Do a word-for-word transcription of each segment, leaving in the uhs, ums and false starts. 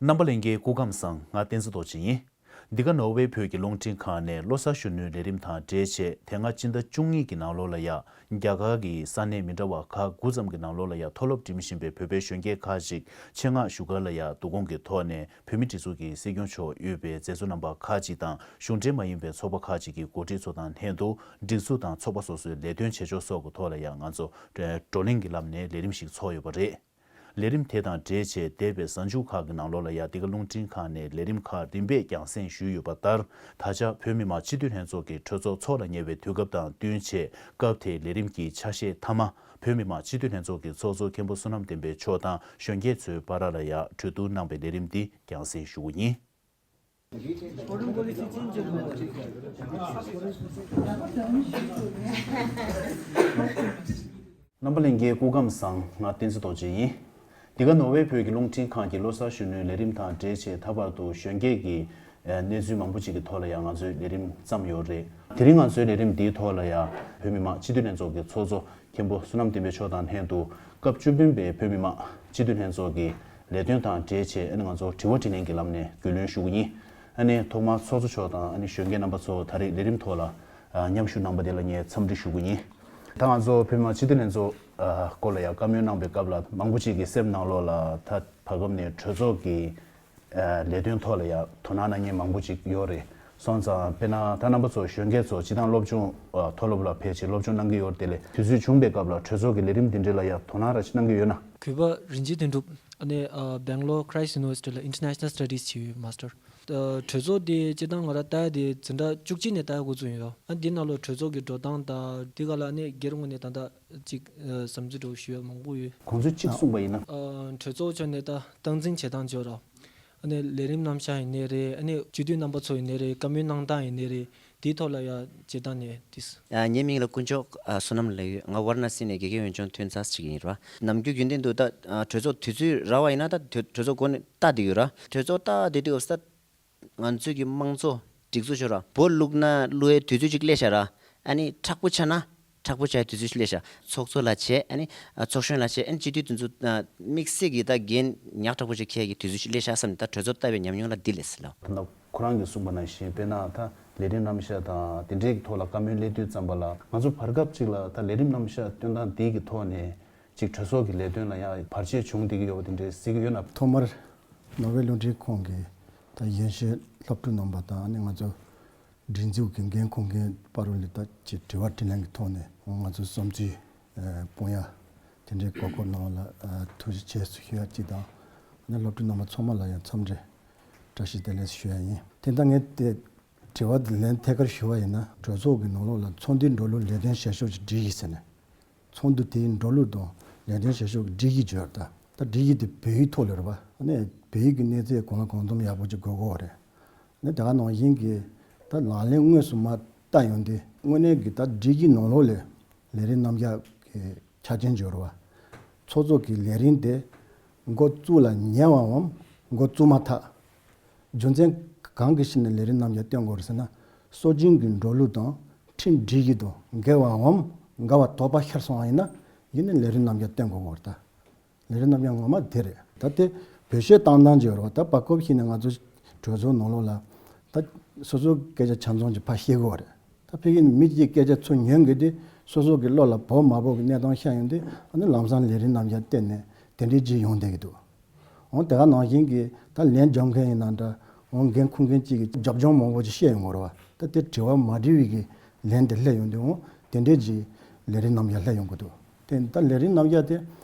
རྣམ་པ་ལྷན་རྒྱས་སྐུ་ཁམས་བཟང་། ང་བསྟན་འཛིན་རྡོ་རྗེ་ཡིན། འདི་ག་ནོར་ཝེ་བོད་ཀྱི་རླུང་འཕྲིན་ཁང་ནས་བློ་གསར་གཞོན་ནུའི་ལས་རིམ་དང་འབྲེལ་བྱས། དེ་སྔ་སྤྱི་ཟླ་བཅུ་གཉིས་ཀྱི་ནང་ལོགས་ལ་ཡ། རྒྱ་གར་གྱི་ས་གནས་མི་འདྲ་བ་ཁག་དགུ་ཙམ་གྱི་ནང་ལོགས་ལ་ཡ། མཐོ་སློབ་འགྲིམ་བཞིན་པའི་བོད་པའི་གཞོན་སྐྱེས་ཁག་ཅིག་ཆེད་མངགས་བཞུགས་སྒར་ལ་ཡ། བསྡུ་སྐོང་གི་ཐོག་ནས་བོད་མིའི་སྒྲིག་འཛུགས་ཀྱི་སྲིད་སྐྱོང་མཆོག་དབུས་པའི་མཛད་གཙོ་རྣམ་པ་ཁག་ཅིག་དང་། གཞུང་འབྲེལ་མ་ཡིན་པའི་ཚོགས་པ་ཁག་ཅིག་གི་འགོ་ཁྲིད་ཚོ་དང་ལྷན་དུ། སྒྲིག་འཛུགས་དང་ཚོགས་པ་སོ་སོའི་ལས་དོན་བྱེད་ཕྱོགས་སོགས་ཀྱི་ཐོག་ལ་ཡ། ང་ཚོ་བགྲོ་གླེང་གི་ལམ་ནས་ལས་རིམ་ཞིག་ཚོགས་ཡོད་པ་རེད། ལས་རིམ་དེ་དང་འབྲེལ་བྱས། འདས་པའི་གཟའ་མཇུག་ཁག་གི་ནང་ལོགས་ལ་ཡ། འདི་ག་རླུང་འཕྲིན་ཁང་ནས་ལས་རིམ་ཁག་རིམ་པས་རྒྱང་སྲིང་ཞུས་ཡོད་པ་ལྟར། ད་ཆ་བོད་མི་མང་སྤྱི་འཐུས་ལྷན་ཚོགས་ཀྱི་གྲོས་ཚོགས་འཚོགས་ལ་ཉེ་བའི་དུས་སྐབས་དང་བསྟུན་བྱས། སྐབས་དེའི་ལས་རིམ་གྱི་ཆ་ཤས་མཐའ་མ། བོད་མི་མང་སྤྱི་འཐུས་ལྷན་ཚོགས་ཀྱི་ཚོགས་གཙོ་མཁན་པོ་བསོད་ནམས་བསྟན་འཕེལ་མཆོག་དང་གཞོན་སྐྱེས་ཚོའི་བར་ལ་ཡ། གྲོས་བསྡུར་གནང་བའི་ལས་རིམ་འདི་རྒྱང་སྲིང་ཞུ་རྒྱུ་ཡིན། རྣམ་པ་ལྷན་རྒྱས་སྐུ་ཁམས་བཟང་། ང་བསྟན་འཛིན་རྡོ་རྗེ་ཡིན། འདི་ག་ནོར་ཝེ་བོད་ཀྱི་རླུང་འཕྲིན་ཁང་གི་བློ་གསར་གཞོན་ནུའི་ལས་རིམ་དང་འབྲེལ་བྱས། ད་བར་དུ་གཞོན་སྐྱེས་ཀྱི་གནས་ཚུལ་མང་པོ་ཅིག་གི་ཐོག་ལ་ཡང་ང་ཚོས་ལས་རིམ་བརྩམས་ཡོད་རེད། དེ་རིང་ང་ཚོའི་ལས་རིམ་འདིའི་ཐོག་ལ་ཡང་བོད་མི་མང་སྤྱི་འཐུས་ལྷན་ཚོགས་ཀྱི་ཚོགས་གཙོ་མཁན་པོ་བསོད་ནམས་བསྟན་འཕེལ་མཆོག་དང་ལྷན་དུ། སྐབས་བཅུ་བདུན་པའི་བོད་མི་མང་སྤྱི་འཐུས་ལྷན་ཚོགས་ཀྱི་ལས་དོན་དང་འབྲེལ་བྱས། ཨ་ནི་ང་ཚོ་དྲི་བ་དྲིས་ལན་གྱི་ལམ་ནས་རྒྱུས་ལོན་ཞུ་གི་ཡིན། ཨ་ནི་ཐོག་མར་ཚོགས་གཙོ་མཆོག་དང་། ཨ་ནི་གཞོན་སྐྱེས་རྣམ་པ་ཚོ་ད་རེས་ལས་རིམ་ཐོག་ལ་མཉམ་ཞུགས་གནང་པ་དེ་ལ་ངས་འཚམས་འདྲི་ཞུ་གི་ཡིན། ད་ང་ཚོ་བོད་མི་མང་སྤྱི་འཐུས་ལྷན་ཚོགས་སྐོར་ལ་ཡང་བཀའ་མོལ་གནང་པའི་སྐབས་ལ། མང་པོ་ཅིག་གི་སེམས་ནང་ལོགས་ལ་ད་བར་སྐབས་ནས་གྲོས་ཚོགས་ཀྱི་ལས་དོན་ཐོག་ལ་ཡང་དོ་སྣང་གནང་མཁན་མང་པོ་ཅིག་ཡོད་རེད། སོང་ཙང་དཔེར་ན་ད་རྣམ་པ་ཚོ་གཞོན་སྐྱེས་ཚོ་སྤྱིར་བཏང་སློབ་སྦྱོང་། ཨ། མཐོ་སློབ་ལ་ཕེབས་བྱས་སློབ་སྦྱོང་གནང་གི་ཡོད་རེད། དེ་ལས་དུས་ཚོད་བྱུང་པའི་སྐབས་ལ་གྲོས་ཚོགས་ཀྱི་ལས་རིམ་འདི་འདྲ་ལ་ཡང་དོ་སྣང་ར་ཅིག་གནང་གི་ཡོད་ན། གུས་པ་རིན་ཆེན་དོན་གྲུབ། ཨ་ནི་ཨ་Bangalore Christ University ལ་International Studies བྱས་ཡོད། Master། ཨ། གྲོས་ཚོགས་དེ་སྤྱིར་བཏང་ང་རང་ལྟ་ཡ་དེ་འཛིན་གྲྭ་བཅུ་གཅིག་ནས་ལྟ་ཡ་འགོ་བཙུགས་ཡོད། ཨ། འདི་ནང་ལོགས་གྲོས་ཚོགས་ཀྱི་འགྲོ་སྟངས་དང་འདི་ག་ལ་ནི་སྒེར་ངོས་ནས་ད་ལྟ་ཅིག་ཨ་བསམ་ཚུལ་འདྲ་བོ་ཞུ་ཡ་མང་པོ་ཡོད། གོང་ཚོས་གཅིག་གསུངས་པ་ཡིན་ན། ཨ། གྲོས་ཚོགས་ཕྱོགས་ནས་ད་སྟངས་འཛིན་བྱེད་སྟངས་བརྗོད་རོགས། ཨ་ནི་ལས་རིམ་རྣམ་གཞག་ཡིན་ནའི་རེད། ཨ་ནི་སྤྱི་འཐུས་རྣམ་པ་ཚོ་ཡིན་ནའི་རེད། བཀའ་མོལ་གནང་སྟངས་ཡིན་ནའི་རེད། དེའི་ཐོག་ལ་ཡ་བྱེད་སྟངས་ནས་དེས། ཨ། ངའི་མིང་ལ་དཀོན་མཆོག་ཨ་བསོད་ནམས་ལབ་ཡོད། ང་ཝཱ་ར་ཎ་སི་ནས་དགེ་རྒན་འོས་སྦྱོང་ཐོན་ཚར་ཅིག་ཡིན་ར། ནམ་རྒྱུན་རྒྱུན་ལྡན་དུ་ད་ཨ་གྲོས་ཚོགས་དུས་ཚོད་རག་པ་ཡིན་ན་ད་གྲོས་གྲོས་ཚོགས་སྒོ་ནས་ལྟ་བསྡད་ཡོད་ར། གྲོས་ཚོགས་ལྟ་བསྡད་དུས་ད་ང་ཚོའི་གི་དམངས་གཙོ་སྒྲིག་འཛུགས་ཤོར་ར། འབོ་བླུགས་ན་བླུགས་ཡའི་དུས་ཚོད་ཅིག་སླེབས་ཤག་ར། ཨ་ནི་མཁྲེགས་པོ་ཆགས་ན་མཁྲེགས་པོ་ཆགས་ཡའི་དུས་ཚོད་ཅིག་སླེབས་ཤག་ཚོགས་གཙོ་ལ་བྱས། ཨ་ནི་ཚོགས་གཞོན་ལ་བྱས། ཨ་ནི་སྤྱི་འཐུས་དེ་ཚོ་དམིགས་བསལ་གྱི་ད་འགན་ཉག་ཕྲ་པོ་ཅིག་འཁྱེར་གྱི་དུས་ཚོད་ཅིག་སླེབས་ཤག་བསམ་ནས་ད་གྲོས་ཚོགས་ལྟ་བའི་ཉམས་མྱོང་ལ་འདི་ལས་ཟེར་ལབ། ད་ལྟ་ཁོ་རང་གིས་གསུངས་པ་ནང་བཞིན་དཔེར་ན་ད་ལས་རིམ་རྣམ་གཞག་དང་དེ་འདྲའི་ཐོག་ལ་བཀའ་མོལ་སླེབས་དུས་ཙམ་པ་ལ། ང་ཚོ་བར་སྐབས་ཅིག་ལ་ད་ལས་རིམ་རྣམ་གཞག་སྟོན་སྟངས་འདི་གི་ཐོག་ནས་ཅིག་གྲོས་ཚོགས་ཀྱི་ལས་དོན་ལ་ཡང་བར་ཆད་བྱུང་བསྡད་ཀྱི་ཡོད་པ་དེ་འདྲའི་གཟིགས་ཀྱི་ཡོད་ན། ཐོག་མར་ནོར་ཝེ་རླུང་འཕྲིན་ཁང་གི་ད་ཡོན་ཤོས་སློབ་ཕྲུག་རྣམ་པ་དང་། ཨ་ནི་ང་ཚོ་སྒྲིག་འཛུགས་ཀྱི་འགན་འཁུར་མཁན་བར་ལ་ད་ཅིག་དྲི་བ་དྲིས་ལན་གྱི་ཐོག་ནས་ང་ཚོའི་བསམ་ཚུལ་ཨ་སྤུངས་ཡ་དེ་འདྲའི་གོ་སྐབས་གནང་བ་ལ་ཨ་ཐུགས་རྗེ་ཆེ་ཞུ་ཡ་གཅིག་དང་། ཨ་ནི་སློབ་ཕྲུག་རྣམ་པ་ཚང་མ་ལ་ཡང་འཚམས་འདྲི་བཀྲ་ཤིས་བདེ་ལེགས་ཞུ་ཡ་ཡིན། དེ་ད་ངས་དེ་དྲི་བ་དེ་ལན་ཐད་ཀར་ཞུ་བ་ཡིན་ན། གྲོས་ཚོགས་ཀྱི་ནང་ལོགས་ལ་ཚོགས་འདུའི་འགྲོ་ལུགས་ལས་དོན་བྱེད་ཕྱོགས་ཀྱི་སྒྲིག་གཞི་ཟེར་ནས། ཚོགས་འདུ་དེའི་འགྲོ་ལུགས་དང་ལས་དོན་བྱེད་ཕྱོགས་ཀྱི་སྒྲིག་གཞི་བརྗོད། ད་ད་སྒྲིག་གཞི་དེ་བོད་ཡིག་ཐོག་ལ་རེད་པ། ཨ་ནི་བོད་ཡིག་གི་གནས་ཚད་གང་ལ་གང་འཚམ་ཡག་པོ་ཅིག་དགོས་ཀྱི་ཡོད་རེད། ཨ་ནི་དེ་ག་ནང་བཞིན་གྱི་ད་ལག་ལེན་དངོས་སུ་མར་བསྟར་ཡོང་དུས་དངོས་གནས་ཀྱི་ད་སྒྲིག་གཞི་ནང་ལོགས་ལ་ལས་རིམ་རྣམ་གཞག་གི་ཆ་རྐྱེན་བརྗོད་རེད་པ། ཚོགས་གཙོ་གི་ལས་རིམ་དེ་འགོ་བཙུགས་ལ་ཉེ་བའམ་འགོ་བཙུགས་མ་ཐག་རྒྱུ་མཚན་གང་གི་ཕྱིར་ནས་ལས་རིམ་རྣམ་གཞག་བཏོན་དགོས་རེད་ཟེར་ན། སྲོལ་རྒྱུན་གྱི་འགྲོ་ལུགས་དང་ཁྲིམས་སྒྲིག་གཞི་དང་འགལ་བའམ་འགལ་བ་དོགས་པ་ཤར་སོང་བ་ཡིན་ན། ཡིན་ནའི་ལས་རིམ་རྣམ་གཞག་བཏོན་དགོས་ཀྱི་ཡོད་རེད། ད་ལས་རིམ་རྣམ་གཞག་ངོ་མ་དེ་རེད། ད་དེ་བེད་སྤྱོད་བཏང་སྟངས་ཅིག་ཡོད་རེད་པ། ད་བར་སྐབས་ཤིག་ནས་ང་ཚོ་གྲོས་ཚོགས་ནང་ལོགས་ལ་ད་སོ་སོའི་སྐད་ཆ་ཆ་ཚང་ཅིག་ཕར་བཤད་ཀྱི་ཡོད་རེད། ད་ཕ་གི་ནས་མི་གཅིག་སྐད་ཆ་ཚུར་ཉན་གྱི་དུས་སོ་སོ་གི་བློ་ལ་བབས་མ་བབས་ཀྱི་གནས་སྟངས་ཤར་ཡོང་དུས། ཨ་ནི་ལམ་སང་ལས་རིམ་རྣམ་གཞག་བཏོན་ནས་དེ་འདྲའི་ཅིག་ཡོང་བསྡད་ཀྱི་འདུག་འོ་དེ་ག་ནང་བཞིན་གྱི་ད་ལན་རྒྱག་མཁན་ཡིན་ན་འདྲ། འོ་འགན་འཁུར་མཁན་གཅིག་གིས་རྒྱབ་ལྗོངས་མང་པོ་ཅིག་བཤད་ཡོང་གི་རེད་པ། ད་དེ་དྲི་བ་མ་དྲིས་པའི་གི་ལན་དེ་སླེབས་ཡོང་དུས། འོ་དེ་འདྲའི་ཅིག་ལས་རིམ་རྣམ་གཞག་སླེབས་ཡོང་གི་འདུག་དེ་ད་ལས་རིམ་རྣམ་གཞག་དེ་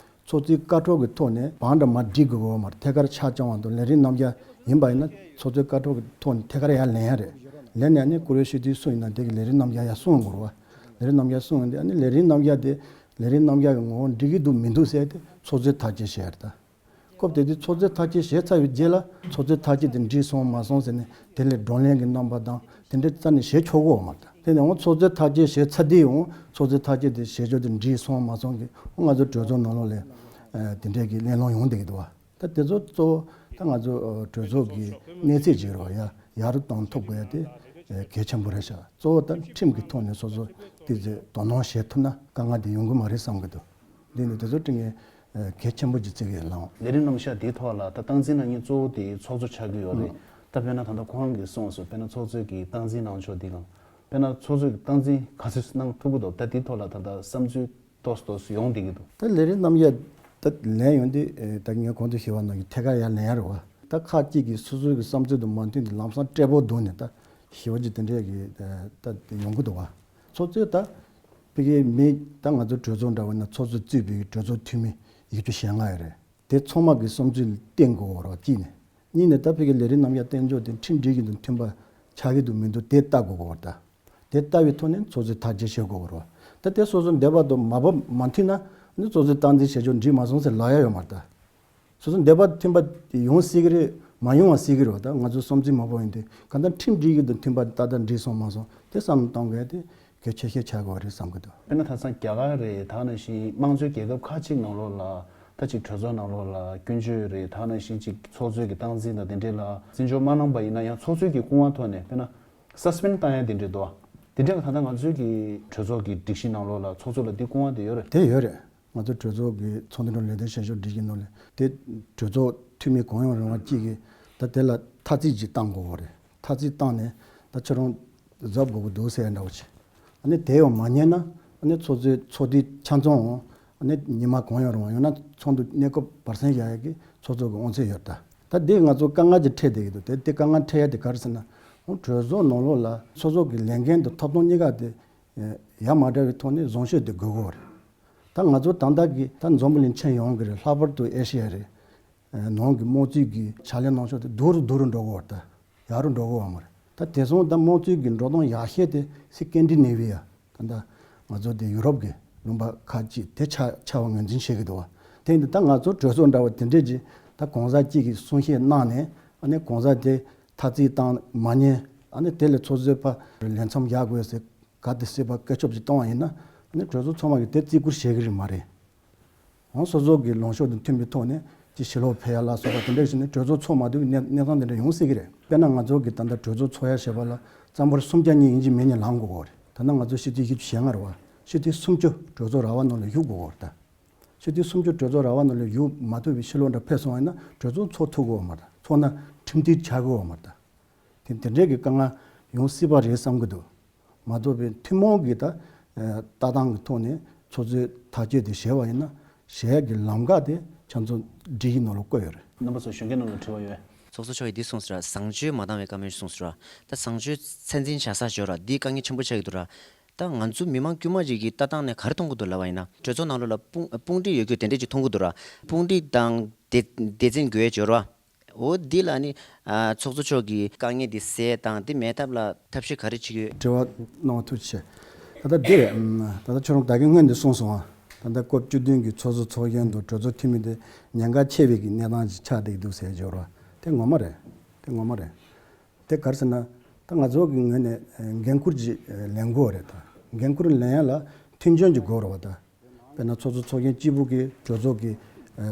ཚོགས་གཙོའི་བཀའ་འཁྲོལ་གྱི་ཐོག་ནས་བང་འདྲ་མར་སྒྲིག་དགོས་ཀྱི་ཡོད་མ་རེད། ཐད་ཀར་ཆ་བཅང་བ་དང་། ལས་རིམ་རྣམ་གཞག་ཡིན་པ་ཡིན་ན་ཚོགས་གཙོའི་བཀའ་འཁྲོལ་གྱི་ཐོག་ནས་ཐད་ཀར་ཡར་ལེན་ཡ་རེད། ལེན་ནས་ཨ་ནི་བཀུར་འོས་སྤྱི་འཐུས་སུ་ཡིན་ན་དེ་གི་ལས་རིམ་རྣམ་གཞག་ཡར་སོང་དགོས་རེད་པ། ལས་རིམ་རྣམ་གཞག་སོང་ཡོང་དུས། ཨ་ནི་ལས་རིམ་རྣམ་གཞག་དེ་ལས་རིམ་རྣམ་གཞག་གི་ངོ་བོ་འགྲིག་གི་འདུག་མི་འདུག་ཟེར་དེ་ཚོགས་གཙོས་ཐག་གཅོད་བྱས་རེད། ད་སྐབས་དེ་དུས་ཚོགས་གཙོས་ཐག་གཅོད་བྱས་ཚར་བའི་རྗེས་ལ་ཚོགས་གཙོས་ཐག་གཅོད་དེ་འགྲིག་སོང་མ་སོང་ཟེར་ནས་དེ་ལ་བགྲོ་གླེང་གི་རྣམ་པ་དང་དེ་འདྲ་རྩ་ནས་བྱེད་ཆོག་གི་ཡོད་མ་རེད། དེ་ནས་འོ་ཚོགས་གཙོས་ཐག་གཅོད་བྱས་ཚར་དུས། འོ་ཚོགས་གཙོས་ཐག་གཅོད་དེ་བྱེད་ཕྱོགས་དེ་འགྲིག་སོང་མ་སོང་གི་འོ་ང་ཚོ་གྲོས་ཚོགས་ནང་ལོགས་ལ་ཨ་དེ་འདྲའི་གི་གླེང་སློང་ཡོང་བསྡད་ཀྱི་འདུག་པ། ད་དེ་ཚོ་གཙོ་བོ་ད་ང་ཚོ་ཨ་གྲོས་ཚོགས་ཀྱི་གནས་ཚད་ཅིག་རེད་པ། ཡར་ཡར་རུ་བཏང་ཐུབ་དགོས་ཡ་དེ་ཨ་གལ་ཆེན་པོ་རེད་ཤག་གཙོ་བོ་ད་ཁྲིམས་ཀྱི་ཐོག་ནས་སོ་སོ་དེ་ཚོ་དོ་སྣང་བྱེད་ཐུབ་ན་དཀའ་ངལ་དེ་ཡོང་གི་མ་རེད་བསམ་གྱི་འདུག་འདི་ནི་དེ་ཚོ་དྲི་ངས་ གལ་ཆེན་པོ་ཅིག་བརྩི་གི་ཡོད་ལགས། ལས་རིམ་རྣམ་གཞག་འདིའི་ཐོག་ལ་ད་སྟངས་འཛིན་གནང་མཁན་གཙོ་བོ་དེ་ཚོགས་གཙོ་ཆགས་ཀྱི་ཡོད་རེད། ད་དཔེར་ན་ད་ལྟ་ཁོང་རང་གིས་གསུངས་སོང་། དཔེར་ན་ཚོགས་གཙོའི་གི་སྟངས་འཛིན་གནང་ཕྱོགས་འདི་ལ། དཔེར་ན་ཚོགས་གཙོའི་གི་སྟངས་འཛིན་ག་ཚོད་གནང་ཐུབ་ཀྱི་འདུག་ད་འདིའི་ཐོག་ལ་ད་ལྟ་བསམ་ཚུལ་ཏོག་ཙམ་ཏོག་ཙམ་ཡོང་བསྡད་ཀྱི་འདུག་ད་ལས་རིམ་རྣམ་གཞག་ད་ལེན་ཡོང་དུས་ད་ངས་གོང་དུ་ཞུས་པ་ནང་བཞིན་ཐད་ཀར་ཡར་ལེན་ཡ་རེད་བ། ད་ཁག་ཅིག་གིས་སོ་སོའི་གི་བསམ་ཚུལ་དང་མ་མཐུན་ཏེ་ལམ་སང་སྤྲད་པོ་བརྡུངས་ནས་ད་ཞི་བ་ཅིག་དེ་འདྲས་ཀྱི་ད་ཡོང་གི་འདུག་བ། ཚོགས་གཙོས་ད་ཕ་གིའི་མི་ད་ང་ཚོ་གྲོས་ཚོགས་འདྲ་བོ་ན་ཚོགས་གཙོས་གཙོས་པའི་གྲོས་ཚོགས་འཐུས་མི་བཞི་བཅུ་ཞེ་ལྔ་ཡོད་རེད། དེ་ཚང་མ་གི་བསམ་ཚུལ་བསྟན་དགོས་བ་རོགས་གཅིག་ནས། གཉིས་ནས་ད་ཕ་གི་ལས་རིམ་རྣམ་གཞག་བསྟན་ཕྱོགས་དེ་ཁྲིམས་སྒྲིག་གཞི་དང་མཐུན་པ་ཆགས་ཀྱི་འདུག་མི་འདུག་དེ་ལྟ་དགོས་བ་ད། དེ་ལྟ་བའི་ཐོག་ནས་ཚོགས་གཙོས་ཐག་གཅོད་བྱེད་དགོས་བ་རོགས། ད་དེ་སོ་སོ་འདོད་པ་དང་མ་བབ་མ་མཐུན་ན་ནི་ཚོགས་གཙོས་སྟངས་འཛིན་བྱེད་ཕྱོགས་འགྲིག་མ་སོང་ཟེར་ལབ་ཡ་ཡོད་མ་རེད་ད། སོ་སོ་འདོད་པ་མཐུན་པ་ཡོང་སྲིད་ཀྱི་རེད། མ་ཡོང་བ་སྲིད་ཀྱི་རེད་བ། ད་ང་ཚོའི་བསམ་ཚུལ་མ་བབ་ཡིན་དུས་གང་ལྟར་ཁྲིམས་སྒྲིག་གཞི་དང་མཐུན་པ་ཏག་ཏག་འགྲིག་སོང་མ་སོང་དེ་བསམ་བློ་གཏོང་དགོས་ཡ་དེ་གལ་ཆེ་ཤོས་ཆགས་དགོས་རེད་བསམ་གྱི་འདུག་དཔེར་ན་ཁ་སང་རྒྱ་གར་རེད། ད་ནང་བཞིན་དམངས་གཙོའི་རྒྱལ་ཁབ་ཁག་ཅིག་ནང་ལོགས་ལ་ད་ཅིག་གྲོས་ཚོགས་ནང་ལོགས་ལ་སྐྱོན་བརྗོད་རེད། ད་ནང་བཞིན་ཅིག་ཚོགས་གཙོའི་གི་སྟངས་འཛིན་དང་དེ་འདྲས་ལ་བརྩི་འཇོག་མ་གནང་པ་ཡིན་ན་ཡང་ཚོགས་གཙོའི་གི་སྐུ་དབང་ཐོག་ནས་དཔེར་ན་སཱ་སི་པེན་བཏང་ཡ་དེ་འདྲས་འདུག་དེ་འདྲས་ལ་ད་ལྟ་ང་ཚོའི་གི་གྲོས་ཚོགས་ཀྱི་སྒྲིག་གཞི་ནང་ལོགས་ལ་ཚོགས་གཙོ་ལ་འདི་སྐུ་དབང་དེ་ཡོད་རེད། དེ་ཡོད་རེད། ང་ཚོ་གྲོས་ཚོགས་ཀྱི་ཚོགས་འདུ་ནང་ལས་དོན་བྱེད་ཕྱོགས་སྒྲིག་གཞི་ནང་ལས་དེ་གྲོས་ཚོགས་འཐུས་མི་གང་ཡོང་རུང་བ་གཅིག་གིས་ད་དེ་ལ་ཐ་ཚིག་ཅིག་བཏང་དགོས་པ་རེད། ཐ་ཚིག་བཏང་ནས་ད་ཁྱོད་རང་གཟབ་དགོས་ཀྱི་འདུག་ཟེར་འདྲ་བོ་ཅིག་ཨ་ནི་དེ་ཡང་མ་ཉན་ན་ཨ་ནི་ཚོགས་གཙོའི་ཚོགས་དུས་ཆ་ཚང་ཨ་ནི་ཉི་མ་གང་ཡོང་རུང་བ་ཡང་ན་ཚོགས་འདུ་གནས་སྐབས་བར་གསེང་བཞག་ཡ་གི་ཚོགས་གཙོ་གི་དབང་ཚད་ཡོད་ད། ད་དེ་ང་ཚོ་དཀའ་ངལ་ཅིག་འཕྲད་བསྡད་ཀྱི་འདུག་དེ་དེ་དཀའ་ངལ་འཕྲད་ཡ་དེ་ག་རེ་ཟེར་ན་ཨོ་གྲོས་ཚོགས་ནང་ལོགས་ལ་ཚོགས་གཙོ་གི་ལས་འགན་དང་ཐོབ་ཐང་གཉིས་ཀ་དེ་ཡ་མ་བྲལ་བའི་ཐོག་ནས་བཟང་ཤོས་དེ་དགོས་ཀྱི་ཡོད་རེད། ད་ང་ཚོ་ད་ལྟ་གི་ད་འཛམ་བུ་གླིང་ཁྱོན་ཡོངས་ཀྱི་རེད། ལྷག་པར་དུ་ཨེ་ཤི་ཡ་རེད། ནང་གི་དམངས་གཙོའི་གི་ཕྱག་ལས་གནང་ཕྱོགས་དེ་སྡུག་རུ་སྡུག་རུ་འགྲོ་གི་ཡོད་རེད་ད། ཡག་རུ་འགྲོ་གི་ཡོད་མ་རེད། ད་དེང་སང་ད་དམངས་གཙོའི་གི་འགྲོ་སྟངས་ཡག་ཤོས་དེ་སི་ཀེན་ཌི་ནེ་ཝི་ཡ་ད་ལྟ་ང་ཚོ་དེ་ཡུ་རོབ་གི་ལུང་པ་ཁག་ཅིག་དེ་ཆགས་ཆགས་པ་ངོས་འཛིན་བྱེད་ཀྱི་འདུག་བ། དེ་ཡིན་དུས་ད་ང་ཚོ་གྲོས་ཚོགས་འདྲ་བ་དེ་འདྲས་ཀྱི་ད་གང་ཟག་གཅིག་གིས་གསུང་བཤད་གནང་ནས་ཨ་ནི་གང་ཟག་དེ་ཐ་ཚིག་བཏང་མ་ཉན་ཨ་ནི་དེ་ལས་ཚོགས་གཙོས་ཕར་ལས་མཚམས་བཞག་དགོས་ཟེར་ག་དེ་སྲིད་པ་བཀའ་ཁྱབ་ཅིག་གཏོང་བ་ཡིན་ན་ཨ་ནི་གྲོས་ཚོགས་ཚང་མ་གིས་དེ་བརྩི་བཀུར་བྱེད་ཀྱི་རེད་མ་རེད། འོང་སོ་སོ་གི་ལངས་ཕྱོགས་དང་མཐུན་པའི་ཐོག་ནས་ཅིག་ཕྱི་ལོགས་ཕེབས་ཡ་ལ་སོགས་པ་དེ་འདྲ་ཞིག་ནས་གྲོས་ཚོགས་ཚོགས་མ་ཐུབ་པའི་གནས་གནས་སྟངས་དེ་འདྲ་ཡོང་སྲིད་ཀྱི་རེད། དཔེར་ན་ང་ཚོ་གི་ད་ལྟ་གྲོས་ཚོགས་ཚོགས་ཡ་ཞེས་པ་ལ་རྩ་འབོར་སུམ་བརྒྱ་གཉིས་ཡིན་གཅིག་མིན་གཉིས་ལངས་དགོས་ཀྱི་རེད། ད་ལྟ་ང་ཚོ་སྤྱི་འཐུས་བཞི་བཅུ་ཞེ་ལྔ་རེད་བ། སྤྱི་འཐུས་སུམ་ཅུ་གྲོས་ཚོགས་ར་བ་ནང་ལ་བཞུགས་དགོས་ཀྱི་རེད་ད། སྤྱི་འཐུས་སུམ་ཅུ་གྲོས་ཚོགས་ར་བ་ནང་ལ་བཞུགས་མ་ཐུབ་པའི་ཕྱི་ལོགས་འདྲ་ཕེབས་སོང་བ་ཡིན་ན་གྲོས་ཚོགས་ཚོགས་ཐུབ་ཀྱི་ཡོད་མ་རེད། ཚོགས་ན་ཁྲིམས་མཐུན་ཆགས་ཀྱི་ཡོད་མ་རེད་ད། དེ་དེ་འདྲའི་གི་དཀའ་ངལ་ཡོང་སྲིད་པ་རེད་བསམ་གྱི་འདུག་མ་གཏོགས་པའི་ཐུན་མོང་གི་ད་ལྟ་སྟངས་ཀྱི་ཐོག་ནས་ཚོགས་གཙོས་ཐག་གཅོད་དེ་བྱས་པ་ཡིན་ན་བྱེད་ཡག་གི་ལམ་ཁ་དེ་ཁྱེད་ཚོ་སྒྲིག་གཞི་ནང་ལ་བཀོད་ཡོད་རེད། རྣམ་པ་ཚོ་གཞོན་སྐྱེས་རྣམས་ལ་དྲི་བ་ཡོད། ཚོགས་གཙོ་མཆོག་གིས་འདི་གསུངས་སོང་ར། བཟང་སྤྱོད་མ་འདང་བའི་བཀའ་མོལ་གསུངས་སོང་ར། ད་བཟང་སྤྱོད་ཚད་འཛིན་བྱ་ས་ཞོར་ར་འདི་དཀའ་ངལ་ཆེན་པོ་ཆགས་ཀྱི་འདུག་ར། ད་ང་ཚོ་མི་མང་དཀྱུས་མ་ཅིག་གི་ལྟ་སྟངས་ནས་ག་རེ་མཐོང་གི་འདུག་ལབ་པ་ཡིན་ན་གྲོས་ཚོགས་ནང་ལོགས་ལ་དཔུང་དཔུང་སྒྲིག་ཡོད་རྒྱུ་དེ་འདྲས་ཅིག་མཐོང་གི་འདུག་ར། དཔུང་སྒྲིག་དང་སྡེ་སྡེ་ཚན་དགོས་ཡ་ཅིག་ཡོད་ར། འོ་འདི་ལ་ནི་ཨ་ཚོགས་གཙོ་མཆོག་གིས་དཀའ་ངལ་འདི་སེལ་དང་འདི་མེད་ཐབས་ལ་ཐབས་ཤེས་ག་རེ་བྱེད་ཀྱི་ཡོད། དྲི་བ་གནང་བ་ཐུགས་རྗེ་ཆེ། ད་ལྟ་འདི་རེད། ད་ལྟ་ཁྱོད་རང་ད་གིན་སྔོན་འདི་གསུངས་སོང་ཨ། ད་ལྟ་སྐབས་བཅུ་བདུན་གྱི་ཚོགས་གཙོ་ཚོགས་གཞོན་དང་གྲོས་ཚོགས་འཐུས་མི་དེ་ཉེན་ཁ་ཆེ་བའི་གི་གནས་སྟངས་ཅིག་ཆགས་བསྡད་འདུག་ཟེར་འབྱོར་བ་དེ་ངོ་མ་རེད། དེ་ངོ་མ་རེད། དེ་ག་རེ་ཟེར་ན། ད་ང་ཚོ་གི་ངོས་ནས་འགན་ཁུར་ཅིག་ལེན་དགོས་རེད་ད། འགན་ཁུར་ལེན་ཡ་ལ་མཐུན་སྦྱོར་ཅིག་དགོས་རེད་བ་ད། དཔེར་ན་ཚོགས་གཙོ་ཚོགས་གཞོན་གཅིག་པུ་གིས་གྲོས་ཚོགས་ཀྱི་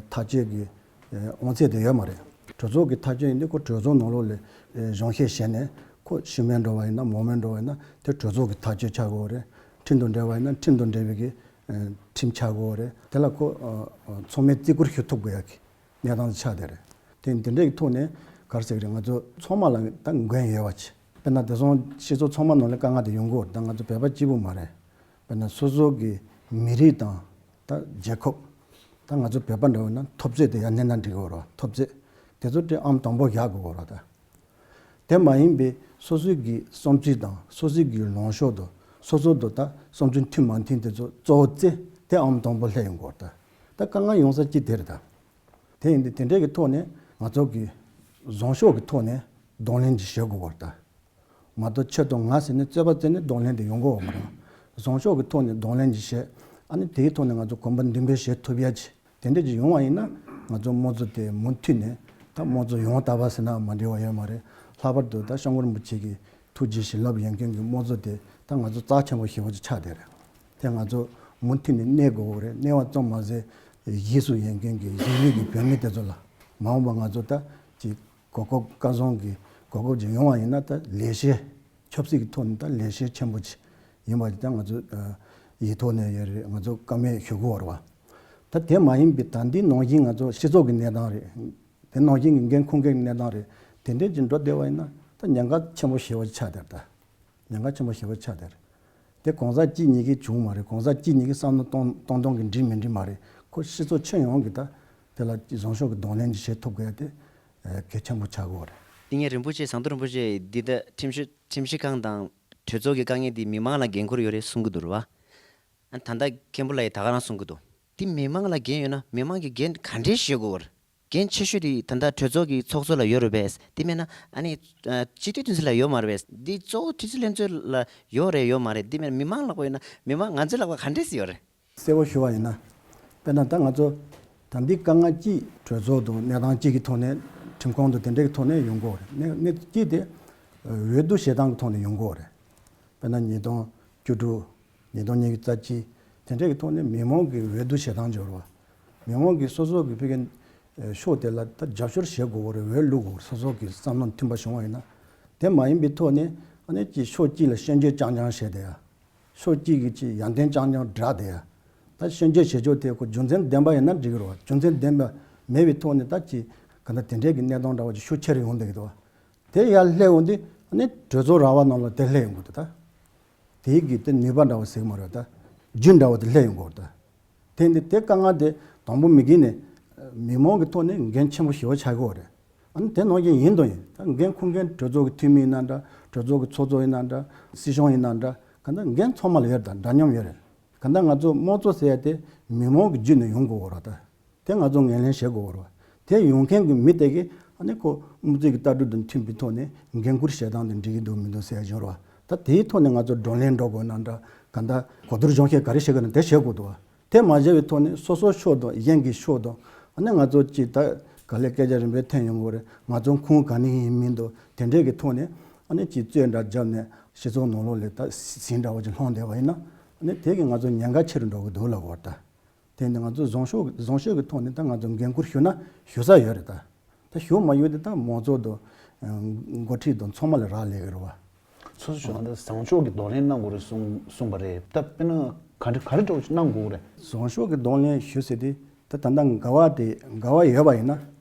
ཐག་གཅོད་ཀྱི་དབང་ཚད་དེ་ཡོད་མ་རེད། གྲོས་ཚོགས་ཀྱི་ཐག་གཅོད་ཡིན་དུས་ཁོ་གྲོས་ཚོགས་ནང་ལོགས་ལ་གཞུང་བཤེར་བྱས་ནས་ཁོ་ཞུ་མེད་འགྲོ་བ་ཡིན་ན་མོ་མེད་འགྲོ་བ་ཡིན་ན་དེ་གྲོས་ཚོགས་ཀྱི་ཐག་གཅོད་ཆགས་དགོས་རེད། ཁྲིམས་དང་འབྲེལ་བ་ཡིན་ན་ཁྲིམས་དང་འབྲེལ་བའི་གི་ཁྲིམས་ཆགས་དགོས་རེད། དེ་ལ་ཁོ་ཚང་མས་བརྩི་བཀུར་ཞུ་ཐུབ་དགོས་ཡ་གི་གནས་སྟངས་ཆགས་བསྡད་རེད། དེ་འདི་འདྲའི་ཐོག་ནས་ག་རེ་ཟེར་གི་རེད། ང་ཚོ་ཚང་མ་ལ་ད་འགན་ཡོད་པ་ཆེ། དཔེར་ན་དེང་སང་སྤྱི་ཚོགས་ཚང་མ་ནང་ལ་དཀའ་ངལ་དེ་ཡོང་གི་ཡོད་རེད། ད་ང་ཚོ་བོད་པ་གཅིག་པུ་མ་རེད། དཔེར་ན་སོ་སོ་གི་མི་རིགས་དང་ད་རྒྱལ་ཁབ་ད་ང་ཚོ་བོད་པ་འདྲ་བོ་ན་འཐབ་རྩོད་དེ་ཡང་སྣེ་ན་འགྲིག་གི་ཡོད་རེད། འཐབ་རྩོད་དེ་ཚོ་དེ་ཨང་དང་པོ་བཞག་དགོས་ཀྱི་ཡོད་རེད་ད། དེ་མ་ཡིན་པའི་སོ་སོའི་གི་བསམ་ཚུལ་དང་སོ་སོའི་གི་ལངས་ཕྱོགས་དང་སོ་སོ་དང་ད་བསམ་ཚུལ་མཐུན་མ་མཐུན་དེ་ཚོ་གཙོ་བོ་བརྩི་དེ་ཨང་དང་པོ་སླེབས་ཡོང་གི་ཡོད་རེད་ད། ད་དཀའ་ངལ་ཡོང་ས་ཅིག་དེ་རེད་ད། དེ་ཡིན་དུས་དེ་འདྲའི་གི་ཐོག་ནས་ང་ཚོ་གི་བཟང་ཕྱོགས་ཀྱི་ཐོག་ནས་གདོང་ལེན་ཅིག་བྱེད་དགོས་པར་ལྟ། མ་གཏོགས་ཁྱོད་དང་ང་ཟེར་ནས་རྩོད་པ་རྩོད་ནས་གདོང་ལེན་དེ་ཡོང་གི་ཡོད་མ་རེད། བཟང་ཕྱོགས་ཀྱི་ཐོག་ནས་གདོང་ལེན་ཅིག་བྱེད། ཨ་ནི་དེའི་ཐོག་ནས་ང་ཚོ་གོམ་པ་མདུན་སྤོས་བྱེད་ཐུབ་ཡ་ཅིག་དེ་འདྲ་ཅིག་ཡོང་བ་ཡིན་ན་ང་ཚོ་དམངས་གཙོ་དེ་མུ་མཐུད་ནས་ད་དམངས་གཙོ་ཡང་དག་པ་ཟེར་ན་མ་འགྲིག་པ་ཡོད་མ་རེད། ལྷག་པར་དུ་ད་སྐྱབས་མགོན་རིན་པོ་ཆེ་གིས་ཐུགས་རྗེ་བཞིན་བསླབས་ཡོད་མཁན་གྱི་དམངས་གཙོ་དེ་ད་ང་ཚོ་རྩ་ཆེན་པོ་ཞེ་པོ་ཅིག་ཆགས་བསྡད་རེད། དེ་ང་ཚོ་མུ་མཐུད་ནས་གནས་དགོས་ཀྱི་རེད། གནས་པ་ཙམ་མ་ཟད་གཞིས་སུ་ཡོད་མཁན་གྱི་གཞིས་ལུས་ཀྱི་བོད་མི་དེ་ཚོ་ལ་མ་འོངས་པ་ང་ཚོ་ད་ཅིག་གོ་སྐབས་སྐལ་བཟང་གི་གོ་སྐབས་ཅིག་ཡོང་བ་ཡིན་ན་ད་ལེགས་བཤད་ཆབ་སྲིད་ཀྱི་ཐོག་ནས་ད་ལེགས་བཤད་ཆེན་པོ་ཅིག་ཡིན་པ་ཅིག་ད་ང་ཚོ་ཡིག་ཐོག་ནས་ཡོད་རེད། ང་ཚོ་བཀའ་མོལ་ཞུ་དགོས་པ་རེད་བ། ད་དེ་མ་ཡིན་པའི་ད་འདི་ནང་བཞིན་ང་ཚོ་སྤྱི་ཚོགས་ཀྱི་གནས་སྟངས་རེད། དེ་ནང་བཞིན་གྱི་འགན་འཁུར་མཁན་གྱི་གནས་སྟངས་རེད། དེ་འདྲས་ཀྱི་འགྲོ་བསྡད་པ་ཡིན་ན་ད་ཉེན་ཁ་ཆེན་པོ་ཞེ་པོ་ཆགས་བསྡད་ད། ཉེན་ཁ་ཆེན་པོ་ཞེ་པོ་ཆགས་བསྡད་རེད། དེ་གང་ཟག་གཅིག་གཉིས་ཀྱིས་བྱུང་མ་རེད། གང་ཟག་གཅིག་གཉིས་ཀྱིས་བསམ་བློ་གཏོང་གཏོང་སྟངས་ཀྱི་འགྲིག་མི་འགྲིག་མ་རེད། ཁོ་སྤྱི་ཚོགས་ཁྱོན་ཡོངས་ཀྱི་ད་དེ་ལ་བཟང་ཕྱོགས་ཀྱི་གདོང་ལེན་ཅིག་བྱེད་ཐུབ་དགོས་ཡ་དེ་གལ་ཆེན་པོ་ཆགས་ཀྱི་ཡོད་རེད། དེ་ངས་རིན་པོ་ཆེ་ཟམ་གདོང་རིན་པོ་ཆེ་འདི་ལྟ་ཁྲིམས་ཞིབ་ཁྲིམས་ཞིབ་ཁང་དང་གྲོས་ཚོགས་ཀྱི་དཀའ་ངལ་འདི་མི་མང་ལ་འགན་འཁུར་ཡོད་རེད་གསུང་གི་འདུག་རེད་བ། ཨ་ད་ལྟ་མཁན་པོ་ལགས་ཡིས་ད་ག་རང་གསུང་གི་འདུག་དེ་མི་མང་ལ་འགན་ཡོད་ན་མི་མང་གིས་འགན་ག་འདྲས་བཞེས་དགོས་རེད། འགན་ཆེ་ཤོས་དེ་ད་ལྟ་གྲོས་ཚོགས་ཀྱི་ཚོགས་གཙོ་ལ་ཡོད་རེད་པས། དེ་མེད་ན་ཨ་ནི་ཨ་སྤྱི་འཐུས་དེ་ཚོ་ལ་ཡོད་མ་རེད་པས། འདི་གཙོ་བོ་ཁྲི་ཚོ་ལྷན་ཚོགས་ལ་ཡོད་རེད་ཡོད་མ་རེད། དེ་མེད་ན་མི་མང་ལག་པ་ཡོད་ན་མི་མང་ང་ཚོའི་ལག་པ་ག་འདྲས་སེ་ཡོད་རེད། གསལ་པོ་ཞུ་བ་ཡིན་ན། དཔེར་ན་ད་ང་ཚོ་ད་འདི་དཀའ་ངལ་གཅིག་གྲོས་ཚོགས་དང་གནས་སྟངས་གཅིག་གི་ཐོག་ནས་ཁྲིམས་ཁང་དང་དེ་འདྲའི་གི་ཐོག་ནས་ཡོང་གི་ཡོད་རེད། གནས་གནས་གཅིག་དེ་འོས་བསྡུ་བྱེད་སྟངས་ཀྱི་ཐོག་ནས་ཡོང་གི་ཡོད་རེད། དཔེར་ན་ཉིས་སྟོང་བཅུ་དྲུག་ཉིས་སྟོང་ཉི་ཤུ་རྩ་གཅིག་དེ་འདྲའི་གི་ཐོག་ནས་མི་མང་གི་འོས་བསྡུ་བྱེད་སྟངས་སྦྱོར་བ། མི་མང་གི་སོ་སོ་གི་ཕ་གི་ཕྱོགས་དེ་ལ་ད་རྒྱབ་སྐྱོར་བྱེད་དགོས་རེད། འོས་བླུག་དགོས་རེད། སོ་སོ་གི་བསམ་བློ་མཐུན་པ་བྱུང་བ་ཡིན་ན། དེ་མ་ཡིན་པའི་ཐོག་ནས་ཨ་ནི་ཅིག་ཕྱོགས་གཅིག་ལ་སྐྱོན་བརྗོད་རྐྱང་རྐྱང་བྱས་བསྡད་ཡ། ཕྱོགས་གཅིག་གིས་ཅིག་ཡར་འཐེན་རྐྱང་རྐྱང་བསྒྲགས་བསྡད་ཡ། ད་སྐྱོན་བརྗོད་བྱེད་ཕྱོགས་དེ་ཁོ་རྒྱུ་མཚན་ལྡན་པ་ཡིན་ན་འགྲིག་གི་རེད་བ། རྒྱུ་མཚན་ལྡན་པ་མེད་པའི་ཐོག་ནས་ད་ཅིག་ག་ད་དེ་འདྲའི་གི་གནས་སྟངས་འདྲ་བ་ཅིག་ཤུགས་ཆེར་ཡོང་བསྡད་ཀྱི་འདུག་བ། དེ་ཡར་སླེབས་འོང་དུས་ཨ་ནི་གྲོས་ཚོགས་ར་བ་ནང་ལ་དེ་སླེབས་ཡོང་གི་འདུག་ད། དེའི་གི་དེ་ནུས་པ་འདྲ་བོ་ཟེར་གི་མ་རེད་ད། རྒྱུན་འདྲ་བོ་དེ་སླེབས་ཡོང་གི་རེད་ད། དེ་འདི་དེ་དཀའ་ངལ་དེ་དང་པོ་མི་གི་ནས་མི་མང་གི་ཐོག་ནས་འགན་ཆེན་པོ་ཞེ་པོ་ཆགས་ཀྱི་ཡོད་རེད། ཨ་ནི་དེ་ནང་བཞིན་ཡིན་དང་ཡིན་ད་འགན་འཁུར་མཁན་གྲོས་ཚོགས་ཀྱི་འཐུས་མི་ཡིན་ན་འདྲ། གྲོས་ཚོགས་ཀྱི་ཚོགས་གཙོ་ཡིན་ན་འདྲ། སྲིད་གཞུང་ཡིན་ན་འདྲ། ག་ད་འགན་ཚང་མ་ལ་ཡོད་རེད་ད། འདྲ་མཉམ་ཡོད་རེད། ག་ད་ང་ཚོ་དམངས་གཙོ་ཟེར་ཡ་དེ་མི་མང་གི་བརྒྱུད་ནས་ཡོང་དགོས་ཀྱི་རེད་ད། དེ་ང་ཚོ་ངོས་ལེན་བྱེད་དགོས་རེད་བ། དེ་ཡོང་མཁན་གྱི་མི་དེ་གིས་ཨ་ནི་ཁོ་དམངས་གཙོའི་གི་ལྟ་གྲུབ་དང་མཐུན་པའི་ཐོག་ནས་འགན་འཁུར་བྱེད་སྟངས་དེ་འགྲིག་གི་འདུག་མི་འདུག་ཟེར་ཡ་ཡོད་རེད་བ། ད་དེའི་ཐོག་ནས་ང་ཚོ་བགྲོ་གླེང་འགྲོ་དགོས་ན་འདྲ། ག་འདྲ་གོ་བསྡུར་གཞུང་བཤད་ག་རེ་བྱེད་དགོས་ན་དེ་བྱེད་དགོས་འདུག་བ། དེ་མ་བྱས་པའི་ཐོག་ནས་སོ་སོའི་ཕྱོགས་དང་གཞན་གྱི་ཕྱོགས་དང་ཨ་ནི་ང་ཚོ་ཅིག་ད་ག་ལེ་སྐད་ཆ་རིམ་པས་ཐོན་ཡོང་གི་རེད། ང་ཚོ་ཁུངས་ག་ནས་ཡིན་མིན་འདུག་དེ་འདྲས་ཀྱི་ཐོག་ནས་ཨ་ནི་ཅིག་རྩོད་འདྲ་བརྒྱབ་ནས་སྤྱི་ཚོགས་ནང་ལོགས་ལ་ད་ཟིང་འདྲ་བོ་ཅིག་སློང་བསྡད་པ་ཡིན་ན་ཨ་ནི་དེ་གིས་ང་ཚོ་ཉེན་ཁ་ཆེ་རུ་འགྲོ་གི་འདུག་ལབ་དགོས་རེད་ད། དེ་ནི་ང་ཚོ་བཟང་ཕྱོགས་བཟང་ཕྱོགས་ཀྱི་ཐོག་ནས་ད་ང་ཚོ་འགན་འཁུར་ཞུ་ན་ཞུ་ས་ཡོད་རེད་ད། ད་ཞུ་མ་ཡོད་དེ་ད་མང་ཚོགས་དང་འགོ་ཁྲིད་དང་ཚང་མ་ལ་རག་ལས་ཀྱི་རེད་བ། སོ་སོ་ཞུ་ན་ད་བཟང་ཕྱོགས་ཀྱི་གདོང་ལེན་གནང་དགོས་རེད་གསུངས་གསུངས་པ་རེད། ད་དཔེར་ན་ག་འདྲ་ག་རེ་འདྲ་བོ་ཞིག་གནང་དགོས་རེད། བཟང་ཕྱོགས་ཀྱི་གདོང་ལེན་ཞུ་ཟེར་དེ་ད་ད་ལྟ་འགལ་བ་དེ་འགལ་བ་ཡོད་པ་ཡིན་ན་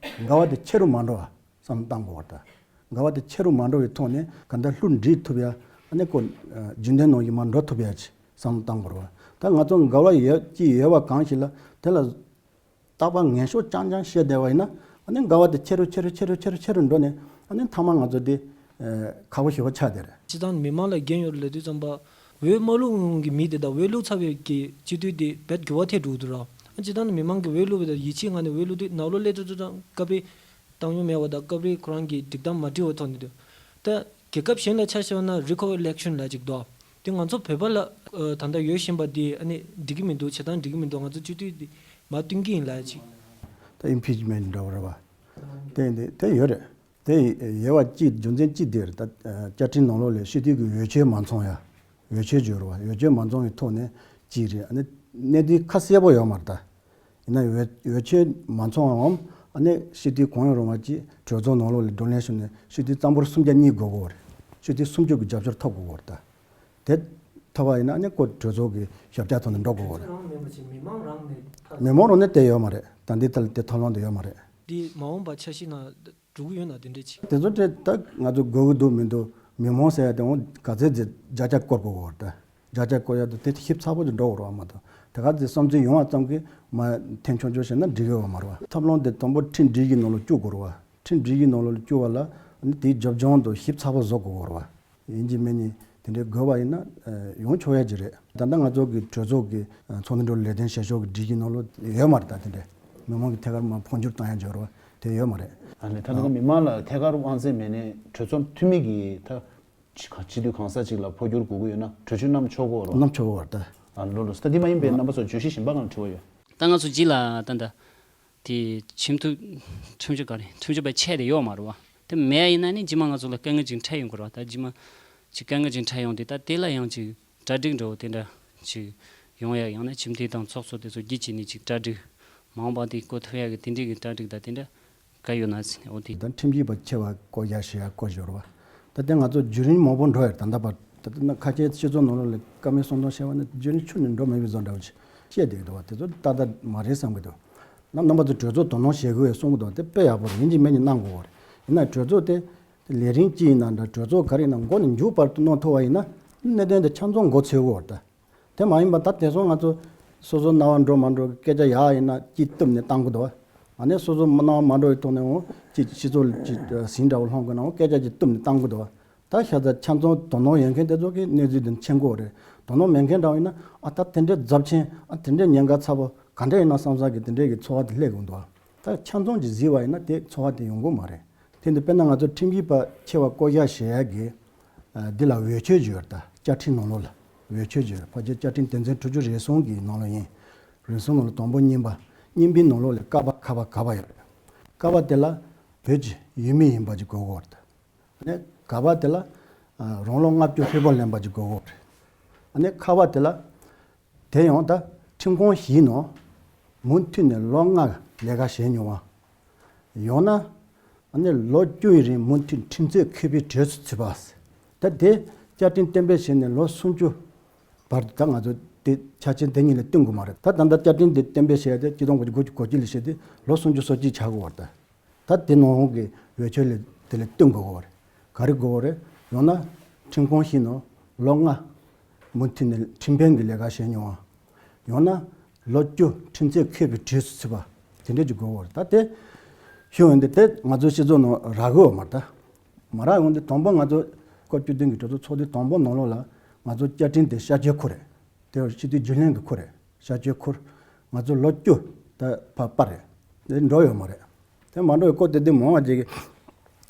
འགལ་བ་དེ་ཆེ་རུ་མ་འགྲོ་བ་བསམ་བློ་གཏང་དགོས་པ་རེད་ད། འགལ་བ་དེ་ཆེ་རུ་མ་འགྲོ་བའི་ཐོག་ནས་ག་འདྲ་བློ་འདྲི་ཐུབ་ཡ་ཨ་ནི་ཁོ་རྒྱུན་ལྡན་ནང་བཞིན་མར་འགྲོ་ཐུབ་ཡ་ཅིག་བསམ་བློ་གཏང་དགོས་རེད་བ། ད་ང་ཚོ་འགལ་བ་ཡོད་ཀྱི་ཡོད་པ་གང་ཞིག་ལ་དེ་ལ་རྟག་པར་ངན་ཕྱོགས་རྐྱང་རྐྱང་བཤད་བསྡད་པ་ཡིན་ན་ཨ་ནི་འགལ་བ་དེ་ཆེ་རུ་ཆེ་རུ་ཆེ་རུ་ཆེ་རུ་ཆེ་རུ་འགྲོ་ནས་ཨ་ནི་མཐའ་མ་ང་ཚོ་འདི་ཁག་པོ་ཞེ་པོ་ཆགས་བསྡད་རེད། སྤྱིར་བཏང་མི་མང་ལ་འགན་ཡོད་རེད་ལབ་དུས་ཙམ་པ་འོས་མ་བླུགས་གོང་གི་མི་དེ་དང་འོས་བླུགས་ཚར་བའི་གི་སྤྱི་འཐུས་དེ་རྦད་འགྱུར་བ་ཐེབས་འགྲོ་གི་འདུག་ར། ཨ་སྤྱིར་བཏང་མི་མང་གི་འོས་བླུགས་པ་དང་ཡིད་ཆེས་ངང་ནས་འོས་བླུགས་དུས་ནང་ལོགས་སླེབས་དུས་ཙམ་པ་སྐབས་རེ་བཏང་མྱོང་མེད་པ་དང་སྐབས་རེ་ཁོ་རང་གི་སྒྲིག་གཏམ་མ་འགྲིག་པ་ཐོན་གྱི་འདུག་ད་རྒྱལ་ཁབ་གཞན་ལ་ཆ་བཞག་ན་recall election ལབ་ཅིག་འདུག་དེ་ང་ཚོ་བོད་པ་ལ་ཨ་ད་ལྟ་ཡོད་བཞིན་པ་འདི་ཨ་ནི་འགྲིག་གི་མི་འདུག་བྱེད་སྟངས་འགྲིག་གི་མི་འདུག་ང་ཚོ་སྤྱི་འཐུས་འདི་མར་བཏོན་གྱི་ཡིན་ལབ་ཅིག་ད་impeachment འདྲ་བོ་རེད་བ། དེ་འདི་དེ་ཡོད་རེད། དེ་ཡོད་པ་གཅིག་རྒྱུ་མཚན་གཅིག་དེ་རེད། ད་བཅའ་ཁྲིམས་ནང་ལོགས་ལ་སྤྱི་འཐུས་ཀྱི་འོས་ཆོས་མ་འཚོང་ཡ། འོས་ཆོས་སྦྱོར་བ་འོས་ཆོས་མ་འཚོང་བའི་ཐོག་ནས་གཅིག་རེད། ཨ་ནི་གནད་དོན་ཁ་གསལ་པོ་ཡོད་མ་རེད་ད། ཡིན་ན་འོས་འོས་ཆོས་མ་འཚོང་བའམ་ཨ་ནི་སྤྱི་འཐུས་གང་ཡང་རུང་བ་གཅིག་གྲོས་ཚོགས་ནང་ལོགས་ལ་བགྲོ་གླེང་ཞུས་ནས་སྤྱི་འཐུས་རྩ་འབོར་སུམ་བརྒྱ་གཉིས་དགོས་ཀྱི་ཡོད་རེད། སྤྱི་འཐུས་སུམ་ཅུ་གི་རྒྱབ་སྐྱོར་ཐོབ་དགོས་ཀྱི་ཡོད་རེད་ད། དེ་ཐོབ་པ་ཡིན་ན་ཨ་ནི་ཁོ་གྲོས་ཚོགས་ཀྱི་ཞབས་བཀྱག་ཐོག་ནས་འགྲོ་དགོས་ཀྱི་ཡོད་རེད། རང་མེད་པ་ཅིག་མི་མང་རང་ནས་ཐག་མི་མང་རང་ནས་དེ་ཡོད་མ་རེད། ད་འདི་ཐད་ལ་དེ་ཐབས་ལམ་དེ་ཡོད་མ་རེད། འདི་མ་འོངས་པ་འཆར་གཞི་ནང་འགྲོ་གི་ཡོད་ན་དེ་འདྲས་ཅིག་དེ་ཚོ་དེ་ད་ང་ཚོ་དགོས་ཀྱི་འདུག་མི་འདུག་མི་མང་ཟེར་ཡ་དེ་འོང་ག་ཚད་ཅིག་བརྒྱ་ཆ་བསྐོར་དགོས་ཀྱི་ཡོད་རེད་ད། བརྒྱ་ཆ་བསྐོར་ཡ་དེ་དེ་ཞིབ་ཚགས་པོ་ཅིག་འགྲོ་དགོས་རེད་བ་མ་གཏོགས་དེ་ག་ཚོད་བསམ་ཚུལ་ཡོང་བ་ཙམ་གྱིས་མར་འཐེན་ཆོག་ཆོག་བྱས་ན་འགྲིག་གི་ཡོད་མ་རེད་བ། ཐབས་ལམ་དེ་དང་པོ་ཁྲིམས་སྒྲིག་གཞིའི་ནང་ལ་བཅུག་དགོས་རེད་བ། ཁྲིམས་སྒྲིག་གཞིའི་ནང་ལ་བཅུག་པ་ལ་ཨ་ནི་དེའི་རྒྱབ་ལྗོངས་དང་ཞིབ་ཚགས་པོ་བཟོ་དགོས་རེད་བ། ཡིན་གཅིག་མིན་གཉིས་དེ་འདྲའི་དགོས་པ་ཡིན་ན་ཡོང་ཆོག་ཡ་ཅིག་རེད། ད་ལྟ་ང་ཚོ་གི་གྲོས་ཚོགས་ཀྱི་ཚོགས་འདུ་འགྲོ་ལས་དོན་བྱེད་ཕྱོགས་ཀྱི་སྒྲིག་གཞི་ནང་ལ་ཡོད་མ་རེད་ད། དེ་འདྲའི་མི་མང་གི་ཐད་ཀར་མར་འཕོ་འགྱུར་བཏང་ཡ་འབྱོར་བ་དེ་ཡོད་མ་རེད། ཨ་ནི་ད་ལྟ་མི་མང་ལ་ཐད་ཀར་དབང་ཚད་མེད་ནས་གྲོས་ཚོགས་འཐུས་མི་གིས་ད་སྤྱི་འཐུས་གང་ས་ཅིག་ལ་འཕོ་འགྱུར་དགོས་ཀྱི་ཡོད་ན་གྲོས་ཆོད་བསྣམས་ཆོག་གི་ཡོད་རེད། བསྣམས་ཆོག་གི་ཡོད་རེད་ད། ཨ་ལོ་ལོ་ད་དེ་མ་ཡིན་པའི་རྣམ་པ་ཚོ་བརྗོད་གཞི་གཞན་པ་གང་དྲི་བ་ཡོད། ད་ང་ཚོ་རྗེས་ལ་ད་ད་དེ་ཁྲིམས་ཐུག་ཁྲིམས་གཅོད་ག་རེ་ཁྲིམས་གཅོད་པའི་ཆས་དེ་ཡོད་མ་རེད་བ། དེ་མེད་ཡིན་ན་ནི་རྗེས་མ་ང་ཚོ་ལ་དཀའ་ངལ་ཅིག་འཕྲད་ཡོང་གི་རེད་བ། ད་རྗེས་མ་ཅིག་དཀའ་ངལ་ཅིག་འཕྲད་ཡོང་དུས་ད་དེ་ལ་ཡང་ཅིག་གྲ་སྒྲིག་འདྲ་བོ་དེ་འདྲ་ཅིག་ཡོང་ཡ། ཡང་ན་ཁྲིམས་ཐིག་དང་ཚོགས་གཙོ་དེ་ཚོ་བརྒྱུད་བྱས་ནས་ཅིག་གྲ་སྒྲིག་མ་འོངས་པ་དེ་བཀོད་ཐུབ་ཡ་གི་དེ་འདྲའི་གི་གྲ་སྒྲིག་ད་དེ་འདྲ་ག་ཡོད་ན་ཟེར་ནས་འོ་དེ། ད་ཁྲིམས་ཞིབ་པ་ཆེ་བ་བསྐོ་ཡ་ཞེས་ཡ་བསྐོ་སྦྱོར་བ། ད་ལྟ་ང་ཚོ་བརྒྱུད་རིམ་མང་པོ་འགྲོ་ཡ་ད་ལྟ་བར་ད་ལྟ་ན་ཁ་ཆེ་སྤྱི་ཚོགས་ནང་ལོགས་ལ་བཀའ་མོལ་གསུང་སྟངས་བཤད་པ་ནི་བརྒྱུད་རིམ་ཆུ་ནས་འགྲོ་མེད་པའི་བཟོ་འདྲ་བ་ཅིག་བཤད་བསྡད་ཀྱི་འདུག་བ། དེ་ཚོ་ཏག་ཏག་མ་རེད་བསམ་གྱི་འདུག་ན་རྣམ་པ་ཚོ་གྲོས་ཚོགས་དོ་སྣང་བྱེད་དགོས་གསུང་གི་འདུག་དེ་དཔེ་ཡག་པོ་རེད། ཡིན་གཅིག་མིན་གཅིག་གནང་དགོས་པ་རེད། ཡིན་ན་གྲོས་ཚོགས་དེ་ལས་རིམ་གཅིག་ཡིན་ན་འདྲ། གྲོས་ཚོགས་ག་རེ་ཡིན་ན་མགོ་ནས་མཇུག་བར་དུ་གནང་ཐུབ་པ་ཡིན་ན། གནད་དོན་དེ་ཆ་ཚང་མགོ་ཚོས་དགོས་པ་རེད་ད། དེ་མ་ཡིན་པ་ད་དེང་སང་ང་ཚོ་སོ་སོ་སྣང་བ་འགྲོ་མ་འགྲོ་གི་སྐད་ཆ་ཡག་ཡིན་ན་ཅིག་གཏུབ་ནས་བཏང་གི་འདུག་ཨ་ནི་སོ་སོ་སྣང་བ་མ་འགྲོ་བའི་ཐོག་ནས་འོང་ཅིག་སྤྱི་ཚོགས་ལ་ཅིག་ཟིང་འདྲ་བོ་སློང་དགོས་ན་འོང་སྐད་ཆ་ཅིག་གཏུབ་ནས་བཏང་གི་འདུག་ད་ཤ་ཚ་ཆ་ཚང་དོ་སྣང་ཡོད་མཁན་དེ་ཚོ་གི་གནས་ཚུལ་དེ་མཁྱེན་གྱི་ཡོད་རེད། དོ་སྣང་མེད་མཁན་འདྲ་བོ་ཡིན་ན། ཨ་ད་དེ་འདྲའི་རྫབ་ཆེན། ཨ་དེ་འདྲའི་ཉེན་ཁ་ཚ་པོ་ག་འདྲ་ཡིན་ན་བསམ་བསམ་གི་དེ་འདྲའི་གི་ཚོར་བ་དེ་སླེབས་ཀྱི་འདུག་ད་ཆ་ཚང་ཅིག་གཟིགས་པ་ཡིན་ན་དེ་ཚོར་བ་དེ་ཡོང་གི་མ་རེད། དེ་འདི་དཔེར་ན་ང་ཚོ་ཁྲིམས་ཞིབ་པ་ཆེ་བ་བསྐོ་གཞག་བྱེད་ཡག་གི་ཨ་འདི་ལ་འོས་ཆོས་ཅིག་ཡོད་རེད། ད་བཅའ་ཁྲིམས་ནང་ལོགས་ལ་འོས་ཆོས་ཅིག་ཡོད་རེད། ཕལ་ཆེར་བཅའ་ཁྲིམས་དོན་ཚན་དྲུག་ཅུ་རེ་གསུམ་གི་ནང་ལ་ཡིན། རེ་གསུམ་ནང་ལ་དང་པོ་གཉིས་པ། གཉིས་པའི་ནང་ལོགས་ལ་ཀ་པ་ཁ་པ་ག་པ་ཡོད་རེད། ཀ་པ་དེ་ལ་བོད་ཀྱི་ཡུལ་མི་ཡིན་པ་ཅིག་དགོས་ཀྱི་ཡོད་རེད། ཨ་ནི་ག་པ་དེ་ལ་ཨ་རང་ལོ་ལྔ་བཅུ་ཧྲིལ་པོ་ལོན་པ་ཅིག་དགོས་ཀྱི་ཡོད་རེད། ཨ་ནི་ཁ་པ་དེ་ལ་དེ་ཡང་ད་ཁྲིམས་ཁང་བཞིའི་ནང་མུ་མཐུད་ནས་ལོ་ལྔ་ལས་ཀ་བྱས་མྱོང་བ། ཡང་ན་ཨ་ནི་ལོ་བཅུ་ཡི་རིང་མུ་མཐུད་ཁྲིམས་རྩོད་མཁས་པའི་གྲས་སུ་ཚུད་པ། ད་དེ་བཅའ་ཁྲིམས་གཏན་འབེབས་བྱས་ནས་ལོ་སུམ་ཅུ་བར་དུ་ད་ང་ཚོ་དེ་ཆ་རྐྱེན་དེ་གཉིས་ལ་བསྟུན་དགོས་མ་རེད། ད་ད་ལྟ་བཅའ་ཁྲིམས་དེ་གཏན་འབེབས་བྱས་ཏེ་ཆིག་སྟོང་དགུ་བརྒྱ་དགུ་བཅུ་གོ་གཅིག་ལ་བྱས་ཏེ་ལོ་སུམ་ཅུ་སོ་གཅིག་ཆགས་ཀྱི་ཡོད་རེད། ད་དེ་ནང་གི་འོས་ཆོས་ལ་དེ་ལ་བསྟུན་དགོས་ཀྱི་ཡོད་རེད། ག་རེ་དགོས་ཀྱི་ཡོད་རེད། ཡང་ན་ཁྲིམས་ཁང་བཞིའི་ནང་ལོ་ལྔ་མུ་མཐུད་ནས་ཁྲིམས་དཔོན་གྱི་ལས་ཀ་བྱས་མྱོང་བ། ཡང་ན་ལོ་བཅུ་ཁྲིམས་རྩོད་མཁས་པའི་གྲས་སུ་ཚུད་པ། དེ་འདྲས་ཀྱི་དགོས་ཀྱི་ཡོད་རེད། ད་དེ་ཞུ་ཡོང་དུས་དེ་ང་ཚོའི་སྤྱི་ཚོགས་ནང་རག་གི་ཡོད་མ་རེད། ད་མ་རག་ཡོང་དུས་དང་པོ་ང་ཚོ་སྐབས་བཅུ་བདུན་གྱི་གྲོས་ཚོགས་ཚོགས་དུས་དང་པོ་ནང་ལོགས་ལ་ང་ཚོ་བཅའ་ཁྲིམས་དེ་ཤར་བསྐྱོད་འཁུར་རེད། དེ་བར་སྤྱི་འཐུས་རྒྱུན་ལས་ཀྱི་འཁུར་རེད། ཤར་བསྐྱོད་འཁུར། ང་ཚོ་ལོ་བཅུ་ད་ཕར་སྤར་རེད། དེ་འགྲོ་ཡོད་མ་རེད། དེ་མ་འགྲོ་བའི་སྐོར་དེ་དེ་མང་བ་ཅིག་གི་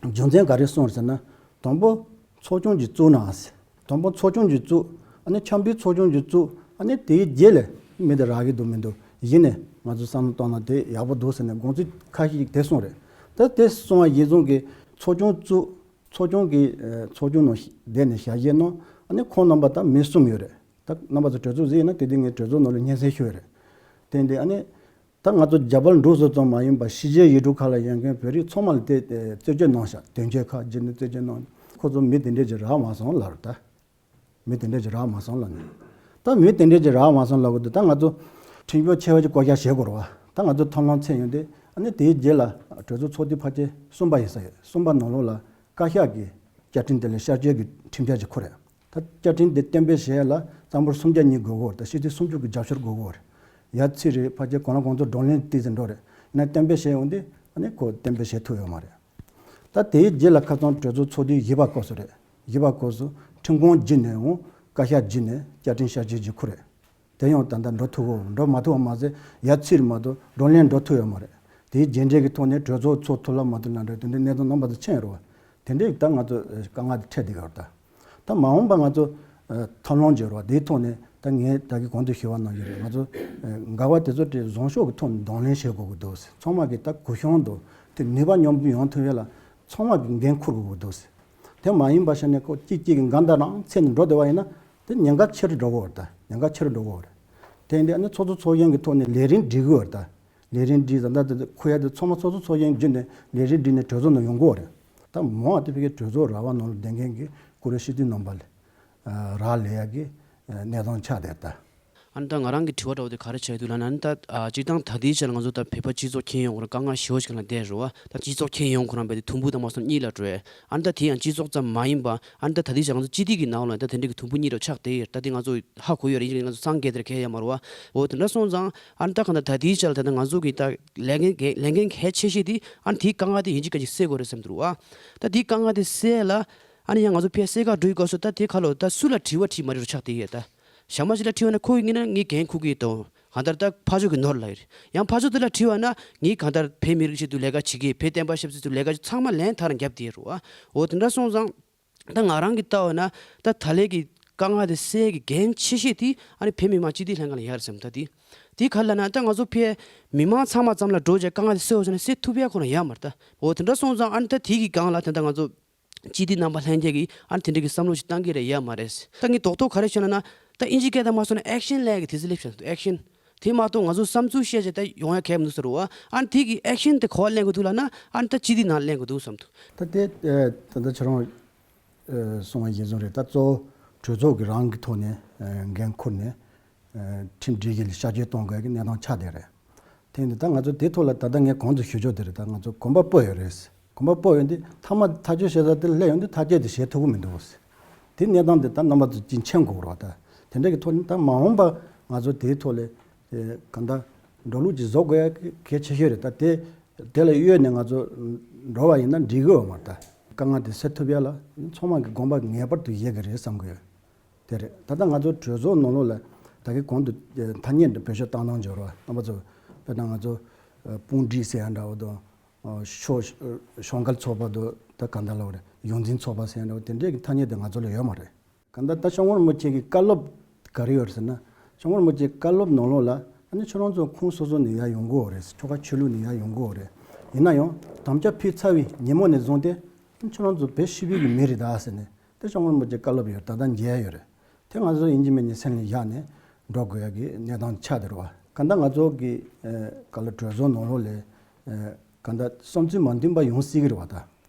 རྒྱུ་མཚན་ག་རེ་གསུངས་རེད་ཟེར་ན། དང་པོ་ཚོགས་ཆུང་ཅིག་བཙུགས་ན་ཟེར། དང་པོ་ཚོགས་ཆུང་ཅིག་བཙུགས། ཨ་ནི་འཆམ་མཐུན་ཚོགས་ཆུང་ཅིག་བཙུགས། ཨ་ནི་དེའི་རྗེས་ལ་མི་དེ་རག་གི་འདུག་མི་འདུག་གཞི་ནས་ང་ཚོ་བསམ་བློ་བཏང་ན་དེ་ཡག་པོ་འདུག་ཟེར་ནས་དགོངས་ཚུལ་ཁ་ཤས་ཤིག་དེ་གསུངས་རེད། ད་དེ་གསུངས་པ་གཞིར་བཟུང་གིས་ཚོགས་ཆུང་བཙུགས། ཚོགས་ཆུང་གི་ཨ་ཚོགས་ཆུང་ནང་བསྡད་ནས་ཞལ་བཞེས་གནང་། ཨ་ནི་ཁོང་རྣམ་པ་ད་མི་གསུམ་ཡོད་རེད། ད་རྣམ་པ་ཚོ་གྲོས་ཚོགས་གཟིགས་ཡིན་ན་དེ་དུས་ངས་གྲོས་ཚོགས་ནང་ལ་སྙན་སེང་ཞུས་རེད། དེ་འདི་ཨ་ནི་ད་ང་ཚོ་རྒྱ་བལ་འབྲུག་གསུམ་ཙམ་མ་ཡིན་པར་ཕྱི་རྒྱལ་ཡུལ་གྲུ་ཁག་ལ་ཡོད་མཁན་བོད་རིགས་ཚང་མ་ལ་དེ་རྩོད་གཅོད་གནང་ཤག་དོན་གཅོད་ཁག་བརྒྱུད་ནས་རྩོད་གཅོད་གནང་། ཁོ་ཚོ་མི་དེ་འདྲས་ཅིག་རག་མ་སོང་ལབ་རེད་ད། མི་དེ་འདྲས་ཅིག་རག་མ་སོང་ལབ་ནས། ད་མི་དེ་འདྲས་ཅིག་རག་མ་སོང་ལབ་གི་འདུག་ད་ང་ཚོ་ཁྲིམས་སྐྱོང་ཆེ་བ་ཅིག་བསྐོ་གཞག་བྱེད་དགོས་རེད་བ། ད་ང་ཚོ་ཐོབ་ལམ་ཚད་ཡོང་དུས་ཨ་ནི་དེའི་རྗེས་ལ་གྲོས་ཚོགས་ཚོགས་དུས་ཕལ་ཆེར་གསུམ་པ་ཡིན་ས་ཡོད། གསུམ་པ་ནང་ལོགས་ལ་བཀའ་ཤག་གིས་བཅའ་ཁྲིམས་དེ་ལ་ཤར་བསྐྱོད་ཀྱི་ཁྲིམས་འཆར་ཅིག་འཁུར་རེད། ད་བཅའ་ཁྲིམས་དེ་གཏན་འབེབས་བྱེད་ཡ་ལ་རྩ་འབོར་སུམ་བརྒྱ་གཉིས་དགོས་ཀྱི་ཡོད་རེད། ད་སྤྱི་འཐུས་སུམ་ཅུ་གི་རྒྱབ་སྐྱོར་དགོས་ཀྱི་ཡོད་རེད། ཡ་ཚིག་རེད། ཕལ་ཆེར་གང་ལ་གང་ཚོད་བགྲོ་གླེང་ཏོག་ཙམ་འགྲོ་རེད། ཡིན་ན་གཏན་འབེབས་བྱས་ཡོང་དུས་ཨ་ནི་ཁོ་གཏན་འབེབས་བྱེད་ཐུབ་ཡོད་མ་རེད། ད་དེའི་རྗེས་ལ་ཁ་སང་གྲོས་ཚོགས་ཚོགས་དུས་བཞི་པ་སྐབས་སུ་རེད། བཞི་པ་སྐབས་སུ་ཁྲིམས་ཁང་བརྒྱུད་ནས་འོང་བཀའ་ཤག་བརྒྱུད་ནས་བཅའ་ཁྲིམས་ཤར་བསྐྱོད་ཅིག་འཁུར་རེད། དེ་ཡང་ད་ལྟ་འགྲོ་ཐུབ་ཀྱི་ཡོད། འགྲོ་མ་ཐུབ་པ་མ་ཟད་ཡ་ཚིག་རེད་མ་གཏོགས་བགྲོ་གླེང་འགྲོ་ཐུབ་ཡོད་མ་རེད། དེའི་རྗེས་འབྲས་ཀྱི་ཐོག་ནས་གྲོས་ཚོགས་ཚོགས་ཐུབ་ལ་མ་ཐུབ་ལ་འདྲ་དེ་འདྲའི་གནས་སྟངས་རྣམ་པ་ཚོ་མཁྱེན་ཡོད་རེད་བ། དེ་འདྲའི་ད་ང་ཚོ་དཀའ་ངལ་དེ་འཕྲད་བསྡད་ཡོད་རེད་ད། ད་མ་འོངས་པ་ང་ཚོ་ཨ་ཐབས་ལམ་བརྗོད་རོགས་དེའི་ཐོག་ནས་ད་ངས་ད་གི་གོང་དུ་ཞུ་བ་ནང་བཞིན་རེད། ང་ཚོ་ཨ་འགལ་བ་དེ་ཚོ་དེ་བཟང་ཕྱོགས་ཀྱི་ཐོག་ནས་གདོང་ལེན་བྱེད་དགོས་ཀྱི་འདུག་ཚང་མ་གི་ད་གུ་ཡངས་དང་དེ་ནུས་པ་མཉམ་སྤུངས་ཡོང་ཐུབ་ཡ་ལ་ཚང་མ་གི་འགན་འཁུར་དགོས་ཀྱི་འདུག་དེ་མ་ཡིན་པ་བྱས་ནས་ཁོ་གཅིག་གཅིག་གི་འགལ་ཟླ་རང་འཚོལ་ནས་འགྲོ་བསྡད་པ་ཡིན་ན་དེ་ཉེན་ཁ་ཆེ་རུ་འགྲོ་གི་ཡོད་རེད། ད་ཉེན་ཁ་ཆེ་རུ་འགྲོ་གི་ཡོད་རེད། དེ་ཡིན་དུས་ཨ་ནི་ཚོགས་གཙོ་ཚོགས་གཞོན་གྱི་ཐོག་ནས་ལས་རིམ་སྒྲིག་གི་ཡོད་རེད་ད། ལས་རིམ་སྒྲིག་ཟླ་ཟླ་དེ་ཁོ་ཡ་དེ་ཚང་མ་ཚོགས་གཙོ་ཚོགས་གཞོན་བརྒྱུད་ནས་ལས་རིམ་སྒྲིག་ནས་གྲོས་ཚོགས་ནང་ཡོང་དགོས་རེད། ད་མང་བ་དེ་ཕ་གི་གྲོས་ཚོགས་ར་བ་ནང་ལ་བསྡད་མཁན་གྱི་བཀུར་འོས་སྤྱི་འཐུས་རྣམ་པ་ལ་རག་ལས་ཡ་གི་གནས་སྟངས་ཆགས་བསྡད་ད། ཨ་ནི་ད་ང་རང་གི་དྲི་བ་འདྲ་བོ་དེ་ག་རེ་ཆགས་ཡོད་འདུག་ལབ་ན། ཨ་ནི་ད་ཨ་སྤྱིར་བཏང་ད་ལྟའི་ཆ་ལ་ང་ཚོ་ད་བོད་པ་སྤྱི་ཚོགས་ཁྱོན་ཡོངས་ཁོ་རང་དཀའ་ངལ་ཞེ་པོ་ཞིག་ནང་བསྡད་རེད་བ། ད་སྤྱི་ཚོགས་ཁྱོན་ཡོངས་ཁོ་རང་རྦད་དེ་དུམ་བུ་དང་མ་སོང་གཉིས་ལ་འགྲོ་ཡ། ཨ་ནི་ད་དེ་ཡང་སྤྱི་ཚོགས་ཙམ་མ་ཡིན་པ་ཨ་ནི་ད་ད་ལྟའི་ཆ་ལ་ང་ཚོ་སྤྱི་བདེ་གི་ནང་ལ་ད་དེ་འདྲ་གི་དུམ་བུ་གཉིས་འདྲ་བོ་ཆགས་བསྡད་ཡོད་རེད། ད་དེ་ང་ཚོ་ཧ་གོ་ཡོད་རེད། ཡིན་ནའི་ང་ཚོ་སངས་རྒྱས་དེར་གལ་ཡོད་མ་རེད་བ། འོ་དེ་འདྲ་སོང་ཙང་ཨ་ནི་ད་གང་ལྟར་ད་ལྟའི་ཆ་ལ་ད་ལྟ་ང་ཚོ་གི་ད་ལས་འགན་གལ་ལས་འགན་གལ་ཆེ་ཤོས་དེ་ཨ་ནི་དེའི་དཀའ་ངལ་དེ་ཡིན་གཅིག་མིན་གཅིག་སེལ་དགོས་རེད་བསམ་འདུག་བ། ད་དེའི་དཀའ་ངལ་དེ་སེལ་ཡ་ལ་ཨ་ནི་ཡང་ང་ཚོ་ཕར་སེལ་ག་འགྲོ་ཡི་སྐབས་སུ་ད་དེ་ཁ་ལོ་ད་སུ་ལ་དྲི་བ་དྲིས་མ་རེད་རུ་ཆགས་བསྡད་ཡོད་ད། གཞན་མ་ཞིག་ལ་དྲི་བ་ན་ཁོ་གིས་ངས་ན་ངས་འགན་འཁུར་གྱི་ཡོད་དོ། གང་ལྟར་ད་ཕར་ཕྱོགས་ཀྱི་ནོར་ལ་ཡོད་རེད། ཡང་ཕར་ཕྱོགས་དེ་ལ་དྲི་བ་ན་ངས་གང་ལྟར་བོད་མི་རིགས་ཆེད་དུ་ལས་ཀ་བྱེད་ཀྱི་བོད་བསྟན་པ་ཆབ་སྲིད་དུ་ལས་ཀ་ཚང་མ་ལན་ཐག་རང་བརྒྱབ་བསྡད་ཡོད་རེད་བ། འོ་དེ་འདྲ་སོང་ཙང་། ད་ང་རང་གིས་བལྟ་བ་ན་ད་ད་ལན་གྱི་དཀའ་ངལ་དེ་སེལ་གྱི་འགན་ཆེ་ཤོས་དེ་ཨ་ནི་བོད་མི་མང་སྤྱི་འཐུས་ལྷན་ཁང་ལ་ཡོད་རེད་བསམ། ད་དེ་དེ་ག་རེ་ལབ་ན་ད་ང་ཚོ་ཕར་མི་མང་ཚང་མ་ཙམ་ལ་འགྲོ་བྱས་དཀའ་ངལ་དེ་སེལ་འོ་བྱས་ན་སེལ་ཐུབ་ཡ་ཁོ་རང་ཡོད་མ་རེད་ད། འོ་དེ་འདྲ་སོང་ཙང་ཨ་ནི་ད་དེ་གི་སྒང་ལ་ད་ལྟ་ང་ཚོ་སྤྱི་འཐུས་རྣམ་པ་ལྷན་རྒྱས་ཀྱིས་ཨ་ནི་དེ་འདྲ་གི་བསམ་བློ་ཞིག་བཏང་གི་རེད་ཡོད་མ་རེད། ད་ངས་རྡོག་རྡོག་ག་རེ་བཤད་ན་ན་ད་ཨིན་ཇི་སྐད་དང་མ་སོང་ན་ཨེག་ཤན་ལབ་ཡ་གི་དུས་ཚོད་སླེབས་བཞག་འདུག་ཨེག་ཤན། དེ་མ་གཏོགས་ང་ཚོ་བསམ་ཚུལ་བཤད་བྱས་ད་ཡོང་ཡ་གལ་མི་འདུག་ཟེར་བ། ཨ་ནི་དེ་གི་ཨེག་ཤན་དེ་ག་པར་ལེན་དགོས་འདུག་ལབ་ན་ཨ་ནི་ད་སྤྱི་འཐུས་ནང་ལེན་དགོས་འདུག་བསམ་འདུག་ད་དེ་ད་ལྟ་ཁྱེད་རང་གསུངས་པ་བཞིན་བཟོ་རེད། ད་གཙོ་བོ་གྲོས་ཚོགས་ཀྱི་རང་གི་ཐོག་ནས་འགན་འཁུར་ནས་ ཁྲིམས་སྒྲིག་གཞི་ལ་བསྐྱར་བཅོས་གཏོང་དགོས་ཀྱི་གནས་སྟངས་ཆགས་བསྡད་རེད། དེ་ཡིན་དུས་ད་ང་ཚོ་དེའི་ཐོག་ལ་ད་ལྟ་ངས་གོང་དུ་ཞུ་ཕྱོགས་དེ་རེད། ད་ང་ཚོ་གོམ་པ་སྤོས་ཡོད་རེད། གོམ་པ་སྤོས་ཡོད་དུས་མཐའ་མ་ཐག་གཅོད་བྱེད་ས་དེ་སླེབས་ཡོང་དུས་ཐག་གཅོད་དེ་བྱེད་ཐུབ་ཀྱི་མི་འདུག་དེ་གནས་སྟངས་དེ་ད་རྣམ་པ་ཚོ་ཅིག་མཁྱེན་དགོས་རེད་བ། ད་དེ་འདྲ་གི་ཐོག་ནས་ད་མ་འོངས་པ་ང་ཚོ་དེའི་ཐོག་ལ་གང་ལྟར་འགྲོ་ལུགས་ཅིག་བཟོ་དགོས་ཡ་གལ་ཆེ་ཤོས་རེད། ད་དེ་དེ་ལ་གཡོལ་ནས་ང་ཚོ་འགྲོ་བ་ཡིན་ན་འགྲིག་གི་ཡོད་མ་རེད། ད་དཀའ་ངལ་དེ་སེལ་ཐུབ་ཡ་ལ་ཚང་མ་གི་དགོངས་པ་ངེས་པར་དུ་བཞེས་ཀྱི་རེད་བསམ་གི་ཡོད། དེ་རེད། ད་ལྟ་ང་ཚོ་གྲོས་ཚོགས་ནང་ལོགས་ལ་ད་གིན་གོང་དུ་ཐ་སྙད་འདི་བེད་སྤྱོད་བཏང་སྟངས་འབྱོར་བ་རྣམ་པ་ཚོ། དཔེར་ན་ང་ཚོ་དཔུང་སྒྲིག་ཟེར་ཡ་འདྲ་བོ་དང་ཤོག་ཤོག་འགལ་ཚོགས་པ་དང་ད་ག་འདྲ་ལབ་རེད། ཡོངས་འཛིན་ཚོགས་པ་ཟེར་ཡ་འདྲ་བོ་དེ་འདྲས་ཀྱི་ཐ་སྙད་དེ་ང་ཚོ་ལ་ཡོད་མ་རེད། གང་ལྟར་ད་སྐྱབས་མགོན་རིན་པོ་ཆེ་གི་བཀའ་སློབ་ག་རེ་ཡོད་རེད་ཟེར་ན། སྐྱབས་མགོན་རིན་པོ་ཆེའི་བཀའ་སློབ་ནང་ལོགས་ལ་ཨ་ནི་ཁྱོད་རང་ཚོ་ཁོངས་སོ་སོ་ནས་ཡར་ཡོང་གི་ཡོད་རེད། ཆོལ་ཁ་ཆོས་ལུགས་ནས་ཡར་ཡོང་གི་ཡོད་རེད། ཡིན་ན་ཡང་དམ་བཅའ་ཕུལ་ཚར་བའི་ཉིན་མོ་ནས་བཟུང་སྟེ་ཁྱོད་རང་ཚོ་བོད་སྤྱི་པའི་གི་མི་རེད་ད་ཟེར་ནས་དེ་སྐྱབས་མགོན་རིན་པོ་ཆེའི་བཀའ་སློབ་ཡོད། ད་ལྟ་མཇལ་ཡ་ཡོད་རེད། དེ་ང་ཚོ་ཡིན་གཅིག་མིན་གཅིག་སེམས་ལ་བཞག་ནས་འགྲོ་དགོས་ཡ་གི་གནས་སྟངས་ཆགས་བསྡད་རེད་བ། གང་ལྟར་ང་ཚོ་གི་ཨ་ག་ལ་གྲོས་ཚོགས་ནང་ལོགས་ལ་ཨ་གང་ལྟར་བསམ་ཚུལ་མ་མཐུན་པ་ཡོང་སྲིད་ཀྱི་རེད་བ། ད་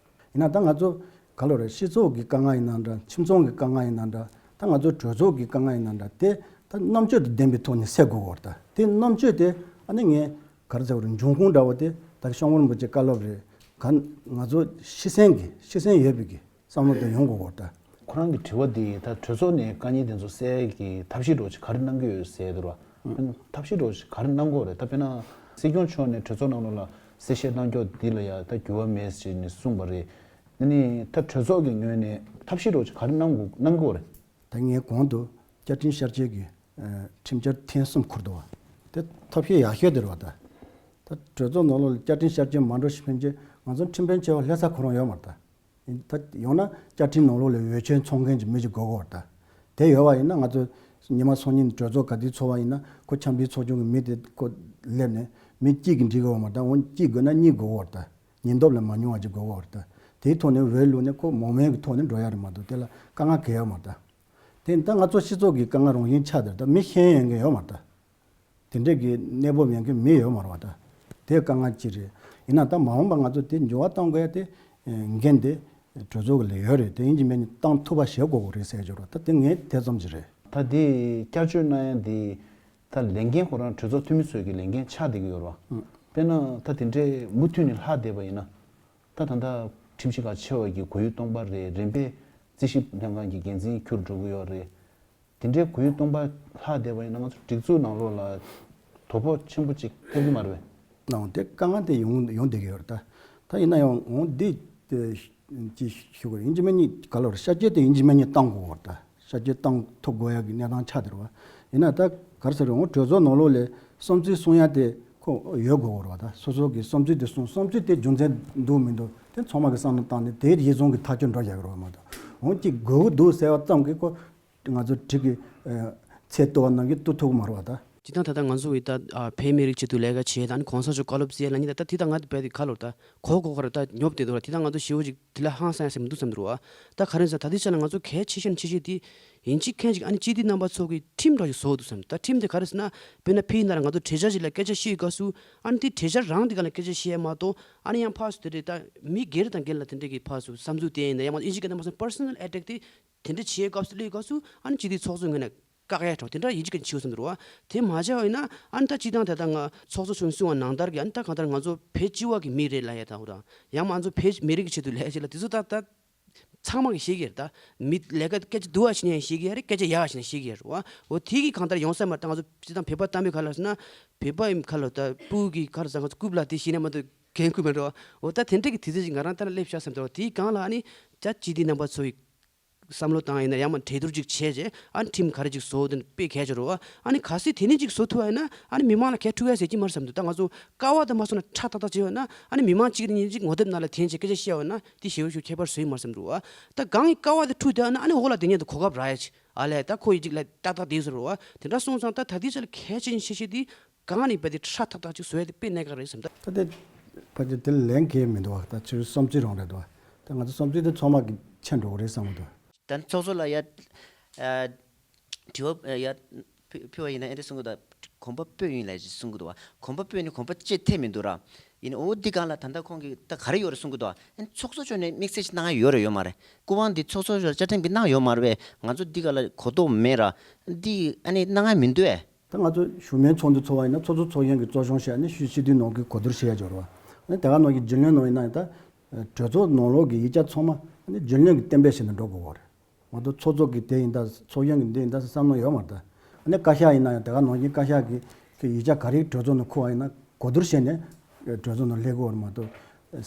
ཡིན་ན་ད་ང་ཚོ་ག་ལ་རེད། སྤྱི་ཚོགས་ཀྱི་དཀའ་ངལ་ཡིན་ན་འདྲ། ཁྱིམ་ཚང་གི་དཀའ་ངལ་ཡིན་ན་འདྲ། ད་ང་ཚོ་གྲོས་ཚོགས་ཀྱི་དཀའ་ངལ་ཡིན་ན་འདྲ། དེ་ད་རྣམ་དཔྱོད་དང་ལྡན་པའི་ཐོག་ནས་སེལ་དགོས་ཀྱི་ཡོད་རེད། ད་དེ་རྣམ་དཔྱོད་དེ་ཨ་ནི་ངས་ག་རེ་ཟེར་བ་རེད། འབྱུང་ཁུངས་འདྲ་བོ་དེ་ད་སྐྱབས་མགོན་རིན་པོ་ཆེའི་བཀའ་སློབ་རེད། ག་ང་ཚོ་ཤི་གསོན་གྱི་ཤི་གསོན་ཡོད་པའི་གི་བསམ་བློ་དེ་ཡོང་དགོས་ཀྱི་ཡོད་རེད། ད་ཁོ་རང་གི་དྲི་བ་འདི་ད་གྲོས་ཚོགས་ནས་དཀའ་ངལ་དེ་ཚོ་སེལ་གྱི་ཐབས་ཤེས་འདྲ་བོ་ཅིག་ག་རེ་གནང་གི་ཡོད་ཟེར་འདུག་ར། ཐབས་ཤེས་འདྲ་བོ་ཅིག་ག་རེ་གནང་གི་ཡོད་རེད། ད་དཔེར་ན་སྲིད་སྐྱོང་མཆོག་ནས་གྲོས་ཚོགས་ནང་ལོགས་ལ་གསལ་བཤད་གནང་ཕྱོགས་འདི་ལ་ཡ་ད་འགྱུར་བ་མེད་ཟེར་ནས་གསུངས་པ་རེད། ཨ་ནི་ད་གྲོས་ཚོགས་ཀྱི་ངོས་ནས་ཐབས་ཤེས་འདྲ་བོ་ཅིག་ག་རེ་གནང་དགོས་གནང་གི་ཡོད་རེད། ད་ངས་གོང་དུ་བསྐྱར་ཁྲིམས་ཤར་བསྐྱོད་ཀྱི་ཨ་ཁྲིམས་འཆར་ཐེངས་གསུམ་འཁུར་འདུག་བ། དེ་ཐབས་ཤེས་ཡག་ཤོས་དེ་རེད་བ། ད་ད་གྲོས་ཚོགས་ནང་ལོགས་ལ་བསྐྱར་ཁྲིམས་ཤར་བསྐྱོད་མ་འགྲོ་ཕྱིན་ཆད་ང་ཚོ་ཁྲིམས་དཔོན་ཆེ་བ་སླེབས་ས་ཁོ་རང་ཡོད་མ་རེད། ད་ཡིན་ད་ཡང་ན་བཅའ་ཁྲིམས་ནང་ལོགས་ལ་འོས་ཆོས་ཚོགས་མཁན་གྱི་མི་ཞིག་དགོས་ཀྱི་ཡོད་རེད། ད་དེ་ཡོད་པ་ཡིན་ན་ང་ཚོ་ཉི་མ་སང་ཉིན་གྲོས་ཚོགས་ག་དུས་ཚོགས་པ་ཡིན་ན་ཁོ་འཆམ་མཐུན་ཚོགས་ཆུང་གི་མི་དེ་ཁོ་སླེབས་ནས་མི་གཅིག་གིས་འགྲིག་གི་ཡོད་མ་རེད། ད་འོ་གཅིག་དགོས་ན་གཉིས་དགོས་ཀྱི་ཡོད་རེད། ད་ཉེན་རྟོག་ལས་མང་ཉུང་བ་ཅིག་དགོས་ཀྱི་ཡོད་རེད། ད་དེའི་ཐོག་ནས་འོས་བླུགས་ནས་ཁོ་མང་མོས་ཀྱི་ཐོག་ནས་འགྲོ་ཡ་རེད་མ་གཏོགས་དེ་ལ་དཀའ་ངལ་གང་ཡང་ཡོད་མ་རེད། ད་དེ་ད་ང་ཚོ་སྤྱི་ཚོགས་ཀྱི་དཀའ་ངལ་རང་བཞིན་ཆགས་བསྡད་རེད། ད་མི་ཤེས་ཡོན་མཁན་ཡོད་མ་རེད། ད། དེ་འདྲས་ཀྱི་གནས་བབ་ཡོང་གི་མི་ཡོད་མ་རེད་བ། ད་དེ་དཀའ་ངལ་ཅིག་རེད། ཡིན་ན་ད་མ་འོངས་པ་ང་ཚོ་དེ་འགྱུར་བ་གཏོང་དགོས་ཡ་དེ་འགན་དེ་གྲོས་ཚོགས་ཀྱི་ལ་ཡོད་རེད། དེ་ཡིན་གཅིག་མིན་གཅིག་གཏོང་ཐུབ་པ་བྱེད་དགོས་ཀྱི་རེད་ཟེར་གྱི་རེད། ད་དེ་ངས་དེ་ཙམ་ཅིག་རེད། ད་དེ་བསྐྱར་བཅོས་གནང་ཡ་དེ་ད་ལས་འགན་ཁོ་རང་གྲོས་ཚོགས་འཐུས་མི་ཚོའི་གི་ལས་འགན་ཆགས་བསྡད་ཀྱི་ཡོད་རེད་བ། དཔེར་ན་ད་དེ་འདྲས་མུ་མཐུད་ནས་ལྷག་བསྡད་པ་ཡིན་ན། ད་ད་ལྟ་ཁྲིམས་ཞིབ་ཁག་ཆེ་བ་གི་གོ་ཡུལ་སྟོང་པ་རེད། རིམ་པས་རྩིས་ཞིབ་ལྷན་ཁང་གི་འགན་འཛིན་འཁྱུར་འགྲོ་གི་ཡོད་རེད། དེ་འདྲའི་གོ་ཡུལ་སྟོང་པ་ལྷག་བསྡད་པ་ཡིན་ན་ང་ཚོ་སྒྲིག་འཛུགས་ནང་ལོགས་ལ་དོ་ཕོག་ཆེན་པོ་ཅིག་ཐེབས་ཀྱི་མ་རེད་པས། ནའང་དེ་དཀའ་ངལ་དེ་ཡོང་ཡོང་བསྡད་ཀྱི་ཡོད་རེད་ད། ད་ཡིན་ན་ཡང་འོང་འདི་ཅི་ཞུ་དགོས་རེད། ཡིན་གཅིག་མིན་གཉིས་ག་ལོར་ཤར་སྐྱེད་དེ་ཡིན་གཅིག་མིན་གཉིས་བཏང་དགོས་པ་རེད་ད། ཤར་སྐྱེད་བཏང་ཐུབ་དགོས་ཡ་གི་གནས་སྟངས་ཆགས་བསྡད་རེད་བ། ཡིན་ན་ད་ག་རེ་ཟེར་རེད། འོང་གྲོས་ཚོགས་ནང་ལོགས་ལ་བསམ་ཚུལ་གསུང་ཡ་དེ་ཁོ་ཡོད་དགོས་པ་རེད་བ། ད་སོ་སོ་གི་བསམ་ཚུལ་དེ་གསུང་། བསམ་ཚུལ་དེ་རྒྱུ་མཚན་འདུག་མི་འདུག་དེ་ཚང་མ་གི་བསམ་བློ་བཏང་ནས་དེ་གཞི་བཟུང་གི་ཐག་གཅོད་འགྲོ་ཡ་གི་རེད་བ་མ་གཏོགས། འོང་གཅིག་དགོས་ཀྱི་འདུག་ཟེར་བ་ཙམ་གྱིས་ཁོ། ང་ཚོ་གྲི་གི་ཚད་གཏོར་བ་ནང་གི་གཏོར་ཐུབ་ཀྱི་མ་རེད་བ་ད། སྤྱིར་བཏང་ད་ལྟ་ང་ཚོ་གི་ད་བོད་མི་རིགས་ཆེད་དུ་ལས་ཀ་བྱེད་ད་ནི་གོང་ས་མཆོག་བཀའ་སློབ་བསྩལ་ལ་ནི་ད་ལྟ་དེ་ད་ང་ཚོ་བོད་དེ་ཁ་ལོར་ད་གོ་གོ་ག་རེ་ད་ཉོབ་དེ་འདུག་ར། དེ་ད་ང་ཚོ་ཞེ་བོ་ཅིག་དེ་ལ་ཧང་སང་ཡ་ཟེར་མི་འདུག་བསམ་འདུག་ར་བ། ད་ག་རེ་ཟེར་ད་དེ་ཆ་ལ་ང་ཚོ་གལ་ཆེ་ཤོས་ནི་ཆེ་ཤོས་དེ་ཡིན་གཅིག་མཁན་གཅིག་ཨ་ནི་སྤྱི་འཐུས་རྣམ་པ་ཚོ་གི་ཁྲིམས་འདྲ་ཞིག་བཟོ་འདུག་བསམ། ད་ཁྲིམས་དེ་ག་རེ་ཟེར་ན་དཔེར་ན་ཕ་གི་ནང་ལ་ང་ཚོ་གྲོས་འཆར་ཞིག་ལ་སྐད་ཆ་བཤད་སྐབས་སུ་ཨ་ནི་དེ་གྲོས་འཆར་རང་དེ་ག་ལ་སྐད་ཆ་བཤད་ཡ་མ་གཏོགས་ཨ་ནི་ཡང་ཕར་ཚུར་དེ་རེད་ད་མི་སྒེར་དང་སྒེར་ལ་དེ་འདྲ་གི་ཕར་ཚུར་བསམ་ཚུལ་བསྟན་ཡིན་ན་ཡང་མ་ཨིན་ཇི་སྐད་ནང་མ་སོང་personal attack དེ། དེ་འདྲ་བྱེད་སྐབས་སུ་སླེབས་སྐབས་སུ་ཨ་ནི་སྤྱི་འཐུས་ཚོགས་གཙོ་ངོས་ནས་བཀག་ཡ་འདྲ་དེ་འདྲ་ཡིན་གཅིག་མཁན་གཅིག་ཡོད་བསམ་འདུག་ར་བ། དེ་མ་བྱས་པ་ཡིན་ན་ཨ་ནི་ད་སྤྱིར་བཏང་དེ་ལྟ་ང་ཚོགས་གཙོ་མཆོག་གསུངས་པ་ནང་ལྟར་གྱི་ཨ་ནི་ད་གང་ལྟར་ང་ཚོ་བོད་སྤྱི་བ་གི་མི་རེད་ལབ་ཡ་དང་འོ་དང་ཡང་ང་ཚོ་བོད་མི་རིགས་ཀྱི་ཆེད་དུ་ལས་བྱེད་ལ་དེ་ཚོ་ད་ད་ཚང་མ་གིས་ཤེས་ཀྱི་རེད། ད་མི་ལས་ཀ་སྐད་ཆ་སྡུག་པ་བྱེད་མཁན་ཤེས་ཀྱི་ཡ་རེད། སྐད་ཆ་ཡག་པ་བྱེད་མཁན་ཤེས་ཀྱི་ཡ་རེད་བ། འོ་དེ་གི་གང་ལྟར་ཡོང་ས་མ་རེད། ད་ང་ཚོ་སྤྱིར་བཏང་བོད་པ་ལྟ་མོས་ག་ལ་ཟེར་ན་བོད་པ་ཡིན་ག་ལ་ད་སྤུ་གུ་གི་ག་ལ་ཟེར་ང་ཚོ་རྐུབ་ལ་དེ་ཤེས་ན་མ་གཏོགས་འགན་ཁུར་མེད་འགྲོ་བ། འོ་ད་དེ་འདྲ་གི་དུས་ཚོད་ཅིག་ང་རང་ལྟ་ན་སླེབས་ཤག་བསམ་འདུག་དེའི་སྒང་ལ་ཨ་ནི་ད་སྤྱི་འཐུས་རྣམ་པ་ཚོ་ཡི་བསམ་བློ་བཏང་ཡིན་ན་ཡང་མ་གྲོས་བསྡུར་ཅིག་བྱས་རྗེས་ཨ་ནི་ཁྲིམས་ག་རེ་ཅིག་བཟོ་དེ་དཔེ་གལ་ཆེ་རེད་བ། ཨ་ནི་གལ་སྲིད་དེ་ནས་ཅིག་བཟོ་ཐུབ་པ་ཡིན་ན་ཨ་ནི་མི་མང་ལ་གལ་འཁྲི་བ་ཟེར་གྱི་མ་རེད་བསམ་འདུག་ད་ང་ཚོ་ཀ་བ་དང་མ་སོང་ན་ཁྲ་ཏག་ཏག་བྱས་པ་ན་ཨ་ནི་མི་མང་གཅིག་ནས་གཉིས་ཅིག་ངོ་དེབ་ནང་ལ་འཐེན་བྱས་སྐད་ཆ་བཤད་པ་ན་དེ་ཞེ་པོ་ཞིག་ཁྱད་པར་བཟོ་ཡི་མ་རེད་བསམ་འདུག་བ། ད་གང་གི་ཀ་བ་དེ་འཁྲུག་བསྡད་ན་ཨ་ནི་འོག་ལ་དེ་ཉིད་དུ་གོ་སྐབས་རག་ཡ་ཅིག་ཨ་ལས་ད་ཁོ་ཡི་ཅིག་ལ་ཏག་ཏག་བསྡད་ཟེར་བ། དེ་འདྲ་སོང་ཙང་ད་ད་ལྟའི་ཆ་ལ་གལ་ཆེན་ཤོས་ཤིག་དེ་གང་ནས་བས་དེ་ཁྲ་ཏག་ཏག་ཅིག་བཟོ་ཡ་དེ་དཔེ་གནད་འགག་རེད་བསམ་ད། ད་དེ་ཕལ་ཆེར་དེ་ལན་གལ་མི་འདུག་བ། ད་ཁྱོད་བསམ་ཚུལ་རང་རེད་འདུག་བ། ད་ང་ཚོ་བསམ་ཚུལ་དེ་ཚང་མ་གི་མཁྱེན་འགྲོ་གི་རེད་བསམ་གི་འདུག་ད་ཚོགས་གཙོ་ལ་ཡ་ཨ་དྲི་བ་ཡ་ཕུ་ཕུལ་བ་ཡིན་ན་ཨེ་འདྲ་གསུང་གི་འདུག་གོམ་པ་སྤོས་ཡིན་ལབ་ཅིག་གསུང་གི་འདུག་བ། གོམ་པ་སྤོས་ནི་གོམ་པ་ཅིག་ཐེབས་མི་འདུག་ར། ཡིན་འོ་འདི་སྒང་ལ་ད་ལྟ་ཁོང་གིས་ད་ག་རེ་ཡོད་རེད་གསུང་གི་འདུག་བ། ཨ་ནི་ཚོགས་གཙོ་མཆོག་ནས་དམིགས་བསལ་ཅིག་གནང་ཡ་ཡོད་རེད་ཡོད་མ་རེད། སྐུ་དབང་འདི་ཚོགས་གཙོ་མཆོག་བཅའ་ཁྲིམས་ཀྱིས་གནང་ཡོད་མ་རེད་པས། ང་ཚོ་འདི་སྒང་ལ་གོ་རྟོགས་མེད་ར། འདི་ཨ་ནི་གནང་ཡ་མི་འདུག་ཨེ། ད་ང་ཚོ་བཞུགས་མོལ་ཚོགས་འདུ་ཚོགས་པ་ཡིན་ན་ཚོགས་གཙོ་ཚོགས་གཞོན་གྱི་གཙོ་སྐྱོང་བྱས་ནས་སྤྱི་འཐུས་ནང་གི་གོ་བསྡུར་བྱེད་ཡ་འབྱོར་བ། ཨ་ནི་དེ་ག་ནང་གི་རྒྱུན་ལས་ནང་ཡིན་ན་ཡང་ད་གྲོས་ཚོགས་ནང་ལོགས་ཀྱི་ཡིག་ཆ་ཚང་མ་ཨ་ནི་རྒྱུན་ལས་ཀྱི་གཏན་འབེབས་བྱས་ནས་འགྲོ་དགོས་པ་རེད། མ་གཏོགས་ཚོགས་གཙོ་གི་དེ་ཡིན་ད་ཚོགས་གཞོན་གྱི་འདི་ཡིན་ད་བསམ་བློ་ཡོད་མ་རེད་ད། ཨ་ནི་བཀའ་ཤག་ཡིན་ན་ཡང་དེ་ག་ནང་བཞིན་བཀའ་ཤག་གི་གི་ཡིག་ཆ་ག་རེ་གྲོས་ཚོགས་ནང་འཁུར་བ་ཡིན་ན་གོ་བསྡུར་བྱས་ནས་གྲོས་ཚོགས་ནང་སླེབས་དགོས་པ་རེད་མ་གཏོགས་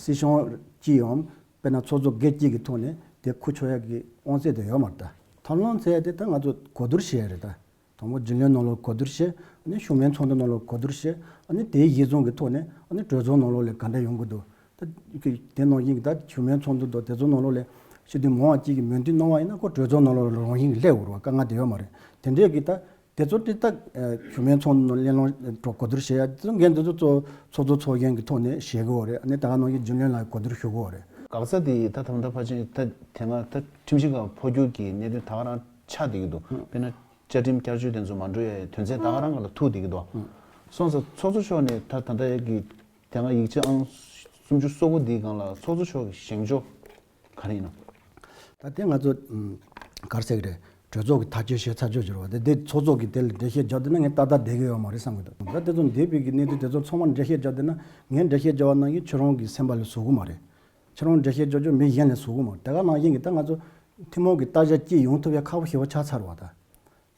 སྲིད་སྐྱོང་གཅིག་འམ་དཔེར་ན་ཚོགས་གཙོ་སྒེར་གཅིག་གི་ཐོག་ནས་དེ་འཁུར་ཆོག་ཡ་གི་དབང་ཚད་དེ་ཡོད་མ་རེད་ད། ཐབས་ལམ་ཟེར་ཡ་དེ་ད་ང་ཚོ་གོ་བསྡུར་བྱས་ཡ་རེད་ད། དང་པོ་རྒྱུན་ལས་ནང་ལོགས་གོ་བསྡུར་བྱས། ཨ་ནི་བཞུགས་མོལ་ཚོགས་འདུ་ནང་ལོགས་གོ་བསྡུར་བྱས། ཨ་ནི་དེའི་གཞི་བཟུང་གི་ཐོག་ནས་ཨ་ནི་གྲོས་ཚོགས་ནང་ལོགས་ལ་ག་འདྲ་ཡོང་གི་འདུག་ད་གི་དེ་ནང་བཞིན་གྱི་ད་བཞུགས་མོལ་ཚོགས་འདུ་དང་དེ་ཚོ་ནང་ལོགས་ལ་སྤྱི་འཐུས་མང་བ་གཅིག་གིས་མོས་མཐུན་གནང་བ་ཡིན་ན་ཁོ་གྲོས་ཚོགས་ནང་ལོགས་ལ་རང་བཞིན་གྱིས་སླེབས་འོང་བ་དཀའ་ངལ་དེ་ཡོད་མ་རེད། དེ་འདྲས་ཀྱི་ད་དེ་ཚོ་དེ་ད་བཞུགས་མོལ་ཚོགས་འདུ་ནང་གླེང་སློང་འགྲོ་གོ་བསྡུར་བྱེད་ཡ་དེ་ཚོ་འགན་དེ་ཚོ་གཙོ་ཚོགས་གཙོ་ཚོགས་གཞོན་གྱི་ཐོག་ནས་བྱེད་དགོས་པ་རེད། ཨ་ནི་ད་ག་ནང་བཞིན་རྒྱུན་ལས་ལ་གོ་བསྡུར་ཞུ་དགོས་པ་རེད། འགག་རྩ་དེ་ད་ད་ལྟ་ཕལ་ཆེར་ད་དེ་སྔ་ད་ཁྲིམས་ཞིབ་ཁང་འཕོ་འགྱུར་གྱི་གནད་དོན་ད་ག་རང་ཆགས་བསྡད་ཀྱི་འདུག་དཔེར་ན། བཅའ་ཁྲིམས་བསྐྱར་བཅོས་དེ་ཚོ་མ་འགྲོ་ཡའི་དོན་ཚན་ད་ག་རང་ག་ལ་ཐུག་བསྡད་ཀྱི་འདུག་སོང་ཙང་ཚོགས་གཙོ་མཆོག་ནས་ད་ད་ལྟ་གི་དེ་སྔ་ཡིག་ཆ་ཨང་སུམ་ཅུ་སོ་དགུ་འདིའི་སྒང་ལ་ཚོགས་གཙོ་མཆོག་གི་བཞེངས་ཕྱོགས་ག་རེ་ཡིན་ནམ། ད་དེ་ང་ཚོ་ཨམ་ག་རེ་ཟེར་གི་རེད། གྲོས་ཚོགས་ཀྱི་ཐག་གཅོད་བྱས་ཚར་ཆོག་གི་རེད་བ། དེ་དེ་ཚོགས་གཙོ་གིས་དེ་ལ་འགྲེལ་བཤད་རྒྱག་བསྡད་ན་ངས་ཏག་ཏག་བསྡད་ཀྱི་ཡོད་མ་རེད་བསམ་གི་འདུག་ད་དེ་ཚོ་འདས་པའི་གི་གནད་དོན་དེ་ཚོ་ཚང་མ་འགྲེལ་བཤད་རྒྱག་བསྡད་ན་ངས་འགྲེལ་བཤད་རྒྱག་པ་ནང་བཞིན་ཁྱོད་རང་གི་སེམས་པ་ལ་བཟོ་གི་མ་རེད། ཁྱོད་རང་འགྲེལ་བཤད་རྒྱག་རྒྱུ་མི་གཞན་ལ་བཟོ་གི་མ་རེད། དེ་ག་ནང་བཞིན་གི་ད་ང་ཚོ་ཐུན་མོང་གི་བརྟག་དཔྱད་ཅིག་ཡོང་ཐུབ་ཡ་ཁག་པོ་ཞེ་པོ་ཆགས་ཚར་བ་ད།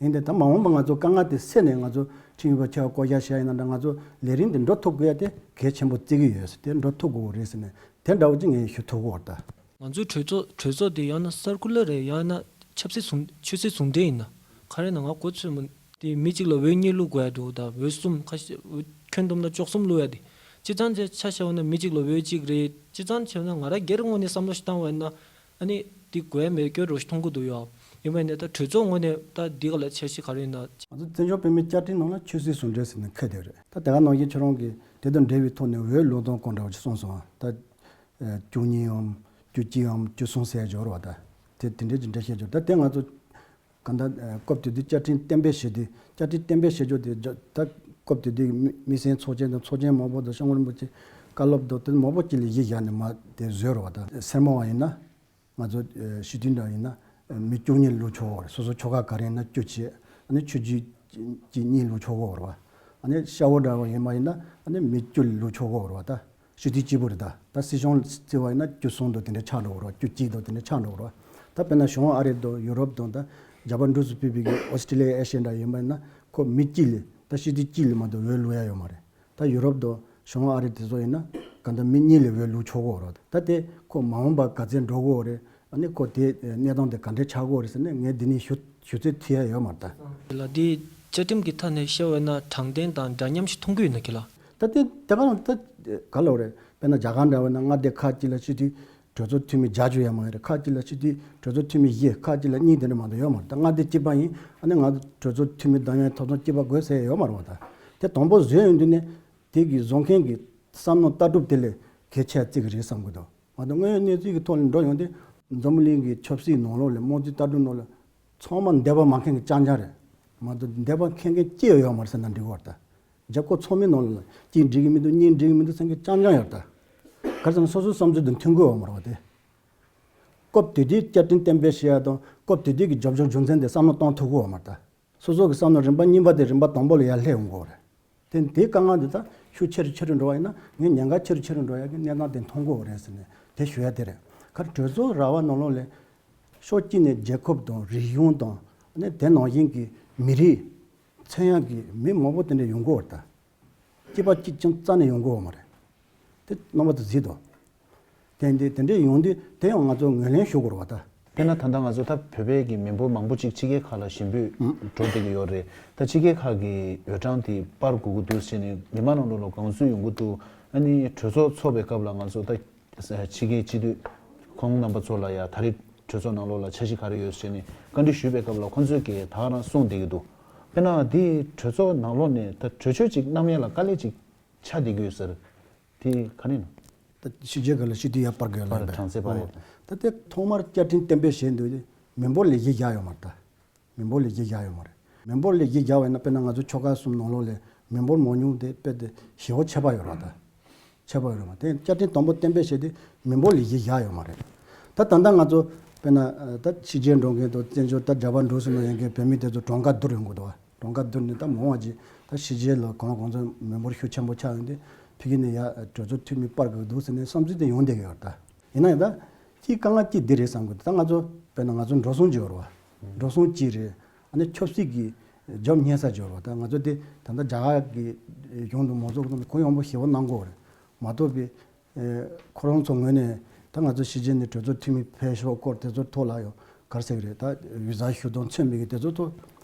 ཡིན་ཏེ་ད་མ་འོངས་པ་ང་ཚོ་དཀའ་ངལ་དེ་སེལ་ནས་ང་ཚོ་ཁྲིམས་ཞིབ་པ་ཆེ་བ་བསྐོ་བཞག་བྱས་ཡིན་ན་འདྲ་ང་ཚོ་ལས་རིམ་དེ་འགྲོ་ཐུབ་དགོས་ཡ་དེ་གལ་ཆེན་པོ་བརྩི་གི་ཡོད་ཟེར། དེ་འགྲོ་ཐུབ་དགོས་རེད་ཟེར་ནས་དེ་འདྲ་བོ་ཅིག་ངས་ཞུ་ཐུབ་ཀྱི་ཡོད་ད། ང་ཚོའི་གྲོས་ཚོགས་གྲོས་ཚོགས་དེ་ཡང་ན་སར་ཀུ་ལར་རེད་ཡང་ན་ཆབ་སྲིད་ཟུང་ཆོས་སྲིད་ཟུང་འབྲེལ་ཡིན་ན་ག་རེ་ན་ང་གོ་ཚོད་མ་དེ་མི་གཅིག་ལ་འོས་གཉིས་བླུག་དགོས་ཡ་འདུག་ད་འོས་གསུམ་ཁ་ཤས་འོས་ཁྱོན་བསྡོམས་ན་བཅུ་གསུམ་བླུག་ཡ་དེ་སྤྱི་བཏང་ཆ་བཞག་ན་མི་གཅིག་ལ་འོས་གཅིག་རེད། སྤྱི་བཏང་བྱས་ན་ང་རང་སྒེར་ངོས་ནས་བསམ་བློ་ཞིག་བཏང་བ་ཡིན་ན། ཨ་ནི་འདི་དགོས་མེད་སྐྱོ་རོ་ཞིག་མཐོང་གི་འདུག་ཡ། ཡིན་པ་ཡིན་ན་ད་གྲོས་ཚོགས་ངོས་ནས་ད་འདི་ག་ལ་འཆར་གཞི་ག་རེ་ཡིན་ན། ང་ཚོ་བཙན་བྱོལ་བོད་མིའི་བཅའ་ཁྲིམས་ནང་ལ་ཆོས་སྲིད་ཟུང་འབྲེལ་ཟེར་ནས་འཁོད་བསྡད་རེད། ད་དེ་ག་ནང་བཞིན་ཁྱོད་རང་གིས་དེ་དང་འབྲེལ་བའི་ཐོག་ནས་འོས་བླུག་སྟངས་སྐོར་འདྲ་བ་ཅིག་གསུངས་སོང་ཨ། ད་བཅུ་གཉིས་འམ་བཅུ་གཅིག་འམ་བཅུ་གསུམ་ཟེར་ཡ་འབྱོར་བ་ད། དེ་དེ་འདྲའི་ཅིག་འགྲེལ་བཤད་འབྱོར་ད་དེ་ང་ཚོ་གང་ལྟར་སྐབས་དེ་དུས་བཅའ་ཁྲིམས་གཏན་འབེབས་བྱས་དུས་བཅའ་ཁྲིམས་གཏན་འབེབས་བྱེད་རྒྱུ་དེ་ད་སྐབས་དེ་དུས་མི་མི་སེར་ཚོགས་ཆེན་དང་ཚོགས་ཆེན་མང་པོ་དང་སྐྱབས་མགོན་རིན་པོ་ཆེ་བཀའ་སློབ་དང་དེ་མང་པོ་ཅིག་ལ་གཞི་བཞག་ནས་མ་དེ་བཟོས་རོགས་ད། སེར་མོ་བ་ཡིན་ན་ང་ཚོ་སྤྱི་འཐུས་འདྲ་ཡིན་ན་མི་བཅུ་གཉིས་བླུག་ཆོག་གོ་རེད། སོ་སོ་ཆོལ་ཁ་ག་རེ་ཡིན་ན་བཅུ་བྱས། ཨ་ནི་ཆོས་བརྒྱུད་ཀྱི་གཉིས་བླུག་ཆོག་གོ་རེད་བ། ཨ་ནི་སྐྱ་བོ་འདྲ་བ་ཡིན་མ་ཡིན་ན་ཨ་ནི་མི་བཅུ་བླུག་ཆོག་གོ་རེད་བ་ད། སྤྱི་འཐུས་གཅིག་པུ་རེད་ད། ད་སྲིད་སྐྱོང་བརྩི་བ་ཡིན་ན་བཅུ་གསུམ་དང་དེ་འདྲ་ཆགས་འགྲོ་གི་རེད་བ། བཅུ་གཅིག་དང་དེ་འདྲ་ཆགས་འགྲོ་གི་རེད་བ། ད་དཔེར་ན་བྱང་ཨ་རི་དང་ཡུ་རོབ་དང་ད་རྒྱ་གར་འབྲུག་སུ་ཕུད་པའི་གི་ཨོ་སི་ཀྲི་ལི་ཡ་ཨེ་ཤི་ཡ་འདྲ་ཡིན་པ་ཡིན་ན་ཁོ་མི་གཅིག་ལས་ད་སྤྱི་འཐུས་གཅིག་ལས་མ་གཏོགས་འོས་བླུག་ཡ་ཡོད་མ་རེད། ད་ཡུ་རོབ་དང་བྱང་ཨ་རི་དེ་ཚོ་ཡིན་ན་གང་ལྟར་མི་གཉིས་ལས་འོས་བླུག་ཆོག་གི་རེད། ད་དེ་ཁོ་མ་འོངས་པ་ག་ཚད་འགྲོ་གི་རེད། ཨ་ནི་ཁོ་དེ་གནས་སྟངས་དེ་ག་འདྲས་ཆགས་ཀྱི་རེད་ཟེར་ནས་ངས་འདི་ནས་ཞུ་ཞུ་ཚོད་ཐིག་ཡ་ཡོད་མ་རེད་ད། ལ་འདི་བཅའ་ཁྲིམས་ཀྱི་ཐད་ནས་བཤད་པ་ན་དྲང་བདེན་དང་འདྲ་མཉམ་ཞིག་མཐོང་གི་ཡོད་ན་ཁྱེད་ལ། ད་དེ་དེ་ག་རང་ད་ག་ལ་རེད། དཔེར་ན་རྒྱ་གར་འདྲ་བ་ན་མངའ་སྡེ་ཁག་ཅིག་ལ་སྤྱི་འཐུས་གྲོས་ཚོགས་འཐུས་མི་བརྒྱ་བཅུ་ཡོད་མ་རེད། ཁག་ཅིག་ལ་སྤྱི་འཐུས་གྲོས་ཚོགས་འཐུས་མི་བཞི་ཁག་ཅིག་ལ་གཉིས་དེ་འདྲ་མ་གཏོགས་ཡོད་མ་རེད། ད་མངའ་སྡེ་གཅིག་པ་ཡིན་ཨ་ནི་ང་ཚོ་གྲོས་ཚོགས་འཐུས་མི་འདེམས་ཡ་ཐོབ་ཐང་གཅིག་པ་དགོས་ཟེར་ཡ་ཡོད་མ་རེད་བ། ད་དེ་དང་པོ་བཟོས་ཡོང་དུས་ནས་དེ་གི་བཟོ་མཁན་གྱི་བསམ་བློ་ལྟ་གྲུབ་དེ་ལས་གལ་ཆེ་བརྩི་གི་རེད་བསམ་གི་འདུག་མ་གཏོགས་དངོས་ཡོད་གནས་ཚུལ་གྱི་ཐོག་ནས་འགྲོ་ཡོང་དུས་འཛམ་བུ་གླིང་གི་ཆབ་སྲིད་ནང་ལོགས་ལ་དམངས་གཙོའི་ལྟ་གྲུབ་ནང་ལ་ཚང་མ་འདོད་པ་མ་ཁེངས་ཀྱི་རྐྱང་རྐྱང་རེད། མ་གཏོགས་འདོད་པ་ཁེངས་མཁན་གཅིག་ཡང་ཡོད་མ་རེད་ཟེར་ན་འགྲིག་གི་རེད་ད། རྒྱབ་སྐོར་ཚང་མའི་ནང་ལ་གཅིག་འགྲིག་གི་མི་འདུག་གཉིས་འགྲིག་གི་མི་འདུག་ཟེར་མཁན་རྐྱང་རྐྱང་ཡོད་ད། ག་རེ་ཟེར་ན་སོ་སོའི་བསམ་ཚུལ་དང་མཐུན་གི་ཡོད་མ་རེད་བ་དེ། སྐབས་དེ་དུས་བཅའ་ཁྲིམས་གཏན་འབེབས་བྱེད་ཡ་དང་སྐབས་དེ་དུས་ཀྱི་རྒྱབ་ལྗོངས་རྒྱུ་མཚན་དེ་བསམ་བློ་གཏོང་ཐུབ་གི་ཡོད་མ་རེད་ད། སོ་སོ་གི་བསམ་བློ་རིམ་པ་གཉིས་པ་དེ་རིམ་པ་དང་པོ་ལ་ཡར་སླེབས་ཡོང་གི་རེད། དེ་དེའི་དཀའ་ངལ་འདི་དག་ཤུགས་ཆེ་རུ་ཆེ་རུ་འགྲོ་བ་ཡིན་ན་ངས་ཉེན་ཁ་ཆེ་རུ་ཆེ་རུ་འགྲོ་ཡ་གི་གནས་སྟངས་དེ་མཐོང་གི་ཡོད་རེད་ཟེར་ནས་དེ་ཞུ་ཡ་དེ་རེད། ཁ་གྲོས་ཚོགས་ར་བ་ནང་ལོགས་ལ་ཕྱོགས་གཅིག་ནས་རྒྱལ་ཁབ་དང་རིག་གཞུང་དང་ནས་དེ་ནང་བཞིན་གྱི་མི་རིགས་མཚོན་ཡ་གི་མི་མང་པོ་དེ་འདྲ་ཡོང་གི་ཡོད་རེད་ད། སྐྱེས་པ་གཅིག་ཀྱང་རྩ་ནས་ཡོང་གི་ཡོད་མ་རེད། དེ་རྣམ་པ་ཚོ་གཟིགས་དང་། དེ་འདི་དེ་འདྲས་ཡོང་དུས་དེ་ཡང་ང་ཚོ་ངོས་ལེན་ཞུ་དགོས་རེད་བ་ད། དཔེར་ན་ད་ལྟ་ང་ཚོ་ད་བོད་པའི་གི་མི་འབོར་མང་པོ་ཅིག་ཕྱི་རྒྱལ་ཁག་ལ་ཞེན་པོས་འགྲོ་བསྡད་ཀྱི་ཡོད་རེད། ད་ཕྱི་རྒྱལ་ཁག་གི་འོས་གྲངས་དེ་སྤར་དགོས་ཀྱི་འདུག་ཟེར་ནས་མི་མང་ནང་ལོགས་ལ་དགོངས་ཚུལ་ཡོང་གི་འདུག་ཨ་ནི་གྲོས་ཚོགས་ཚོགས་པའི་སྐབས་ལ་ང་ཚོ་ད་ཕྱི་རྒྱལ་སྤྱི་འཐུས་ཁོང་རྣམ་པ་ཚོ་ལ་ཡ་ད་རེས་གྲོས་ཚོགས་ནང་ལོགས་ལ་འཆར་གཞི་ག་རེ་ཡོད་ཟེར་ནས་བཀའ་འདྲི་ཞུས་པའི་སྐབས་ལ་ཁོང་ཚོས་གི་ད་ག་རང་གསུངས་བསྡད་ཀྱི་འདུག་དཔེར་ན་འདི་གྲོས་ཚོགས་ནང་ལོགས་ནས་ད་གྲོས་ཆོད་ཅིག་བསྣམས་ཡ་ལ་དཀའ་ལས་ཅིག་ཆགས་བསྡད་ཀྱི་ཡོད་ཟེར། དེ་ག་ནས་ན། ད་ཕྱི་རྒྱལ་ཁག་ལ་སྤྱི་འཐུས་ཡར་སྤར་དགོས་ལབ་པ་རེད། གྲངས་ཚད་སྤར་ཡོད། ད་དེ་ཐོག་མར་བཅའ་ཁྲིམས་གཏན་འབེབས་བྱས་འདུག་དེ་མི་འབོར་ལ་གཞི་བཞག་ཡོད་མ་རེད་ད། མི་འབོར་ལ་གཞི་བཞག་ཡོད་མ་རེད། མི་འབོར་ལ་གཞི་བཞག་པ་ཡིན་ན་དཔེར་ན་ང་ཚོ་ཆོལ་ཁ་གསུམ་ནང་ལོགས་ལ་མི་འབོར་མང་ཉུང་དེ་དཔེ་དེ་ཞེ་པོ་ཁྱད་པར་ཡོད་རེད་ད། ཁྱད་པར་ཡོད་རེད་མ་དེ་བཅའ་ཁྲིམས་དང་པོ་གཏན་འབེབས་བྱས་དུས་མི་འབོར་ལ་གཞི་བཞག་ཡོད་མ་རེད། ད་ད་ལྟ་ང་ཚོ་དཔེར་ན་ད་ཕྱི་རྒྱལ་འགྲོ་མཁན་དང་བཙན་བྱོལ་ད་རྒྱ་གར་འགྲོ་སོང་ན་ཡོད་མཁན་བོད་མི་དེ་ཚོ་གྲངས་ཀ་བསྡུར་ཡོང་གི་འདུག་བ། ལོང་ཀ་བསྡུར་ནས་ད་མོ་བ་ཅིག་ད་ཕྱི་རྒྱལ་ལ་གང་ལ་གང་འཚམ་མི་འབོར་ཤུགས་ཆེན་པོ་ཆགས་ཡོང་དུས་ཕ་གི་ནས་ཡ་གྲོས་ཚོགས་འཐུས་མི་སྤར་དགོས་འདུག་ཟེར་ནས་བསམ་ཚུལ་དེ་ཡོང་བསྡད་ཀྱི་ཡོད་རེད་ད། ཡིན་ན་ཡང་ད་ཅིག་དཀའ་ངལ་ཅིག་འདི་རེད་བསམ་གི་འདུག་ད་ང་ཚོ་དཔེར་ན་ང་ཚོ་འགྲོ་སོང་ཅིག་ཡོད་རེད་བ། འགྲོ་སོང་གཅིག་རེད། ཨ་ནི་ཆབ་སྲིད་ཀྱི་ལྗོབ་སྙེག་ས་ཅིག་ཡོད་རེད་བ། ད་ང་ཚོ་དེ་ད་ལྟ་རྒྱ་གར་གྱི་གཞུང་དུ་མ་ཚོགས་གོང་གོ་ཡོང་པོ་ཞེ་པོ་གནང་གི་ཡོད་རེད་མ་གཏོགས་པའི། ཨེ། ཁོ་རང་ཚོ་ངོས་ནས་ད་ང་ཚོ་ཕྱི་རྒྱལ་ནས་གྲོས་ཚོགས་འཐུས་མི་ཕེབས་ཕྱོགས་སྐོར་དེ་ཚོ་ཐོག་ལ་ཡང་ག་རེ་ཟེར་གི་རེད། ད་བི་ཟ་ཞུ་དང་མཚོན་མེད་ཀྱི་དེ་ཚོ་ཐོག་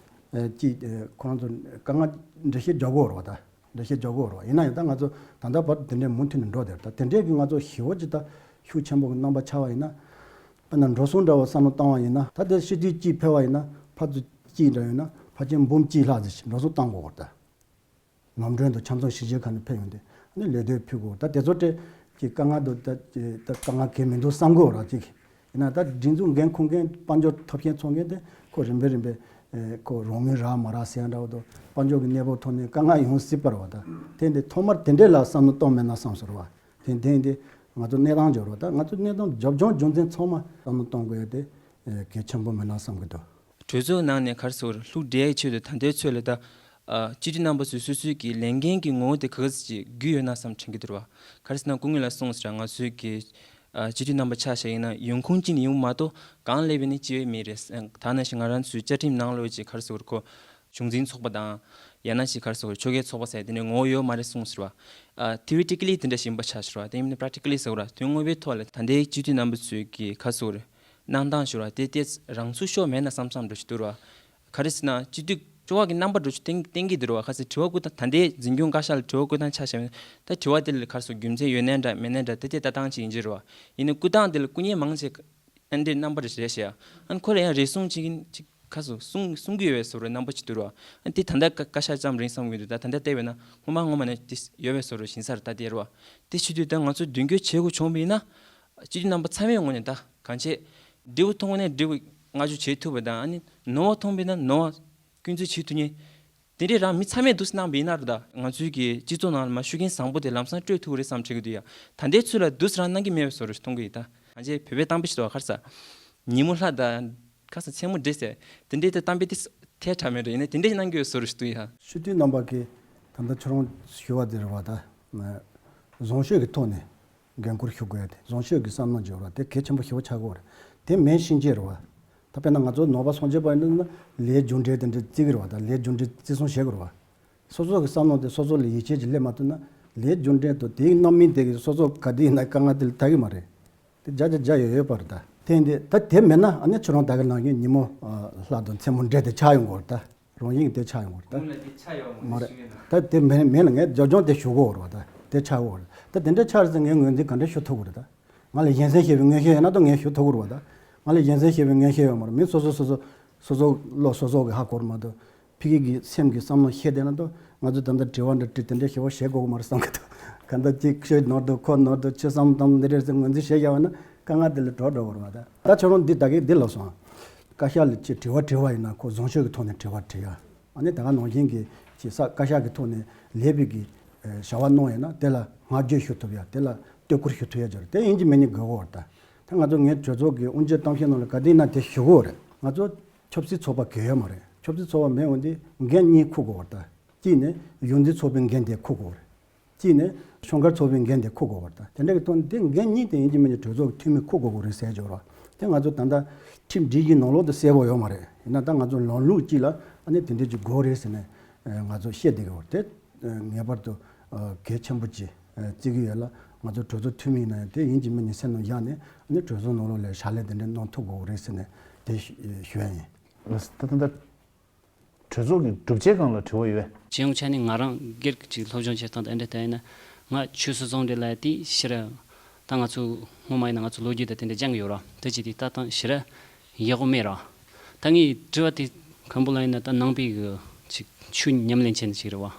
ཨེ། ཅིག་ཨེ། ཁོ་རང་ཚོ་དཀའ་ངལ་འགྲེལ་བཤད་རྒྱག་གི་ཡོད་རེད་བ། ད་འགྲེལ་བཤད་རྒྱག་གི་ཡོད་རེད་བ། ཡིན་ན་ཡང་ད་ང་ཚོ་ད་ལྟ་བར་དེ་འདྲའི་མུ་མཐུད་ནས་འགྲོ་བསྡད་རེད། ད་དེ་འདྲའི་གི་ང་ཚོ་ཞི་བ་ཅིག་ད་ཤུགས་ཆེན་པོ་གི་རྣམ་པ་ཆགས་པ་ཡིན་ན། དཔེར་ན་འགྲོ་སོང་འདྲ་བ་བསམ་བློ་བཏང་བ་ཡིན་ན། ད་ལྟའི་སྤྱི་འཐུས་གཅིག་ཕེབས་པ་ཡིན་ན་ཕར་ཚུར་གཅིག་འདྲ་ཡོད་ན་ཕལ་ཆེར་འབུམ་གཅིག་ལྷག་ཙམ་ཞིག་འགྲོ་སོང་བཏང་དགོས་རེད་ད། ནོར་འགྲོན་དུ་ཆ་ཚང་གཞིས་བྱེས་ཁག་ནས་ཕེབས་ཡོང་དུས་ཨ་ནི་ལད་ཟློས་ཕུལ་དགོས། ད་དེ་ཚོ་སྤྲད་ཀྱི་དཀའ་ངལ་དུ་ད་ད་དཀའ་ངལ་གང་མི་འདུག་བསམ་གི་ཡོད་རེད་ཅིག་ཡིན་ན་ད་སྒྲིག་འཛུགས་འགན་འཁུར་མཁན་དཔལ་འབྱོར་ཐོབ་མཁན་ཚོགས་མཁན་དེ་ཁོ་རིམ་པས་རིམ་པས་ཨེ། ཁོ་རང་མོས་རག་མ་རག་ཟེར་ཡ་འདྲ་བོ་དང་དཔལ་འབྱོར་གྱི་གནས་བབ་ཐོག་ནས་དཀའ་ངལ་ཡོང་སྲིད་པ་རེད་བ། ད་དེ་འདི་ཐོག་མར་དེ་འདྲས་ལ་བསམ་བློ་གཏོང་མེད་ན་བསམ་སོང་རེད་བ། དེ་དེ་འདི་ང་ཚོ་གནས་སྟངས་འབྱོར་བ། ད་ང་ཚོ་གནས་སྟངས་རྒྱབ་ལྗོངས་རྒྱུ་མཚན་ཚང་མ་བསམ་བློ་གཏོང་དགོས་ཡ་དེ་ཨེ། གལ་ཆེན་པོ་མེད་ན་བསམ་གི་འདུག་གྲོས་ཚོགས་ནང་ནས་ག་རེ་ཟེར་དགོས་རེད། ལྷུག་འགྲེལ་ཡག་ཆེད་དུ་ད་ལྟའི་ཚོད་ལ་ད། ཨ། སྤྱི་འཐུས་རྣམ་པ་ཚོས་སོ་སོའི་གི་ལས་འགན་གྱི་ངོ་བོ་དེ་ག་ག་ཙམ་ཅིག་རྒྱུས་ཡོད་ན་བསམ་དྲན་གྱི་འདུག་ར་བ། ག་རེ་ཟེར་ན་སྐུ་ངོ་ལགས་གསུངས་ཟེར་ང་ཚོའི་གི། ཨ། སྤྱི་འཐུས་རྣམ་པ་ཆ་བཞག་ཡིན་ན་ཡོང་ཁུངས་གཅིག་ནས་ཡོང་མ་གཏོགས་གང་སླེབས་ཡིན་ན་སྤྱི་བའི་མི་རེད། ད་ནང་བཞིན་ང་རང་ཚོའི་བཅའ་ཁྲིམས་ནང་ལོགས་ཀྱི་ག་རེ་ཟེར་དགོས་རེད། ཁོ་གཞུང་འཛིན་ཚོགས་པ་དང་། ཡང་ན་ཞིག་ག་རེ་ཟེར་དགོས་རེད། ཆོལ་ཁའི་ཚོགས་པ་ཟེར་དེ་འདྲའི་ངོ་བོ་ཡོད་མ་རེད་གསུངས་ཟེར་བ། ཨ། theoretically དེ་འདྲ་ཞིག་ཡིན་པ་ཆ་བཞག་ར་བ། དེ་ཡིན་ན་practically ཟེར་དགོས་ར། དོན་དངོས་པའི་ཐོག་ལ་ད་ལྟའི་སྤྱི་འཐུས་རྣམ་པ་ཚོའི་གི་ག་རེ་ཟེར་དགོས་རེད། གནང་སྟངས་ཞུ་ར་དེ་དེ་རང་ཚུགས་ཤོར་མེད་ན་བསམ་བསམ་འགྲོ་ཞིག་འདུག་ར། ག་རེ་ཟེར་ན་སྤྱི་འཐུས་སྐྱོ་བ་གི་རྣམ་པ་འགྲོ་ཞིག་བསྟན་བསྟན་གྱི་འདུག་ར་བ། ག་ཚོད་དྲི་བ་བཀོད་སྟངས་ད་ལྟའི་འཛིན་སྐྱོང་བཀའ་ཤག་ལ་དྲི་བ་བཀོད་སྟངས་ཆ་བཞག་ན་ད་དྲི་བ་དེ་ལ་ག་རེ་ཟེར་རྒྱུ་མཚན་ཡོད་ནའི་འདྲ་མེད་ནའི་འདྲ་དེ་དེ་ལྟ་སྟངས་ཅིག་ཡིན་གྱི་ར་བ། ཡིན་ན་བཀོད་སྟངས་དེ་ལ་སྐུ་ཉིད་མང་ཆེ་ཨ་འདྲའི་རྣམ་པ་རེ་རེད་ཤག་ཨ་ནི་ཁོ་ལ་ཡང་རེ་ཟུང་ཅིག་ཅིག་ག་ཚོད་གསུང་གསུང་གི་ཡོད་པའི་བཟོ་འདྲའི་རྣམ་པ་ཅིག་འདུག་ར་བ། ཨ་དེ་ད་ལྟ་བཀའ་བཀའ་ཤག་ཙམ་རེད་བསམ་གྱི་འདུག་ད་ད་ལྟ་བལྟས་པས་ན་སྔོན་མ་སྔོན་མ་ནས་དེ་ཡོད་པའི་བཟོ་འདྲ་ཞིག་ཡིན་ས་རེད། ད་དེ་ར་བ། དེ་བྱེད་དུས་ད་ང་ཚོ་མདུན་སྐྱོད་བྱེད་དགོས་བྱུང་བ་ཡིན་ན། སྤྱི་འཐུས་རྣམ་པ་ཚང་མའི་ངོས་ནས་ད་གང་ཆེ་འབྲས་བུ་མཐོང་བ་ནས་འབྲས་བུ་བསྔགས་བརྗོད་བྱེད་ཐུབ་པ་དང་། ཨ་ནི་ནོར་བ་མཐོང་བས་ན་ནོར་བ་སྐྱོན་འཛུགས་བྱེད་ཐུབ་མཁན་དེ་འདྲའི་རང་མི་ཚང་མས་འདུག་སེ་གནང་བ་ཡིན་ན་ར། ད་ང་ཚོའི་གི་སྤྱི་ཚོགས་ནང་ལ་མ་ཤུགས་རྐྱེན་བཟང་པོ་དེ་ལམ་སང་སྤྲོད་ཐུབ་ཀྱི་རེད་བསམ་དྲན་གྱི་འདུག་ཡ། ད་ལྟའི་ཚོད་ལ་འདུག་སེ་རང་གནང་གི་མེད་པའི་བཟོ་འདྲ་ཞིག་མཐོང་གི་ཡིན། ད་གང་ཆེ་བོད་པའི་གཏམ་དཔེ་ཞིག་འདུག་ག་རེ་ཟེར། ཉིན་མོ་ལྷ་དང་ག་རེ་ཟེར་མཚན་མོ་འདྲེ་ཟེར། དེ་འདྲའི་ད་གཏམ་དཔེ་དེ་ཐལ་དྲགས་མེད་འགྲོ། ཡིན་ན་དེ་འདྲའི་གནང་གི་ཡོད་བཟོ་འདྲ་ཞིག་འདུག་ཡ། སྤྱི་འཐུས་རྣམ་པ་གིས་ད་ལྟ་ཁྱོད་རང་ཞུ་བ་དེ་རེད་བ། ད་བཟང་སྤྱོད་ཀྱི་ཐོག་ནས་འགན་འཁུར་ཞུ་དགོས་ཡ་དེ། བཟང་སྤྱོད་ཀྱི་བསམ་བློ་འཇོག་ར་དེ་གལ་ཆེན་པོ་ཞེ་པོ་ཆགས་ཀྱི་ཡོད་རེད། དེ་མིན་ཕྱིན་ཆད་རེད་བ། ད་དཔེར་ན་ང་ཚོ་ནོར་བ་སྲུང་སྐྱོབ་པ་ཡིན་ན་ལས་རྒྱུ་འབྲས་དེ་འདྲ་བརྩི་གི་རེད་བ། ད་ལས་རྒྱུ་འབྲས་བརྩི་སྲུང་བྱེད་དགོས་རེད་བ། སོ་སོ་གི་བསམ་བློ་དེ་སོ་སོ་ལ་ཡིད་ཆེས་ཀྱིས་སླེབས་མ་ཐུབ་ན་ལས་རྒྱུ་འབྲས་དང་དེའི་རྣམ་སྨིན་དེ་གིས་སོ་སོ་ག་དུས་ཡིན་ན་དཀའ་ངལ་དེ་ལ་ཐར་གི་མ་རེད། དེ་བརྒྱ་ཆ་བརྒྱ་ཡོད་ཡོད་པ་རེད། ད་དེ་འདི་ད་དེ་མེད་ན་ཨ་ནི་ཁྱོད་རང་ད་ག་ནང་བཞིན་ཉིན་མོ་ལྷ་དང་མཚན་མོ་འདྲེ་དེ་ཆགས་ཡོང་གི་རེད། ད་རང་བཞིན་དེ་ཆགས་ཡོང་གི་རེད། ད་མ་རེད། ད་དེ་མེད་མེད་ལ་ངས་སྦྱོར་སྦྱོང་དེ་ཞུ་དགོས་རེད་བ། ད་དེ་ཆགས་དགོས་རེད། ད་དེ་འདྲ་ཆགས་རེད་ཟེར་ངས་ངོས་འཛིན་ག་འདྲ་ཞུ་ཐུབ་ཀྱི་རེད། ད་ང་ལ་གཞན་སེམས་ཤེས་པའི་མངོན་ཤེས་ཡོད་ན་ད་ངས་ཞུ་ཐུབ་ཀྱི་རེད་བ། ད་ང་ལ་གཞན་སེམས་ཤེས་པའི་མངོན་ཤེས་ཡོད་མ་རེད། མི་སོ་སོ་སོ་སོ་སོ་སོ་བློ་སོ་སོ་གི་ཧ་གོ་རེད་མ་གཏོགས། ཕ་གི་གི་སེམས་ཀྱི་བསམ་བློ་ཤེས་བསྡད་ན་ད་ང་ཚོ་ད་ལྟ་དྲི་བ་འདྲ་དྲིས་དེ་འདྲ་ཞེ་པོ་བྱེད་དགོས་ཀྱི་མ་རེད་བསམ་གི་འདུག་ག་འདྲ་ཅིག་ཁྱོད་ནོར་འདུག་ཁོ་ནོར་འདུག་ཁྱོད་བསམ་བློ་བཏང་འདི་རེད་ཟེར་ངོས་འཛིན་བྱས་བཞག་པ་ན་དཀའ་ངལ་དེ་ལ་འགྲོ་འགྲོ་གི་རེད་བ། ད་ད་ཁྱོད་རང་འདི་ད་གི་འདི་ལབ་སོང་། བཀའ་ཤག་ལ་ཅིག་དྲི་བ་དྲི་བ་ཡིན་ན་ཁོ་བཟང་སྤྱོད་ཀྱི་ཐོག་ནས་དྲི་བ་དྲི་ཡ། ཨ་ནི་ད་ག་ནང་བཞིན་གྱི་ཅིག་ས་བཀའ་ཤག་གི་ཐོག་ནས་ལས་པའི་གི་བྱ་བ་གནང་ཡོད་ན་དེ་ལ་བསྔགས་བརྗོད་ཞུ་ཐུབ་ཡ། དེ་ལ་བསྟོད་བཀུར་ཞུ་ཐུབ་ཡ་སྦྱོར་དེ་ཡིན་གཅིག་མིན་གཉིས་དགོས་ཀྱི་ཡོད་རེད། ད་ད་ང་ཚོ་ངའི་གྲོས་ཚོགས་ཀྱི་དབུ་འབྱེད་གཏམ་བཤད་ནང་ལ་ག་དུས་ཡིན་ན་དེ་ཞུ་གི་ཡོད་རེད། ང་ཚོ་ཆབ་སྲིད་ཚོགས་པ་གལ་ཡོད་མ་རེད། ཆབ་སྲིད་ཚོགས་པ་མེད་འོང་དུས་འགན་གཉིས་འཁུར་དགོས་པ་རེད། ད་གཅིག་ནས་གཞུང་འཛིན་ཚོགས་པའི་འགན་དེ་འཁུར་དགོས་པ་རེད། གཅིག་ནས་ཤོག་སྒར་ཚོགས་པའི་འགན་དེ་འཁུར་དགོས་པ་རེད། ད་དེ་འདྲ་གི་ཐོག་ནས་དེ་འགན་གཉིས་དེ་ཡིན་གཅིག་མིན་གཅིག་གྲོས་ཚོགས་ཀྱི་འཐུས་མིས་འཁུར་དགོས་ཀྱི་རེད་ཟེར་འཇོག་ར། དེ་ང་ཚོ་ད་ལྟ་ཁྲིམས་སྒྲིག་གཞིའི་ནང་ལོགས་དུ་གསལ་པོ་ཡོད་མ་རེད། ཡིན་ན་ད་ང་ཚོ་ལམ་ལུགས་གཅིག་ལ་ཨ་ནི་དེ་འདྲ་ཅིག་དགོས་རེད་ཟེར་ནས་ང་ཚོ་བཤད་བསྡད་ཀྱི་ཡོད་རེད། དེ་ངེས་པར་དུ་གལ་ཆེན་པོ་ཅིག་བརྩི་གི་ཡོད་ལ། ང་ཚོ་གྲོས་ཚོགས་འཐུས་མི་ཡིན་ན་ཡང་དེ་ཡིན་གཅིག་མིན་གཉིས་སེམས་ནང་བཞག་ནས་ཨ་ནི་གྲོས་ཚོགས་ནང་ལོགས་ལ་ཕྱག་ལས་དེ་འདྲ་གནང་ཐུབ་དགོས་རེད་ཟེར་ནས་དེ་ཞུ་ཡ་ཡིན། ད་ད་ལྟ་གྲོས་ཚོགས་ཀྱི་གྲུབ་ཆའི་སྒང་ལ་དྲི་བ་ཡོད་པས། སྤྱི་ཡོངས་ཆ་ནས་ང་རང་སྒེར་གྱི་ཅིག་སློབ་སྦྱོང་བྱེད་སྟངས་དེ་འདྲ་ལྟ་ཡིན་ན། ང་ཆུ་སྲིད་ཚོང་འབྲེལ་ལ་དེ་ཕྱིར་ད་ང་ཚོ་སྔོན་མ་ཡིན་ན་ང་ཚོ་ལོ་རྒྱུས་དང་དེ་འདྲ་སྦྱང་གི་ཡོད་ར། དེ་ཅིག་དེ་ལྟ་སྟངས་ཕྱིར་ཡག་པོ་མེད་ར། ད་ངས་དྲི་བ་དེ་མཁན་པོ་ལ་ཡིན་ན་ད་ནང་པའི་གི་ཅིག་ཆོས་ཉམས་ལེན་བྱེད་ནི་ཅིག་རེད་བ།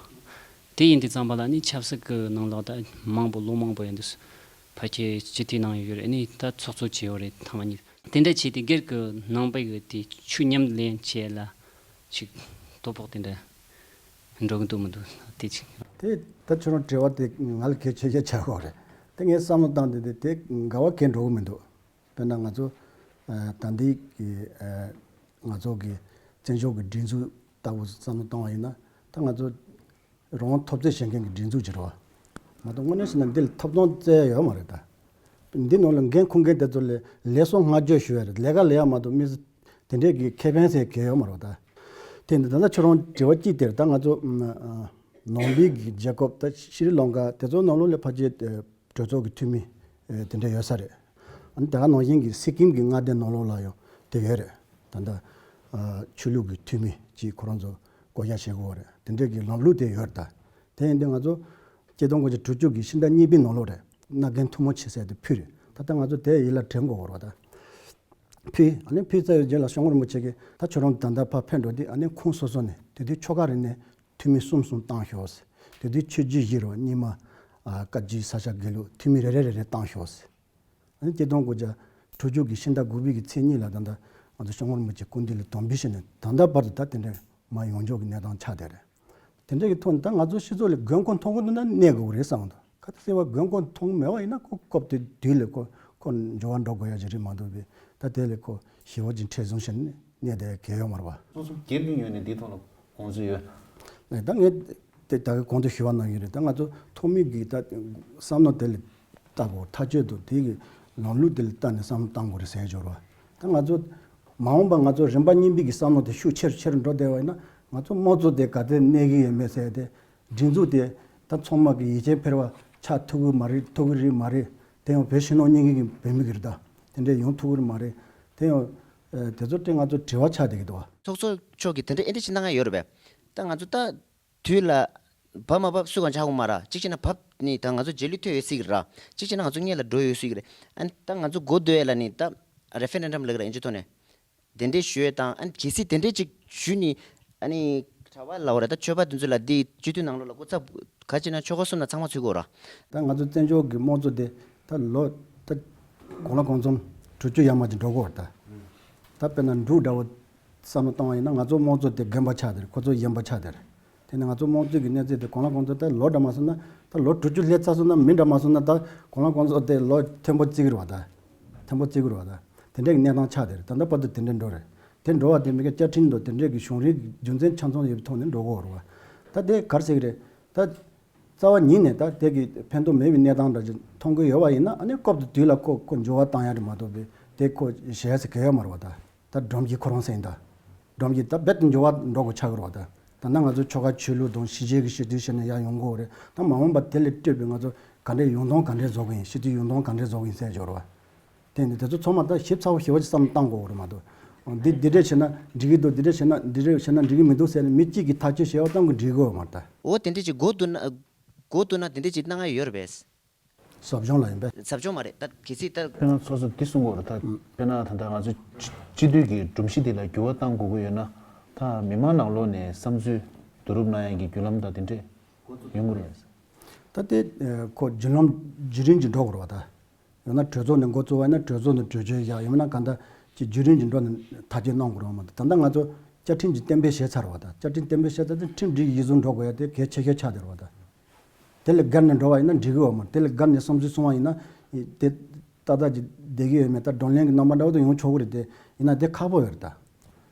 དེ་ཡིན་དུས་ཙམ་པ་ལ་ནི་ཆབ་སྲིད་ཀྱི་ནང་ལོགས་ད་མང་པོ་ལོ་མང་པོ་ཡིན་དུས་ཕལ་ཆེར་སྤྱི་འཐུས་གནང་ཡོད་རེད། ནི་ད་ཚོགས་གཙོ་བྱས་ཡོད་རེད་ཐེངས་མ་གཉིས། དེ་འདྲ་བྱས་ཏེ་སྒེར་གྱི་ནང་པའི་གི་དེ་ཆོས་ཉམས་ལེན་བྱེད་ལ་ཅིག་དོ་ཕོག་དེ་འདྲ་འགྲོ་གི་འདུག་མི་འདུག་དེ་ཅིག་དེ་ད་ཁྱོད་རང་དྲི་བ་དེ་ང་ལ་གལ་ཆེ་ཤོས་ཆགས་ཀྱི་ཡོད་རེད། དེ་ངས་བསམ་བློ་བཏང་དེ་དེ་དེ་འགལ་བ་གང་འགྲོ་གི་མི་འདུག་དཔེར་ན་ང་ཚོ་ད་ལྟའི་གི་ང་ཚོ་གི་བཙན་བྱོལ་གྱི་སྒྲིག་འཛུགས་ ལྟ་བུ་བསམ་བློ་བཏང་བ་ཡིན་ན། ད་ང་ཚོ་རང་དབང་ཐོབ་རྩིས་བྱེད་མཁན་གྱི་སྒྲིག་འཛུགས་ཅིག་རེད་བ། མ་གཏོགས་དངོས་གནས་བྱས་ན་འདི་ལ་ཐོབ་ཐང་བཙལ་ཡ་ཡོད་མ་རེད་ད། འདི་ནང་ལ་འགན་འཁུར་མཁན་དེ་ཚོ་ལས་ལས་སུ་བསྔགས་བརྗོད་ཞུ་ཡ་རེད། ལས་ཀ་ལས་ཡ་མ་གཏོགས་མི་དེ་འདྲས་ཀྱི་ཁེ་ཕན་ཟེར་གང་ཡང་ཡོད་མ་རེད་ད། དེ་འདི་ད་ལྟ་ཁྱོད་རང་དྲི་བ་གཅིག་དེར་ད་ང་ཚོ་ནང་པའི་གི་རྒྱལ་ཁབ་ད་ཤྲི་ལང་ཀ་དེ་ཚོ་ནང་ལོགས་ལ་ཕལ་ཆེར་གྲོས་ཚོགས་ཀྱི་འཐུས་མི་དེ་འདྲ་ཡོད་ས་རེད། ཨ་ནི་དེ་ག་ནང་བཞིན་གྱི་སི་ཀིམ་གྱི་མངའ་སྡེ་ནང་ལོགས་ལ་ཡང་དེ་ཡོད་རེད། ད་ལྟ་ཆོས་ལུགས་ཀྱི་འཐུས་མི་གཅིག་ཁོ་རང་ཚོ་བསྐོ་གཞག་བྱེད་དགོས་རེད། དེ་འདྲས་ཀྱི་ལམ་ལུགས་དེ་ཡོད་རེད་ད། དེ་ཡིན་དུས་ང་ཚོ་ཆིག་སྟོང་དགུ་བརྒྱ་དྲུག་ཅུ་གི་ཕྱི་ཟླ་གཉིས་པའི་ནང་ལོགས་རེད། མནའ་གན་ཐུན་མོང་ཆེ་ཟེར་དེ་ཕུལ་རེད། ད་ལྟ་ང་ཚོ་དེ་ཡིད་ལ་དྲན་དགོས་རེད་བ་ད། ཕུལ། ཨ་ནི་ཕུལ་ཚར་བའི་རྗེས་ལ་སྐྱབས་མགོན་རིན་པོ་ཆེ་གིས་ད་ཁྱོད་རང་ད་ལྟ་ཕར་ཕེབས་འགྲོ་དུས་ཨ་ནི་ཁོངས་སོ་སོ་ནས་དེ་དུས་ཆོལ་ཁ་རེ་ནས་འཐུས་མི་གསུམ་གསུམ་བཏང་ཤོག་ཟེར། དེ་དུས་ཆོས་བརྒྱུད་བཞི་རེད་བ། རྙིང་མ། ཨ། བཀའ་བརྒྱུད། ས་སྐྱ་དགེ་ལུགས། འཐུས་མི་རེ་རེ་རེ་རེ་བཏང་ཤོག་ཟེར། ཨ་ནི་ཆིག་སྟོང་དགུ་བརྒྱ་དྲུག་ཅུ་གི་ཕྱི་ཟླ་དགུ་པའི་གི་ཚེས་གཉིས་ལ་ད་ལྟ་ང་ཚོ་སྐྱབས་མགོན་རིན་པོ་ཆེ་སྐུ་མདུན་ལ་དམ་འབུལ་ཞུས་ནས་ད་ལྟ་བར་དུ་ད་དེ་འདྲ་མར་ཡོང་འཇོག་གི་གནས་སྟངས་ཆགས་བསྡད་རེད། དེ་འདྲ་གི་ཐོག་ནས་ད་ང་ཚོ་སྤྱི་ཚོགས་ལ་དགོས་མཁོ་མཐོང་གི་འདུག་ན་གནས་དགོས་རེད་བསམ་གི་འདུག་ག་དུས་ཟེར་བ་དགོས་མཁོ་མཐོང་མེད་པ་ཡིན་ན་ཁོ་སྐབས་དེ་དུས་ལ་ཁོ་ཁོ་འབྱོར་བ་འགྲོ་དགོས་ཡ་ཅིག་རེད་མ་གཏོགས་པའི་ད་དེ་ལ་ཁོ་ཞི་བ་ཅིག་འཕྲལ་བཟུང་བྱས་ནས་གནས་བསྡད་ཡ་གང་ཡང་ཡོད་མ་རེད་བ། སོ་སོ་སྒེར་གྱི་ངོས་ནས་འདིའི་ཐོག་ལ་དགོངས་ཚུལ་ཡོད། ད་ངས་དེ་ད་གི་གོང་དུ་ཞུས་པ་ནང་བཞིན་རེད། ད་ང་ཚོ་ཐོག་མའི་གི་ད་བསམ་བློ་དེ་ལ་ལྟ་དགོས། ཐག་གཅོད་དང་དེ་གི་ལམ་ལུགས་དེ་ལ་ལྟ་ནས་བསམ་བློ་བཏང་དགོས་རེད་ཟེར་འབྱོར་བ། ད་ང་ཚོ་མ་འོངས་པ་ང་ཚོ་རིམ་པ་གཉིས་པའི་གི་བསམ་བློ་དེ་ཤུགས་ཆེ་རུ་ཆེ་རུ་འགྲོ་བསྡད་པ་ཡིན་ན་ང་ཚོ་དམངས་གཙོ་དེ་ག་ཚོད་གནས་ཀྱི་ཡོད་མེད་ཟེར་དེ། སྒྲིག་འཛུགས་དེ་ད་ཚང་མ་གི་ཡིད་ཆེས་འཕེར་བ་ཆགས་ཐུབ་ཀྱི་མ་རེད། ཐུབ་ཀྱི་རེད་མ་རེད། དེ་ཡང་བོད་ཕྱི་ནང་གཉིས་ཀྱི་གི་བོད་མི་གི་རེད་ད། དེ་འདྲས་ཡོང་ཐུབ་ཀྱི་རེད་མ་རེད། དེ་ཡང་ཨ་དེ་ཚོ་དེ་ང་ཚོ་དྲི་བ་ཆགས་བསྡད་ཀྱི་འདུག་བ། ཚོགས་གཙོ་མཆོག་གིས་དེ་འདྲ་ཨེ་འདྲ་ཞིག་གནང་ཡ་ཡོད་རེད་པས། ད་ང་ཚོ་ད་དུས་ལ་བབ་མ་བབ་སུ་གང་ཆགས་ཀྱི་མ་རེད། གཅིག་བྱས་ན་བབ་ནི་ད་ང་ཚོ་རྗེས་ལུས་ཐེབས་ཡོད་སྲིད་ཀྱི་རེད། གཅིག་བྱས་ན་ང་ཚོ་སྔོན་ལ་འགྲོ་ཡོད་སྲིད་ཀྱི་རེད། ཨ་ནི་ད་ང་ཚོ་འགོ་འདོད་ཡ་ལ་ནི་ད་རེ་ཧྥེ་རེན་ཌམ་ལབ་ཀྱི་རེད། ཨིན་ཇིའི་ཐོག་ནས། དེ་འདྲས་ཞུ་ཡས་དང་། ཨ་ནི་གལ་སྲིད་དེ་འདྲས་ཅིག་ཞུས་ནས་ཨ་ནི་གྲྭ་པ་ལབ་དགོས་རེད། ད་ཆོས་པ་དེ་ཚོ་ལ་འདི་སྤྱི་འཐུས་ནང་ལོགས་ལ་སྐུ་ཚབ་ག་བྱས་ན་ཆོལ་ཁ་གསུམ་ལ་ཚང་མ་ཚུད་དགོས་རེད། ད་ང་ཚོ་བཙན་བྱོལ་གྱི་དམངས་གཙོ་དེ་ད་ལོ་ད་གང་ལ་གང་འཚམ་དྲུག་ཅུ་ཡར་མར་ཅིག་འགྲོ་གི་ཡོད་རེད་ད། ད་དཔེར་ན་འབྲུག་འདྲ་བོ་བསམ་བློ་བཏང་བ་ཡིན་ན་ང་ཚོ་དམངས་གཙོ་དེ་རྒན་པ་ཆགས་བསྡད་རེད། ཁོ་ཚོ་ཡན་པ་ཆགས་བསྡད་རེད། དེ་ནས་ང་ཚོ་དམངས་གཙོ་གི་གནས་ཚད་དེ་གང་ལ་གང་འཚམ་ད་ལོ་འདྲ་མ་སོང་ན་ད་ལོ་དྲུག་ཅུ་སླེབས་ཚར་སོང་ན་མི་འདྲ་མ་སོང་ན་ད་གང་ལ་གང་འཚམ་དེ་ལོ་ཐེངས་པོ་གཅིག་རེད་བ་ད། ཐེངས་པོ་གཅིག་རེད་བ་ད། དེ་འདྲའི་གནས་སྟངས་ཆགས་བསྡད་རེད། ད་ལྟ་བར་དུ་དེ་འདྲ་འགྲོ་རེད། དེ་འགྲོ་བ་དེ་མི་ག་བཅའ་ཁྲིམས་དང་དེ་འདྲའི་གི་གཞུང་རིགས་རྒྱུ་མཚན་ཆ་ཚང་ཡོད་པའི་ཐོག་ནས་འགྲོ་གི་ཡོད་རེད་བ། ད་དེ་ག་རེ་ཟེར་གི་རེད། ད་རྩ་བ་ཉིད་ནས་ད་དེ་གི་ཕན་ཐོགས་མེད་པའི་གནས་སྟངས་འདྲ་ཅིག་མཐོང་གི་ཡོད་པ་ཡིན་ན་ཨ་ནི་སྐབས་དེ་དུས་ལ་ཁོ་ཁོ་འགྱུར་བ་བཏང་ཡ་རེད་མ་གཏོགས་པའི་དེ་ཁོ་ཞེ་ས་གི་ཡོད་མ་རེད་བ་ད། ད་སྒྲོམ་གྱི་ཁོ་རང་སེང་ད། སྒྲོམ་གྱི་ད་རྦད་དེ་འགྱུར་བ་འགྲོ་དགོས་ཆགས་ཀྱི་རེད་བ་ད། ད་ནང་ང་ཚོ་ཆོལ་ཁ་ཆོས་ལུགས་དང་གཞིས་བྱེས་ཀྱི་སྤྱི་འཐུས་བྱས་ནས་ཡར་ཡོང་གི་ཡོད་རེད། ད་མ་འོངས་པ་དེ་ལས་སྤྲོས་པའི་ང་ཚོ་ག་འདྲས་ཡོང་སྟངས་ག་འདྲས་བཟོ་གི་ཡིན། སྤྱི་འཐུས་ཡོང་སྟངས་ག་འདྲས་བཟོ་གི་ཡིན་ཟེར་འབྱོར་བ། དེ་ནི་དེ་ཚོ་ཚང་མ་ད་ཞིབ་ཚགས་པོ་ཞེ་པོ་ཅིག་བསམ་བློ་བཏང་དགོས་རེད་མ་གཏོགས། འདི་འདི་འདྲས་བྱས་ན་འགྲིག་གི་འདུག་འདི་འདྲས་བྱས་ན་འགྲིག་གི་འདུག་འདི་འདྲས་བྱས་ན་འགྲིག་གི་མི་འདུག་ཟེར་ནས་མི་གཅིག་གིས་ཐག་གཅོད་བྱས་པ་ཙམ་གྱིས་འགྲིག་གི་ཡོད་མ་རེད་ད། འོ་དེ་འདྲས་ཅིག་གོ་འདུག་ན། གོ་འདུག་ན་དེ་འདྲས་ཅིག་གནང་ཡ་ཡོད་རེད་པས། ཟབ་སྦྱོང་ལ་ཡིན་པས། ཟབ་སྦྱོང་མ་རེད་ད། གལ་སྲིད་ད། དཔེར་ན་སོ་སོ་འདི་གསུང་དགོས་རེད་ད། དཔེར་ན་ད་ལྟ་ང་ཚོ་སྤྱི་སྤྱི་འཐུས་ཀྱི་སྒྲོམ་གཞི་འདི་ལ་འགྱུར་བ་གཏང་དགོས་ཀྱི་ཡོད་ན། ད་མི་མང་ནང་ལོགས་ནས་བསམ་ཚུལ་བསྡུ་རུབ་གནང་ཡ་གི་བརྒྱུད་ལམ་དང་དེ་འདྲས་ཡོང་གི་རེད། ད་དེ་ཁོ་བརྒྱུད་ལམ་བརྒྱུད་རིམ་གྱིས་འགྲོ་དགོས་རེད་བ་ད། ཡང་ན་གྲོས་ཚོགས་ནས་འགོ་བཙུགས་པ་ཡིན་ན་གྲོས་ཚོགས་ནས་གྲོས་ཆོད་བཞག་ཡང་མིན་ན་གང་ལྟར་གྱི་བརྒྱུད་རིམ་གྱིས་འགྲོ་ནས་ཐག་གཅོད་གནང་དགོས་རེད་བ་མ་གཏོགས། ད་ལྟ་ང་ཚོ་བཅའ་ཁྲིམས་ཀྱིས་གཏན་འབེབས་བྱས་ཚར་བ་ད། བཅའ་ཁྲིམས་གཏན་འབེབས་བྱས་ཚར་དེ་ཁྲིམས་སྒྲིག་གཞི་བཟུང་འགྲོ་དགོས་ཡ་དེ་གལ་ཆེ་ཤོས་ཆགས་བསྡད་རེད་བ་ད། དེ་ལས་བརྒལ་ནས་འགྲོ་བ་ཡིན་ན་འགྲིག་གི་ཡོད་མ་རེད། དེ་ལས་བརྒལ་ནས་བསམ་ཚུལ་གསུང་བ་ཡིན་ན་དེ་ཏག་ཏག་ཅིག་བསྡད་ཀྱི་ཡོད་མེད་ད་བགྲོ་གླེང་གི་རྣམ་པ་འདྲ་བོ་དེ་ཡོང་ཆོག་གི་རེད། དེ་ཡིན་ན་དེ་ཁག་པོ་ཡོད་རེད་ད།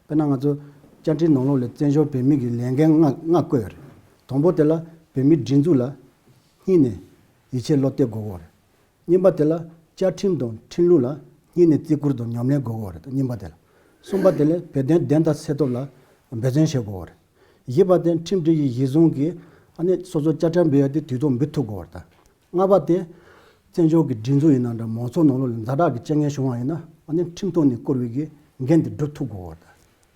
དཔེར་ན་ང་ཚོ་བཅའ་ཁྲིམས་ནང་ལོགས་ལ་བཙན་བྱོལ་བོད་མི་གི་ལས་འགན་ལྔ་ལྔ་བཀོད་ཡོད་རེད། དང་པོ་དེ་ལ་བོད་མིའི་སྒྲིག་འཛུགས་ལ་སྙིང་ནས་ཡིད་ཆེས་བློ་གཏད་དགོས་ཀྱི་ཡོད་རེད། གཉིས་པ་དེ་ལ་བཅའ་ཁྲིམས་དང་ཁྲིམས་ལུགས་ལ་སྙིང་ནས་བརྩི་བཀུར་དང་ཉམས་ལེན་དགོས་ཀྱི་ཡོད་རེད། གཉིས་པ་དེ་ལ། གསུམ་པ་དེ་ལ་བོད་དོན་བདེན་མཐའ་གསལ་ཐབས་ལ་འབད་བརྩོན་བྱེད་དགོས་ཀྱི་ཡོད་རེད། བཞི་པ་དེ་ཁྲིམས་སྒྲིག་གཞི་གཞི་བཟུང་གིས་ཨ་ནི་སོ་སོ་བཅའ་ཁྲིམས་འབུལ་ཡ་དེ་དུས་ཐོག་འབུལ་ཐུབ་དགོས་ཀྱི་ཡོད་རེད་ད། ལྔ་པ་དེ་བཙན་བྱོལ་གྱི་སྒྲིག་འཛུགས་ཡིན་ན་འདྲ་མང་ཚོགས་ནང་ལོགས་ལ་ཛ་དྲག་གི་རྐྱེན་ངན་བྱུང་བ་ཡིན་ན་ཨ་ནི་ཁྲིམས་ཐོག་ནས་བསྐོར་བའི་གི་འགན་དེ་སྒྲུབ་ཐུབ་དགོས་ཀྱི་ཡོད་རེད་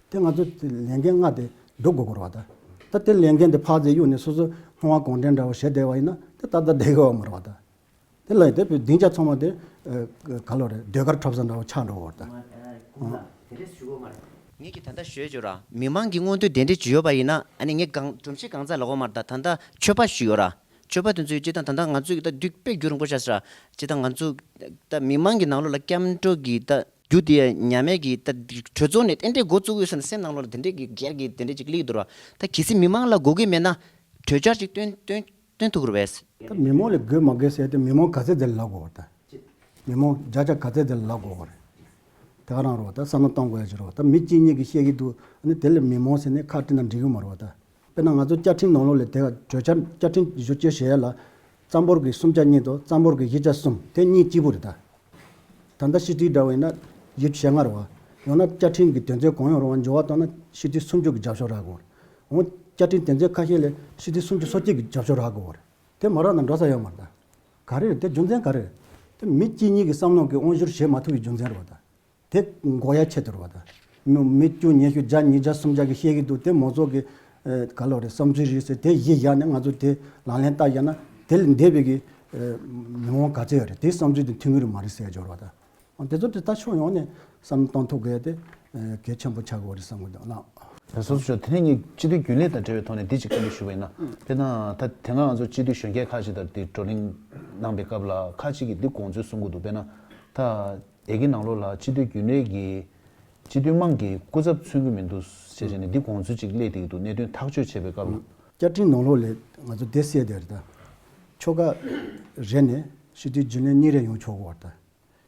ད། དེ་ང་ཚོ་ལས་འགན་ལྔ་དེ་སྒྲུབ་དགོས་ཀྱི་རེད་བ་ད། ད་དེ་ལས་འགན་དེ་ཕར་ཚུར་གཡུགས་ནས་སོ་སོ་སྣང་བ་གང་དྲན་འདྲ་བོ་བྱས་བསྡད་པ་ཡིན་ན་དེ་ཏག་ཏག་བསྡད་ཀྱི་ཡོད་མ་རེད་བ་ད། དེ་ལ་དེ་བོད་སྡིངས་ཆ་ཚང་མ་དེ་ཨ་ག་ལོ་རེད། ཟློས་གར་འཁྲབ་ས་འདྲ་བོ་ཆགས་འགྲོ་བ་རེད་ད། ངས་ཀྱིས་ད་ལྟ་ཞུས་ཡོད་ར། མི་མང་གི་མངོན་འདོད་དེ་འདྲས་ཅིག་ཡོད་པ་ཡིན་ན་ཨ་ནི་ངས་གང་སྒྲོམ་གཞི་གང་ཙམ་ལབ་དགོས་མ་རེད་ད། ད་ལྟ་ཆོས་པ་ཞིག་ཡོད་ར། ཆོས་པ་དེ་ཚོས་སྤྱིར་བཏང་ད་ལྟ་ང་ཚོས་ད་དུས་དཔེ་རྒྱུན་རིང་པོ་ཆགས་ས་ར། སྤྱིར་བཏང་ང་ཚོ་ད་མི་མང་གི་ནང་ལོགས་ལ་སྐྱབས་འགྲོ་གི་ད་རྒྱུ་དེ་ཉམས་མེད་ཀྱི་ད་གྲོས་ཚོགས་ནས་ཏན་ཏན་འགོ་བཙུགས་ཡོད་ཟེར་ན་སེམས་ནང་ལོགས་ལ་དེ་འདྲས་ཀྱི་སྒེར་གྱི་དེ་འདྲས་ཅིག་སླེབས་འདུག་ར། ད་གལ་སྲིད་མི་མང་ལ་དགོས་ཀྱི་མེད་ན་གྲོས་འཆར་ཅིག་བཏོན་བཏོན་བཏོན་ཐུབ་ཀྱི་རེད་པས། ད་མི་མང་ལ་དགོས་མ་དགོས་ཟེར་ཏེ་མི་མང་ག་ཚད་དེ་ལ་ལབ་དགོས་པ་རེད་ད། མི་མང་བརྒྱ་ཆ་ག་ཚད་དེ་ལ་ལབ་དགོས་པ་རེད། དེ་ག་རང་རེད་བ། ད་བསམ་བློ་གཏོང་དགོས་ཡ་ཅིག་རེད་བ། ད་མི་གཅིག་གཉིས་ཀྱིས་བཤད་ཀྱི་འདུག་ཨ་ནི་དེ་ལ་མི་མང་ཟེར་ནས་ཁ་བྲིས་ན་འགྲིག་གི་མ་རེད་བ། ད་དཔེར་ན་ང་ཚོ་བཅའ་ཁྲིམས་ནང་ལོགས་ལ་དེ་ག་གྲོས་འཆར་བཅའ་ཁྲིམས་བཞི་བཅུ་ཞེ་ལ་རྩ་འབོར་གྱི་སུམ་ཆ་གཉིས་དང་རྩ་འབོར་གྱི་བཞི་ཆ་གསུམ་དེ་གཉིས་གཅིག་པུ་རེད་ད། ད་ལྟ་སྤྱི་འཐུས་འདྲ་བ་ཡིན་ན་བཞི་བཅུ་ཞེ་ལྔ་རེད་བ། ཡང་ན་བཅའ་ཁྲིམས་ཀྱི་དོན་ཚན་གང་ཡང་རུང་བ་འགྱུར་བ་བཏང་ན་སྤྱི་འཐུས་སུམ་ཅུ་གི་རྒྱབ་སྐྱོར་རག་དགོས་རེད། འོ་བཅའ་ཁྲིམས་དོན་ཚན་ཁ་ཤས་ལ་སྤྱི་འཐུས་སུམ་ཅུ་སོ་གཅིག་གི་རྒྱབ་སྐྱོར་རག་དགོས་རེད། དེ་མ་རག་ན་འགྲོ་ས་ཡོད་མ་རེད་ད། ག་རེ་རེད་དེ། རྒྱུ་མཚན་ག་རེ་རེད། དེ་མི་གཅིག་གཉིས་ཀྱི་བསམ་བློ་གི་དབང་བསྒྱུར་བྱེད་མ་ཐུབ་པའི་རྒྱུ་མཚན་རེད་བ་ད། དེ་འགོག་ཡ་ཆེད་དུ་རེད་བ་ད། མི་མི་བཅུ་ཉི་ཤུ་བརྒྱ་ཉིས་བརྒྱ་སུམ་བརྒྱ་གིས་བཤད་ཀྱི་འདུག་དེ་མང་ཚོགས་ཀྱི་ཨ་ག་ལབ་རེད། བསམ་ཚུལ་རེད་ཟེར་དེ་གཞི་བཞག་ནས་ང་ཚོ་དེ་ལག་ལེན་བསྟར་བཞག་ན་དེ་ལས་འདས་པའི་གི་ཨ་མི་དབང་ག་ཚོད་ཡོད་རེད། དེ་བསམ་ཚུལ་དེ་མཐུན་གྱི་རེད་མ་རེད་ཟེར་ཡ་འབྱོར་བ་ད། ཨ་དེ་ཚོ་དེ་ལྟ་ཕྱོགས་ཡོངས་ནས་བསམ་བློ་གཏོང་ཐུབ་དགོས་ཡ་དེ་ཨ་གལ་ཆེན་པོ་ཆགས་ཀྱི་ཡོད་རེད་བསམ་གི་འདུག་ལགས། ད་སོ་སོ་ཞོ་དེ་ནས་ངས་སྤྱི་འཐུས་རྒྱུན་ལས་དང་འབྲེལ་བའི་ཐོག་ནས་འདི་གཅིག་བཀའ་འདྲི་ཞུ་བ་ཡིན་ན། དཔེར་ན་ད་དེ་སྔ་ང་ཚོ་སྤྱི་འཐུས་གཞོན་སྐྱེས་ཁག་ཅིག་དང་འདི་བགྲོ་གླེང་གནང་པའི་སྐབས་ལ་ཁག་ཅིག་གིས་འདི་དགོངས་ཚུལ་གསུང་གི་འདུག་དཔེར་ན་ད། དེ་གའི་ནང་ལོགས་ལ་སྤྱི་འཐུས་རྒྱུན་ལས་ཀྱི་སྤྱི་འཐུས་དམངས་ཀྱི་སྐུ་ཚབ་མཚོན་གྱི་མི་འདུག་ཅེས་བྱས་ནས་འདི་དགོངས་ཚུལ་ཅིག་སླེབས་བསྡད་ཀྱི་འདུག་གནད་དོན་ཐག་གཅོད་བྱེད་པའི་སྐབས་ལ། བཅའ་ཁྲིམས་ནང་ལོགས་ལ་ང་ཚོ་དེ་གསལ་བསྡད་རེད་ད། ཆོལ་ཁ་རེ་ནས་སྤྱི་འཐུས་རྒྱུན་ལས་གཉིས་རེ་ཡོང་ཆོག་གི་ཡོད་རེད་ད།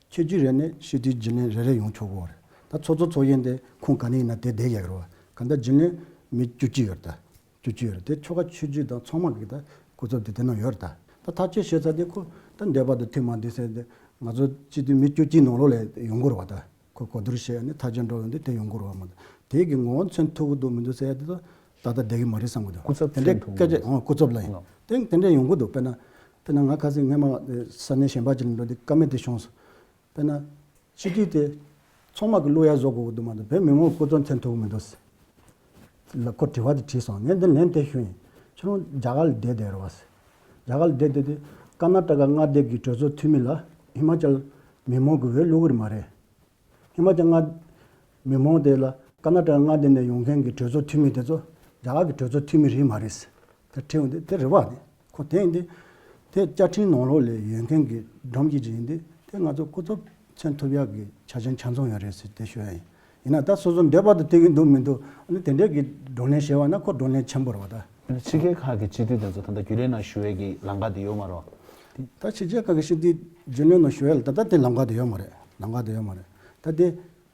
ཆོས་བརྒྱུད་རེ་ནས་སྤྱི་འཐུས་རྒྱུན་ལས་རེ་རེ་ཡོང་ཆོག་གི་ཡོད་རེད། ད་ཚོགས་གཙོ་ཚོགས་གཞོན་དེ་ཁོངས་ག་ནས་ཡིན་ན་དེ་བསྡད་ཡག་གི་རེད་བ། གང་ལྟར་རྒྱུན་ལས་མི་བཅུ་གཅིག་ཡོད་རེད་ད། བཅུ་གཅིག་ཡོད་རེད་དེ། ཆོལ་ཁ་ཆོས་བརྒྱུད་དང་ཚང་མ་གི་ད་སྐུ་ཚབ་དེ་དེ་ནང་ཡོད་རེད་ད། ད་ཐག་གཅོད་བྱེད་ས་དེ་ཁོ་ད་འདས་པ་དང་མཐུན་མ་མཐུན་ཟེར་དེ་ང་ཚོ་སྤྱི་འཐུས་མི་བཅུ་གཅིག་ནང་ལོགས་ལ་ཡོང་གི་རེད་བ་ད། ཁོ་གོ་བསྡུར་བྱས་ནས་ཐག་གཅོད་འགྲོ་ཡོང་དུས་དེ་ཡོང་གི་རེད་བ་མ་གཏོགས་དེ་གི་ངོ་བོ་མཚོན་ཐུབ་ཀྱི་འདུག་མི་འདུག་ཟེར་ཡ་དེ་ད་ད་ལྟ་བསྡད་ཀྱི་མ་རེད་བསམ་གྱི་འདུག་སྐུ་ཚབ་དེ་འདྲའི་མཚོན་ཐུབ་སྐད་ཆ་ཀྱི་འདུག་ཨང་སྐུ་ཚབ་ལ་ཡིན། ལགས། དེ་དེ་འདྲའི་ཡོང་གི་འདུག་དཔེར་ན་དཔེར་ན་ང་ཁ་སང་སྔོན་མ་ས་གནས་གཞན་པ་ཅིག་ལ་འགྲོ་དུས་བཀའ་མོལ་དེ་བྱུང་སོང་། དཔེར་ན་སྤྱི་འཐུས་དེ་ཚང་མ་གི་བླུག་ཡ་བཟོ་དགོས་ཀྱི་འདུག་མ་གཏོགས་བོད་མི་མང་སྐུ་ཚབ་མཚོན་ཐུབ་ཀྱི་མི་འདུག་ཟེར། ལ་ཁོ་དྲི་བ་དེ་དྲིས་སོང་། ངས་འདི་ལན་དེ་ཞུས་ཡིན། ཁྱོད་རང་རྒྱ་གར་ལ་བསྡད་བསྡད་རེད་བ་ཟེར། རྒྱ་གར་ལ་བསྡད་བསྡད་དུས་ཀར་ན་ཊ་ཀ་མངའ་སྡེ་གི་གྲོས་ཚོགས་འཐུས་མི་ལ་ཧི་མ་ཅལ་མི་མང་གི་འོས་བླུག་གི་རེད་མ་རེད། ཧི་མ་ཅལ་མངའ་མི་མང་དེ་ལ་ཀར་ན་ཊ་ཀ་མངའ་སྡེ་ནས་ཡོང་མཁན་གྱི་གྲོས་ཚོགས་འཐུས་མི་དེ་ཚོ་རྒྱ་གར་གྱི་གྲོས་ཚོགས་འཐུས་མི་རེད་མ་རེད་ཟེར། དེ་དྲིས་འོང་དུས་དེ་རེད་བ། དེ་ཁོ་དེ་ཡིན་དུས་དེ་བཅའ་ཁྲིམས་ནང་ལོགས་ལ་ཡོད་མཁན་གྱི་སྒྲོམ་གྱི་ཅིག་ཡིན་དུས་དེ་ང་ཚོ་སྐུ་ཚབ་མཚོན་ཐུབ་ཡག་གི་ཆ་རྐྱེན་ཆ་ཚང་ཡོད་རེད་ཟེར་དེ་ཞུ་ཡ་ཡིན། ཡིན་ན་ད་སོ་སོ་འདོད་པ་དང་མཐུན་གྱི་འདུག་མི་འདུག་ཨ་ནི་དེ་འདྲས་ཀྱི་བགྲོ་གླེང་བྱས་པ་ན་ཁོ་བགྲོ་གླེང་ཆེན་པོ་རེད་བ་ད། ཕྱི་རྒྱལ་ཁག་གི་སྤྱི་འཐུས་དེ་ཚོ་ད་ལྟ་རྒྱུན་ལས་ནང་ཞུགས་ཡས་ཀྱི་ལམ་ཁ་དེ་ཡོད་མ་རེད། ད་ཕྱི་རྒྱལ་ཁག་གི་སྤྱི་འཐུས་རྒྱུན་ལས་ནང་ཞུགས་ཡས་ལ་ད་ལྟ་དེ་ལམ་ཁ་དེ་ཡོད་མ་རེད། ལམ་ཁ་དེ་ཡོད་མ་རེད། ད་དེ་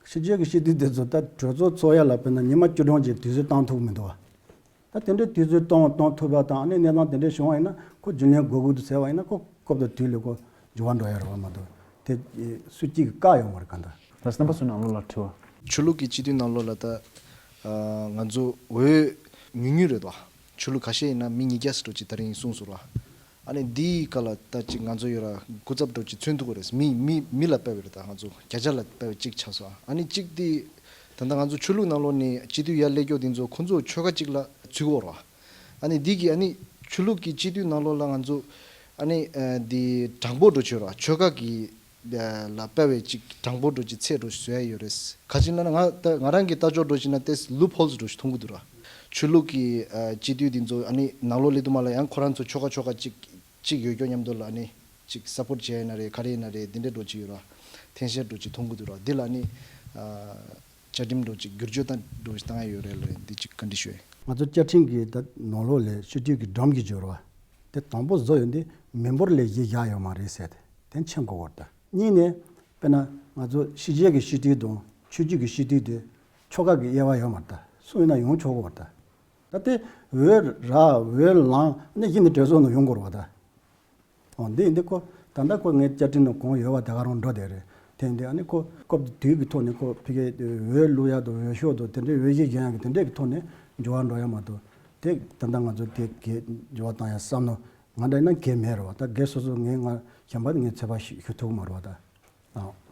ཕྱི་རྒྱལ་གྱི་སྤྱི་འཐུས་དེ་ཚོ་ད་གྲོས་ཚོགས་ཚོགས་ཡ་ལ་དཔེར་ན་ཉི་མ་བཅུ་གྲངས་ཀྱི་དུས་ཚོད་བཏང་ཐུབ་མི་འདུག་བ། ད་དེ་འདྲའི་དུས་ཚོད་གཏོང་གཏོང་ཐུབ་པ་དང་ཨ་ནི་གནས་སྟངས་དེ་འདྲའི་བྱུང་བ་ཡིན་ན་ཁོ་རྒྱུན་ལས་དགོས་ཀྱི་འདུག་ཟེར་བ་ཡིན་ན་ཁོ་སྐབས་དང་དུས་ལ་ཁོ་འགྱུར་བ་འགྲོ་ཡ་རེད་བ་མ་གཏོགས་དེ་སུ་གཅིག་གི་བཀག་ཡོང་བ་རེད་ག་འདྲ། ད་རྣམ་པ་ཚོའི་ནང་ལོགས་ལ་དྲི་བ། ཆོས་ལུགས་ཀྱི་སྤྱི་འཐུས་ནང་ལོགས་ལ་ད་ང་ཚོ་འོས་ཉུང་ཉུང་རེད་དོ། ཆོས་ལུགས་ཁ་ཤས་ཡིན་ན་མི་ཉིས་བརྒྱ་ཙམ་འགྲོ་ཅིག་ད་རིང་གསུངས་སོང་ར། ཨ་ནི་འདིའི་སྐབས་ལ་ད་ཅིག་ང་ཚོ་ཡོད་ར་སྐུ་ཚབ་འགྲོ་ཅིག་མཚོན་ཐུབ་ཀྱི་རེད། མི་མི་མི་ལ་དཔེ་བའི་རེད། ད་ང་ཚོ་བརྒྱ་ཆ་ལ་དཔེ་བའི་གཅིག་ཆགས་སོང་། ཨ་ནི་གཅིག་དེ་ད་ལྟ་ང་ཚོ་ཆོས་ལུགས་ནང་ལོགས་ནས་སྤྱི་འཐུས་ཡར་སླེབས་ཀྱོག་དེ་ཚོ་ཁོ་ཚོ་ཆོལ་ཁ་གཅིག་ལ་ཚུད་ཀྱི་ཡོད་ར། ཨ་ནི་འདི་གི་ཨ་ནི་ཆོས་ལུགས་ཀྱི་སྤྱི་འཐུས་ནང་ལོགས་ལ་ང་ཚོ་ཨ་ནི་འདི་དྲང་པོ་འགྲོ་ཆོས་ར་ཆོལ་ཁ་གི་ལ་དཔེ་བའི་ཅིག་དྲང་པོ་འགྲོ་ཅིག་ཚད་འགྲོ་ཞིག་བཟོ་ཡ་ཡོད་རེད། ག་ཅི་ལབ་ན་ང་ད་ང་རང་གི་ལྟ་ཕྱོགས་འགྲོ་ཞིག་ན་ཏེས་ལུབ་ཧོལ་འགྲོ་ཞིག་མཐོང་གི་འདུག་ར། ཆོས་ལུགས་ཀྱི་ཨ་སྤྱི་འཐུས་འདི་ཚོ་ཨ་ནི་ནང་ལོགས་སླེབས་དུས་མ་ལ་ཡང་ཁོ་རང་ཚོ་ཆོལ་ཁ་ཆོལ་ཁ་ཅིག་ཅིག་ཡོད་ཀྱོག་མཉམ་དུ་ལ་ཨ་ནི་ཅིག་སབ་པོར་བྱས་ཡིན་ན་རེད་ག་རེ་ཡིན་ན་རེད་འདི་འདྲ་འགྲོ་ཅིག་ཡོད་ར། འཐེན་ཤེར་འགྲོ་ཅིག་མཐོང་གི་འདུག་ར། འདི་ལ་ཨ་ནི་ཨ། བཅའ་ཁྲིམས་འགྲོ་ཅིག་བསྒྱུར་བཅོས་བཏང་འགྲོ་ཞིག་བཏང་ཡ་ཡོད་རེད་ལ་འདི་ཅིག་བཀའ་འདྲི་ཞུ་ཡ། ང་ཚོ་བཅའ་ཁྲིམས་ཀྱི་ད་ནང་ལོགས་ལས་སྤྱི་འཐུས་ཀྱི་སྒྲོམ་གྱི་སྦྱོར་བ་དེ་དང་པོ་བཟོ་ཡོང་དུས་མི་འབོར་ལས་གཞི་བཞག་ཡོད་མ་རེད་ཟེར་ཏེ་དེ་མཁྱེན་དགོས་པ་རེད་ད། གཉིས་ནས་དཔེར་ན་ང་ཚོ་ཕྱི་རྒྱལ་གྱི་སྤྱི་འཐུས་དང་ཆོས་བརྒྱུད་ཀྱི་སྤྱི་འཐུས་དེ་ཆོལ་ཁ་གི་དབྱེ་བ་ཡོད་མ་རེད་ད། སུ་ཡིན་ན་ཡོང་ཆོག་གི་ཡོད་རེད་ད། ད་དེ་འོས་རག་འོས་ལངས་ནས་གཞི་ནས་གྲོས་ཚོགས་ནང་ཡོང་དགོས་རེད་བ་ད། འོ་འདི་ཡིན་དུས་ཁོ་ད་ལྟ་ཁོ་ངའི་བཅའ་ཁྲིམས་ནང་གང་ཡོད་པ་དེ་ག་རང་འགྲོ་བསྡད་རེད། དེ་ཡིན་དུས་ཨ་ནི་ཁོ་སྐབས་དེ་དུས་ཀྱི་ཐོག་ནས་ཁོ་ཕ་གིའི་འོས་བླུག་ཡག་དང་འོས་ཤོག་དང་དེ་འདྲའི་འོས་གཞི་གཞན་ཡག་གི་དེ་འདྲས་ཀྱི་ཐོག་ནས་འགྱུར་བ་འགྲོ་ཡག་མ་གཏོགས་དེ་ད་ལྟ་ང་ཚོ་དེ་གས་འགྱུར་བ་བཏང་ཡག་བསམ་མནོ་ང་འདྲ་ཡིན་ན་གས་མེད་རེད་བ། ད་གས་སོ་སོ་ངས་ང་གཞན་པ་ངས་ཚོད་དཔག་ཞུ་ཐུབ་ཀྱི་མ་རེད་བ་ད། ཨ།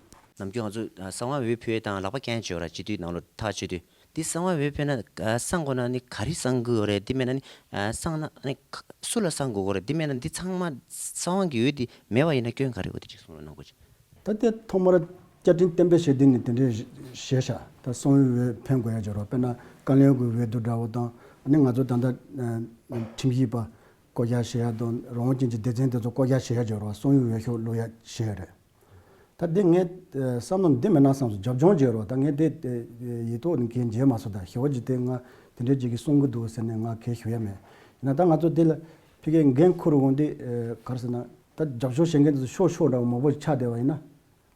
ནམ་རྒྱུན་ང་ཚོ་ཨ་གསང་བ་འོས་ཕུལ་ཡས་དང་ལག་པ་འཁྱེར་བྱས་ཡོད་ར། སྤྱི་འཐུས་ནང་ལོགས་ཐག་ཆོད་དུས་འདི་གསང་བ་འོས་ཕུལ་ན་ཨ་གསང་དགོས་ན་ནི་ག་རེ་གསང་དགོས་རེད། འདི་མེད་ན་ནི་ཨ་གསང་ན་ནི་ག་སུ་ལ་གསང་དགོས་ཀྱི་རེད། འདི་མེད་ན་འདི་ཚང་མ་གསང་བ་གི་འོས་འདི་མེད་པ་ཡིན་ན་སྐྱོན་ག་རེ་ཡོད་དེ་ཅིག་གསུང་རོགས་གནང་དགོས་ཅིག་ད་ལྟའི་ཐོག་མར་བཅའ་ཁྲིམས་གཏན་འབེབས་བྱེད་དུས་ནས་དེ་འདྲའི་བཞེས་བཞག་ད་གསང་བའི་འོས་འཕེན་དགོས་ཡ་ཅིག་ཡོད་ར། དཔེར་ན་བཀའ་བློན་གྱི་འོས་བསྡུ་འདྲ་བོ་དང་ཨ་ནི་ང་ཚོ་ད་ལྟ་ཨ་ཁྲིམས་ཞིབ་པ་བསྐོ་བཞག་བྱེད་ཡ་དང་རང་དབང་ཅན་གྱི་སྡེ་ཚན་དེ་ཚོ་བསྐོ་བཞག་བྱེད་ཡ་ཅིག་ཡོད་ར། གསང་བའི་འོས་ཤོག་བླུག་ཡ་བྱེད་ཡ་རེད། ད་འདི་ངས་ཨ་བསམ་བློ་འདི་མེད་ན་བསམ་སོང་། རྒྱབ་ལྗོངས་བརྗོད་རོགས། ད་ངས་དེ་ཡིག་ཐོག་ནས་གང་མཇལ་མ་སོང་། ད་ཞི་བ་འཇིག་རྟེན་ང་དེ་འདྲའི་ཅིག་གིས་གསུང་གི་འདུག་ཟེར་ནས་ང་གང་ཞུ་ཡ་མེད། ཡིན་ན་ད་ང་ཚོ་འདི་ལ་ཕ་གིའི་འགན་འཁུར་འོང་དུས་ག་རེ་ཟེར་ན་ད་རྒྱབ་སྐྱོར་བྱེད་མཁན་དེ་ཚོ་ཤོག་ཤོག་འདྲ་བོ་མང་པོ་ཆགས་བསྡད་པ་ཡིན་ན་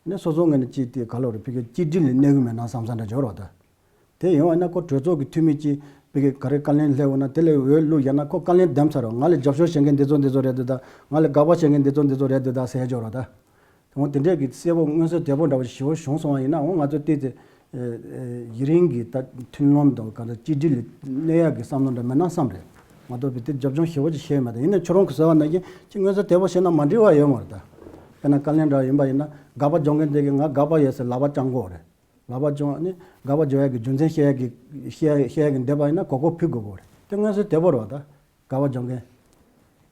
ནས་སོ་སོ་ངོས་ནས་ཅིག་དེ་ག་ལབ་རེད། ཕ་གི་གཅིག་སྒྲིལ་ལ་གནས་ཀྱི་མེད་ན་བསམ་བསམ་འདྲ་འབྱོར་བ་ད། དེ་ཡོང་བ་ན་ཁོ་གྲོས་ཚོགས་ཀྱི་འཐུས་མི་གཅིག་ཕ་གི་ག་རེ་བཀའ་ལན་སླེབས་འོང་ན་དེ་ལས་འོས་བླུག་ཡ་ན་ཁོ་བཀའ་ལན་འདེམས་ཚར་རོ། ང་ལ་རྒྱབ་སྐྱོར་བྱེད་མཁན་འདི་ཚོ་འདི་ཚོ་རེད་འདུག་ད། ང་ལ་དགག་པ་བྱེད་མཁན་འདི་ཚོ་འདི་ཚོ་རེད་འདུག་ད་ཟེར་འབྱོར་བ་ད། འོ་དེ་འདྲས་ཀྱི་གསལ་པོ་མངོན་གསལ་དོད་པོ་འདྲ་བོ་ཞེ་པོ་བྱུང་སོང་བ་ཡིན་ན། འོ་ང་ཚོ་བལྟས་ཚེ་ཡུན་རིང་གི་ད་མཐུན་ལམ་དང་གང་ལྟར་གཅིག་སྒྲིལ་ལ་གནས་ཡག་གི་བསམ་བློ་འདྲ་མེད་ན་བསམ་རེད། ང་ཚོ་བལྟས་ཚེ་རྒྱབ་ལྗོངས་ཞེ་པོ་ཅིག་ཤེས་ཡོད་མ་རེད། ཡིན་ནའི་ཁྱོད་རང་གི་ཟེར་བ་ནང་བཞིན་ཅིག་མངོན་གསལ་དོད་པོ་བྱས་ན་མ་འགྲིག་པ་ཡོད་མ་རེད་ད། དཔེར་ན་བཀའ་ལན་འདྲ་ཡིན་པ་ཡིན་ན་དགག་པ་རྒྱག་མཁན་དེ་གིས་ང་དགག་པ་ཡོད་ཟེར་ལག་པ་བརྐྱང་དགོས་རེད། ལག་པ་བརྐྱང་ནི་དགག་པ་རྒྱག་ཡག་གི་རྒྱུ་མཚན་བཤད་ཡག་གི་བཤད་བཤད་ཡག་གི་འདོད་པ་ཡིན་ན་གོ་སྐབས་ཕུལ་དགོས་གོ་རེད། དེ་མངོན་གསལ་དོད་པོ་རེད་བ་ད། དགག་པ་རྒྱག་མཁན། ཡིན་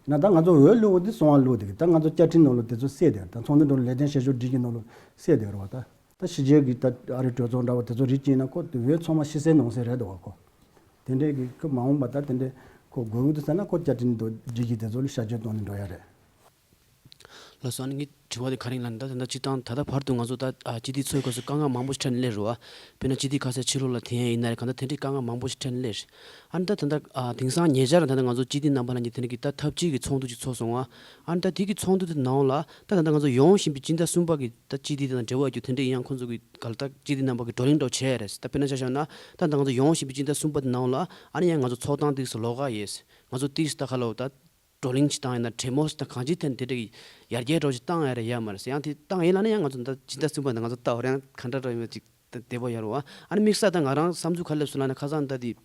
ན་ད་ང་ཚོ་འོས་བླུགས་པ་དེ་གསང་བ་བླུགས་དེ་གི་ད་ང་ཚོ་བཅའ་ཁྲིམས་ནང་ལ་དེ་ཚོ་གསལ་དེ་རེད་ད། ཚོགས་འདུ་འགྲོ་ལས་དོན་བྱེད་ཕྱོགས་སྒྲིག་གཞི་ནང་ལ་གསལ་དེ་རེད་བ་ད། ད་ཕྱི་རྒྱལ་གི་ད་ཨ་རི་གྲོས་ཚོགས་འདྲ་བ་དེ་ཚོ་རིགས་གཅིག་ཡིན་ན་ཁོ་དེ་འོས་ཚང་མ་ཕྱི་གསལ་ནང་གསལ་རེད་འདུག་བ་ཁོ། དེ་འདྲས་གི་ཁོ་མ་འོངས་པ་ད་དེ་འདྲས་ཁོ་དགོས་ཀྱི་འདུག་ཟེར་ན་ཁོ་བཅའ་ཁྲིམས་དང་སྒྲིག་གཞི་དེ་ཚོ་ལ་བསྐྱར་བཅོས་གཏོང་ནས་འགྲོ་ཡ་རེད། ལགས་སོ། ཨ་ནི་ངའི་དྲི་བ་དེ་ག་རེ་ཡིན་ལབ་ན། ད་ད་ལྟ་སྤྱིར་བཏང་ད་ལྟ་བར་དུ་ང་ཚོ་ད་ཨ་སྤྱི་འཐུས་ཚོགས་སྐབས་སུ་དཀའ་ངལ་མང་པོ་ཞིག་འཕྲད་ནས་སླེབས་རེད་བ། དཔེར་ན་སྤྱི་འཐུས་ཁ་ཤས་ཕྱི་ལོགས་ལ་ཐོན་ཡས་ཡིན་ན་རེད། གང་ལྟར་དེ་འདྲའི་དཀའ་ངལ་མང་པོ་ཞིག་འཕྲད་ནས་སླེབས་རེད། ཨ་ནི་ད་ད་ལྟ་ཨ་དེང་སང་ཉེ་ཆར་ད་ལྟ་ང་ཚོ་སྤྱི་འཐུས་རྣམ་པ་ལ་ནི་དེ་འདྲ་གི་ད་འཐབ་ཇུས་ཀྱི་ཚོགས་འདུ་ཅིག་ཚོགས་སོང་བ། ཨ་ནི་ད་དེ་གི་ཚོགས་འདུ་དེ་ནང་ལ་ད་ད་ལྟ་ང་ཚོ་ཡོང་བཞིན་པའི་སྤྱི་ཟླ་གསུམ་པ་གི་ད་སྤྱི་འཐུས་དེ་དང་འབྲེལ་བ་ཡོད་རྒྱུ་དེ་འདྲ་ཡིན་ཡང་ཁོང་ཚོ་གི་ག་ལ་ད་སྤྱི་འཐུས་རྣམ་པ་གི་བགྲོ་གླེང་འདྲ་བོ་བྱས་ཡ་རེད། ད་དཔེར་ན་ཆ་བཞག་ན་ད་ད་ང་ཚོ་ཡོང་བཞིན་པའི་སྤྱི་ཟླ་གསུམ་པ་དེ་ནང་ལ་ཨ་ནི་ཡང་ང་ཚོ་ཚོགས་སྟངས་དེ་སུ་ལོགས་ཀ་ཡས། ང་ཚོ་ཏིས་ད་ཁ་ལོ་ད་བགྲོ་གླེང་ཅིག་བཏང་ཡིན་ན་གྲོས་མོལ་ཅིག་དང་གང་ཅིའི་ཐད་ནས་དེ་འདྲ་ཡར་རྒྱས་འགྲོ་ཅིག་བཏང་ཡ་རེད་ཡ་མ་རེད་ཟེར། ཡང་དེ་བཏང་ཡིན་ལ་ནི་ཡང་ང་ཚོ་ད་སྤྱི་ཟླ་གསུམ་པ་ནང་ང་ཚོ་ལྟ་བར་ཡང་ག་འདྲ་འདྲ་ཡོད་ཅིག་ད་བདེ་པོ་ཡོད་རེད་བ། ཨ་ནི་དམིགས་བསལ་ད་ང་རང་བསམ་ཚུལ་ག་སླེབས་སོང་ལབ་ན་ཁ་སང་ད་དེ་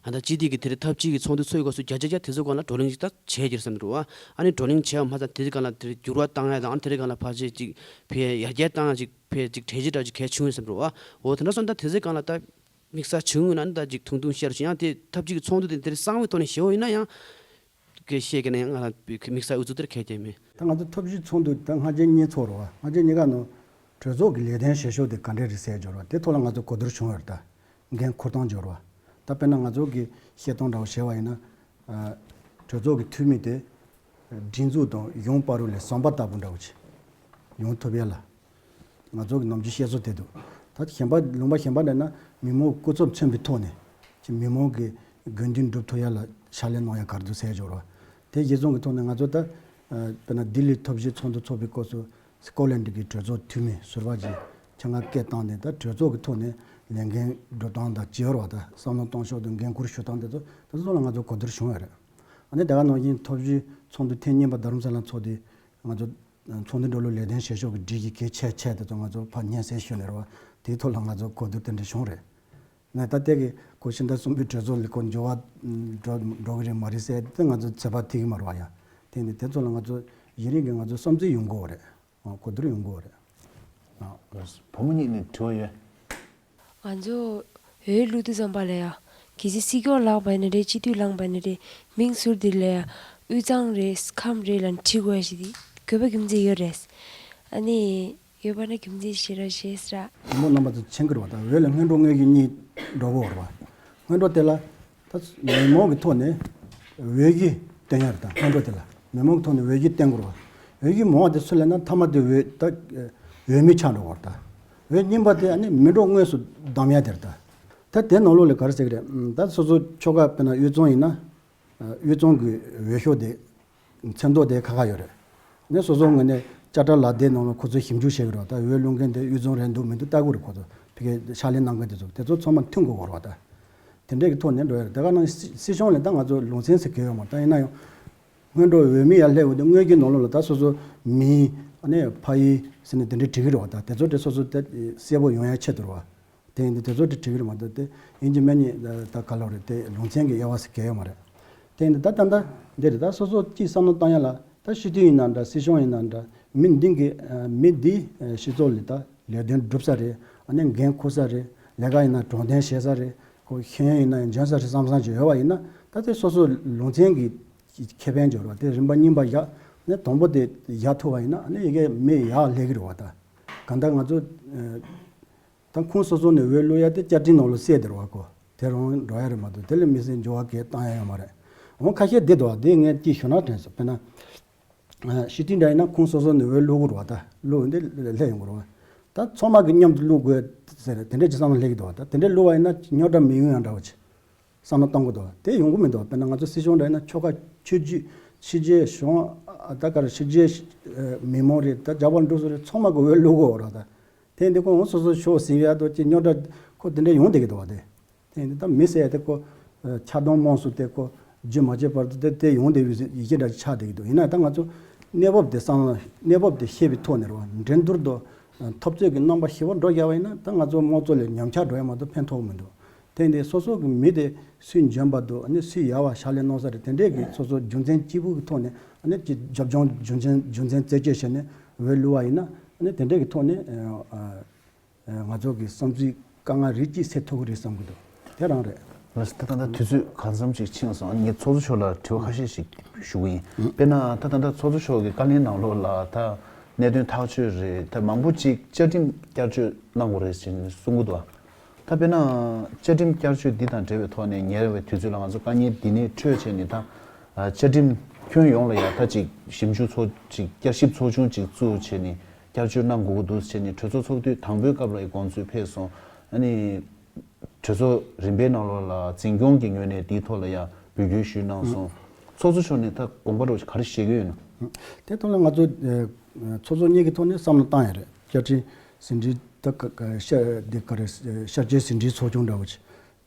ཨ་ད་སྤྱི་འཐུས་ཀྱི་དེ་རིང་འཐབ་ཇུས་ཀྱི་ཚོགས་འདུ་ཚོགས་སྐབས་སུ་བརྒྱ་ཆ་བརྒྱ་དེ་ཚོ་སྒང་ལ་བགྲོ་གླེང་ཅིག་ད་བྱས་ཀྱི་རེད་བསམ་གྱི་འདུག་བ། ཨ་ནི་བགྲོ་གླེང་བྱས་པ་མ་ཚད་དེ་རིང་སྒང་ལ་དེ་རིང་འགྱུར་བ་བཏང་ཡ་དང་ཨ་ནི་དེ་རིང་སྒང་ལ་ཕལ་ཆེར་ཅིག་ཕལ་ཡར་རྒྱས་བཏང་ཡ་ཅིག་ཕལ་ཅིག་གྲ་སྒྲིག་འདྲ་ཅིག་གལ་ཆུང་ཡོད་བསམ་གྱི་འདུག་བ། འོ་དེ་འདྲ་སོང་ད་དེ་ཚོའི་སྒང་ལ་ད། དམིགས་བསལ་བྱུང་ཡོད་ན་ད་ཅིག་ཐུང་ཐུང་བཤད་རོགས་ཞུ། ཡང་དེ་འཐབ་ཇུས་ཀྱི་ཚོགས་འདུ་དེ་འདིར་གསང་བའི་ཐོག་ནས་ཞུ་བ་ཡིན་ན་ཡང་། སྐད་བཤད་ཀྱི་ན་ཡང་ང་རང་དམིགས་བསལ་ཨུ་ཚུགས་དེར་གལ་ཆེ་མེད། ད་ང་ཚོ་འཐབ་ཇུས་ཚོགས་འདུ་ད་སྔ་རྗེས་གཉིས་ཚོགས་རོགས། སྔ་རྗེས་གཉིས་ཀ་ནང་གྲོས་ཚོགས་ཀྱི་ལས་དོན་བྱེད་ཕྱོགས་དེ་ག་འདྲས་རེད་ཟེར་འབྱོར་བ་དེ་ཐོག་ལ་ང་ཚོ་གོ་བསྡུར་བྱུང་ཡོད་རེད། ད་འགན་འཁུར་སྟངས་འབྱོར་བ། ད་དཔེར་ན་ང་ཚོ་གི་བཤད་སྟངས་འདྲ་བོ་བྱས་པ་ཡིན་ན། གྲོས་ཚོགས་ཀྱི་འཐུས་མི་དེ། སྒྲིག་འཛུགས་དང་གཞུང་བར་ལ་ཟམ་པ་ལྟ་བུ་འདྲ་བོ་ཅིག་ཡོང་ཐུབ་ཡ་ལ། ང་ཚོ་གི་ནམ་རྒྱུན་བཤད་སྲོལ་དེ་འདུག་ད་གཞན་པ་ལུང་པ་གཞན་པ་འདྲ་ན་མི་མང་སྐུ་ཚབ་མཚོན་པའི་ཐོག་ནས་ཅིག་མི་མང་གི་དགོས་འདུན་སྒྲུབ་ཐུབ་ཡ་ལ་ཕྱག་ལས་གནང་ཡ་ག་རེ་འདུག་ཟེར་འབྱོར་བ། དེ་གཞི་བཟུང་གི་ཐོག་ནས་ང་ཚོ་ད་དཔེར་ན་ལྡི་ལི་འཐབ་ཇུས་ཚོགས་འདུ་ཚོགས་པའི་སྐབས་སུ་སི་ཀོ་ལན་ཌི་གི་གྲོས་ཚོགས་འཐུས་མི་ཟུར་པ་ཅིག་ཁྱེད་ང་སྐད་བཏང་ནས་ད་གྲོས་ཚོགས་ཀྱི་ཐོག་ནས་ལས་འགན་སྒྲུབ་སྟངས་དང་བྱེད་འོར་བ་དང་བསམ་བློ་གཏོང་ཕྱོགས་དང་འགན་འཁུར་ཞུ་སྟངས་དེ་ཚོ་དེ་ཚོ་ལ་ང་ཚོ་གོ་བསྡུར་བྱུང་ཡོད་རེད། ཨ་ནི་དེ་ག་ནང་བཞིན་འཐབ་ཇུས་ཚོགས་འདུ་ཐེངས་གཉིས་པ་རྡ་རམ་ས་ལ་ཚོགས་དུས་ང་ཚོ་ཚོགས་འདུ་འགྲོ་ལུགས་ལས་དོན་བྱེད་ཕྱོགས་ཀྱི་སྒྲིག་གཞི་གལ་ཆེ་ཆེ་དེ་ཚོ་ང་ཚོ་ཕར་སྙན་སེང་ཞུས་ནས་རེད་བ། དེའི་ཐོག་ལ་ང་ཚོ་གོ་བསྡུར་དེ་འདྲ་བྱུང་རེད། ནས་ད་ལྟའི་གི་ཁོ་ཕྱི་ཟླ་གསུམ་པའི་གྲོས་ཚོགས་ལ་ཁོ་འགྱུར་བ་འགྲོ་འགྲོ་གི་རེད་མ་རེད་ཟེར་ཏེ་ང་ཚོ་ཚོད་དཔག་ཐིག་གི་མ་རེད་བ་ཡ། དེ་ནི་དེ་ཚོ་ལ་ང་ཚོ་གཞི་རིམ་གྱི་ང་ཚོ་བསམ་ཚུལ་ཡོང་གི་ཡོད་རེད། ཨ་གོ་བསྡུར་ཡོང་གི་ཡོད་རེད། ཨ། བུ་མོ་གཉིས་ནས་དྲི་བ་ཡོད། ང་ཚོ་འོས་བླུག་དུས་ཙམ་པ་ལ་ཡ། གལ་སྲིད་སྲིད་སྐྱོང་ལངས་པ་ཡིན་ན་རེད། སྤྱི་འཐུས་ལངས་པ་ཡིན་ན་རེད། མིང་ཟུར་འདི་ལ་ཡ། དབུས་གཙང་རེད། ཁམས་རེད་ལབ་ནས་བྲིས་དགོས་ཡ་ཞིག་དགོས་པ་རྒྱུ་མཚན་ཡོད་རེད། ཨ་ནི། ཡོད་པ་ན་རྒྱུ་མཚན་ཞིག་ར་ཞེས་ར། མི་མང་རྣམ་པ་ཚོ་མཁྱེན་གྱི་རེད་བ། ད་འོས་ལ་སྔོན་འགྲོ་དངོས་ཀྱི་གཉིས་འགྲོ་གི་ཡོད་རེད་བ། སྔོན་འགྲོ་དེ་ལ་ད་མི་མང་གི་ཐོག་ནས་འོས་གཞི་བཏོན་ཡ་རེད། ད་སྔོན་འགྲོ་དེ་ལ་མི་མང་གི་ཐོག་ནས་འོས་གཞི་བཏོན་དགོས་རེད་བ། འོས་གཞི་མང་བ་དེ་སུ་ལབ་ན་མཐའ་མ་དེ་འོས་ད་འོས་མི་ཆགས་འགྲོ་གི་རེད་ད། འོས་རྙིང་པ་དེ་ཨ་ནི་མི་འགྲོ་དངོས་སུ་བདམས་ཡ་དེ་རེད་ད། ད་དེ་ནང་ལོགས་ལ་ག་རེ་ཟེར་གི་རེད། ད་སོ་སོ་ཁྱོ་ག་དཔེར་ན་དབུས་གཙང་ཡིན་ན། དབུས་གཙང་གི་འོས་ཤོག་དེ་མཚོན་ཐོ་དེ་ཁ་ཁ་ཡོད་རེད། ནས་སོ་སོ་ངོས་ནས་དཔྱ་ཁྲལ་ལག་དེབ་ནང་ལ་ཁོ་ཚོས་ཞིབ་འཇུག་བྱེད་ཀྱི་རེད། ད་འོས་བླུག་མཁན་དེ་དབུས་གཙང་རེད་འདུག་མི་འདུག་ལྟ་དགོས་རེད། ཁོ་ཚོ་ཕ་གིའི་ཕྱག་ལས་གནང་མཁན་དེ་ཚོ་དེ་ཚོ་ཚང་མ་མཐུན་དགོས་རེད་བ། ད་དེ་འདྲས་ཀྱི་ཐོག་ནས་འགྲོ་ཡ་རེད། དེ་ག་ནང་སྲིད་སྲིད་གཞུང་ལ་ད་ང་ཚོ་ལུང་ཚན་ཟེར་གྱི་ཡོད་མ་རེད། ད་ཡིན་ན་ཡང་སྔོན་འགྲོ་འོས་མི་ཡར་སླེབས་འོས་དེ་དངོས་ཀྱི་ནང་ལོགས་ལ་ད་སོ་སོ་མིང་ཨ་ནི་ཕ་ཡུལ་ཟེར་ནས་དེ་འདྲས་བྲིས་ཀྱི་རེད་བ། ད་དེ་ཚོ་དེ་སོ་སོ་དེ་གསལ་པོ་ཡོང་ཡ་ཆེད་དུ་རེད་བ། དེ་ཡིན་དུས་དེ་ཚོ་དེ་བྲིས་ཀྱི་རེད་མ་གཏོགས་དེ་ཡིན་གཅིག་མིན་གཉིས་ད་ག་ལབ་རེད། དེ་ལུང་ཚན་གྱི་དབྱེ་བ་ཟེར་གྱི་ཡོད་མ་རེད། དེ་ཡིན་དུས་ད་ད་ལྟ་འདི་རེད། ད་སོ་སོ་གཅིག་བསམ་བློ་བཏང་ཡ་ལ་ད་སྤྱི་འཐུས་ཡིན་ན་འདྲ་སྲིད་གཞུང་ཡིན་ན་འདྲ་མི་འདི་གི་མི་འདི་སྤྱི་ཚོགས་ལ་ད་ལས་དོན་སྒྲུབ་ས་རེད། ཨ་ནི་འགན་འཁུར་ས་རེད། ལས་ཀ་ཡིན་ན་དྲང་བདེན་བྱེད་ས་རེད། ཁོ་ཤེས་ཡོན་ཡིན་ན་འཇོན་ས་རེད་བསམ་བསམ་ཅིག་ཡོད་པ་ཡིན་ན་ད་དེ་སོ་སོ་ལུང་ཚན་གྱི་ཁེ་ཕན་འབྱོར་བ་དེ་རིམ་པ་གཉིས་པ་བཞག་ནས་དང་པོ་དེ་བཞག་ཐུབ་པ་ཡིན་ན་ཨ་ནི་ཡི་གེ་མི་ཡར་སླེབས་ཀྱི་རེད་བ། ད་གང་ལྟར་ང་ཚོ། ད་ཁོང་སོ་སོ་ནས་འོས་བླུག་ཡ་དེ་བཅའ་ཁྲིམས་ནང་ལ་གསལ་དེ་རེད་བ་ཁོ། དེ་རང་འགྲོ་ཡ་རེད་མ་གཏོགས་དེ་ལས་མི་སེར་འགྱུར་བ་གང་བཏང་ཡ་ཡོད་མ་རེད། འོ་ཁ་ཤས་བསྡད་འདུག་བ། དེ་ངས་ཅིག་ཞུ་ན་དྲན་སོང་། དཔེར་ན། སྤྱི་འཐུས་འདྲ་ཡིན་ན་ཁོང་སོ་སོ་ནས་འོས་བླུག་དགོས་རེད་བ། ད་བླུག་འདི་སླེབས་ཡོང་དགོས་རེད་བ། ད་ཚང་མ་གི་མཉམ་དུ་བླུག་དགོས་ཟེར་དེ་འདྲས་ཅིག་བསམ་བློ་སླེབས་ཀྱི་འདུག་བ། ད་དེ་འདྲས་བླུག་པ་ཡིན་ན་རྙོག་དྲ་མི་ཡོང་ཡ་འདྲ་བོ་ཅིག་བསམ་བློ་གཏོང་དགོས་འདུག་བ། དེ་ཡོང་གི་མི་འདུག་བ། དཔེར་ན་ང་ཚོ་སྲིད་གཞུང་འདྲ་ཡིན་ན་ཆོལ་ཁ་ཆོས་བརྒྱུད་ ཕྱི་རྒྱལ་གཞུང་ད་གར་ཕྱི་རྒྱལ་མི་མང་རེད། ད་རྒྱ་བལ་འབྲུག་སོག་རེད། ཚང་མ་གི་འོས་བླུག་གོ་ར། ད་དེ་འདི་ཁོ་ང་སོ་སོ་ཕྱོགས་ཟིན་ཡ་དོ་ཅི་རྙོག་དྲ་ཁོ་དེ་འདྲ་ཡོང་བསྡད་ཀྱི་འདུག་བ། དེ་དེ་འདི་ད་མི་ཟེར་ཡ་དེ་ཁོ་ཆགས་སྡང་དམངས་སུ་དེ་ཁོ་རྒྱུ་མ་བྱས་བར་དུ་དེ་དེ་ཡོང་བསྡད་པའི་ཡི་གེ་འདྲ་ཆགས་བསྡད་ཀྱི་འདུག་ཡིན་ན་ད་ང་ཚོ་གནས་བབ་དེ་བསམ་གནས་བབ་དེ་ཤེས་པའི་ཐོག་ནས་རེད་བ། འགྲན་བསྡུར་དང་འཐབ་རྩོད་ཀྱི་རྣམ་པ་ཞི་བར་འགྲོ་བཞག་པ་ཡིན་ན་ད་ང་ཚོ་དམངས་གཙོ་ལས་ཉམས་ཆག་འགྲོ་ཡ་མ་གཏོགས་ཕན་ཐོགས་མི་འདུག་དེ་འདི་སོ་སོ་གི་མི་དེ་སུས་འཇོན་པ་འདུག་ཨ་ནི་སུས་ཡག་པ་ཕྱག་ལས་གནང་ས་རེད། དེ་འདྲས་ཀྱི་སོ་སོ་རྒྱུ་མཚན་གཅིག་པུ་གི་ཐོག་ནས་ཨ་ནི་ཅི་རྒྱབ་ལྗོངས་རྒྱུ་མཚན་རྒྱུ་མཚན་རྩད་གཅོད་བྱས་ནས་འོས་བླུག་པ་ཡིན་ན་ཨ་ནི་དེ་འདྲས་ཀྱི་ཐོག་ནས་ཨ་ཨ་ང་ཚོ་གི་བསམ་ཚུལ་དཀའ་ངལ་རིགས་གཅིག་སེལ་ཐུབ་ཀྱི་རེད་བསམ་གྱི་འདུག་དེ་རང་རེད། ལགས་སོ། ད་ད་ལྟ་དུས་ཚོད་གང་འཚམ་ཅིག་ཕྱིན་སོང་། ངས་ཚོགས་གཙོ་མཆོག་ལ་དྲི་བ་ཁ་ཤས་ཤིག་ཞུ་གི་ཡིན། དཔེར་ན་ད་ད་ལྟ་ཚོགས་གཙོ་མཆོག་གི་བཀའ་ལན་ནང་ལོགས་ལ་ད་གནད་དོན་ཐག་གཅོད་རེད། ད་མང་པོ་ཅིག་བཅའ་ཁྲིམས་བསྐྱར་བཅོས་གནང་དགོས་རེད་ཅེས་གསུང་གི་འདུག་ད་དཔེར་ན་བཅའ་ཁྲིམས་བསྐྱར་བཅོས་འདི་དང་འབྲེལ་བའི་ཐོག་ནས་ཉེ་བའི་དུས་ཚོད་ལ་ང་ཚོ་དཀའ་ངལ་འདི་ནས་འཕྲོས་བྱས་ནས་ད་བཅའ་ཁྲིམས་ཁྱོན་ཡོངས་ལ་ཡང་ད་ཅིག་ཞིབ་འཇུག་ཚོགས་ཅིག་བསྐྱར་ཞིབ་ཚོགས་ཆུང་ཅིག་བཙུགས་བྱས་ནས་བསྐྱར་བཅོས་གནང་དགོས་ཀྱི་འདུག་བྱས་ནས་གྲོས་ཚོགས་ཚོགས་དུས་དང་པོའི་སྐབས་ལ་ཡང་དགོངས་ཚུལ་ཕེབས་སོང་། ཨ་ནི། གྲོས་ཚོགས་རིམ་པའི་ནང་ལོགས་ལ་འཛིན་སྐྱོང་གི་ངོས་ནས་འདིའི་ཐོག་ལ་ཡང་འབོད་སྐུལ་ཞུས་གནང་སོང་། ཚོགས་གཙོ་མཆོག་ནས་ད་དགོངས་པ་རོགས་ག་རེ་བཞེས་ཀྱི་ཡོད་ན། དེ་ཐོག་ལ་ང་ཚོ་ཚོགས་གཙོ་གཉིས་ཀྱི་ཐོག་ནས་བསམ་བློ་བཏང་ཡ་རེད། བཅའ་ཁྲིམས་ཟིན་བྲིས་ད་ག་ག་ཤ་འདི་ག་རེ་ཤར་སྐྱེད་ཟིན་བྲིས་ཚོགས་ཆུང་འདྲ་བོ་ཅིག་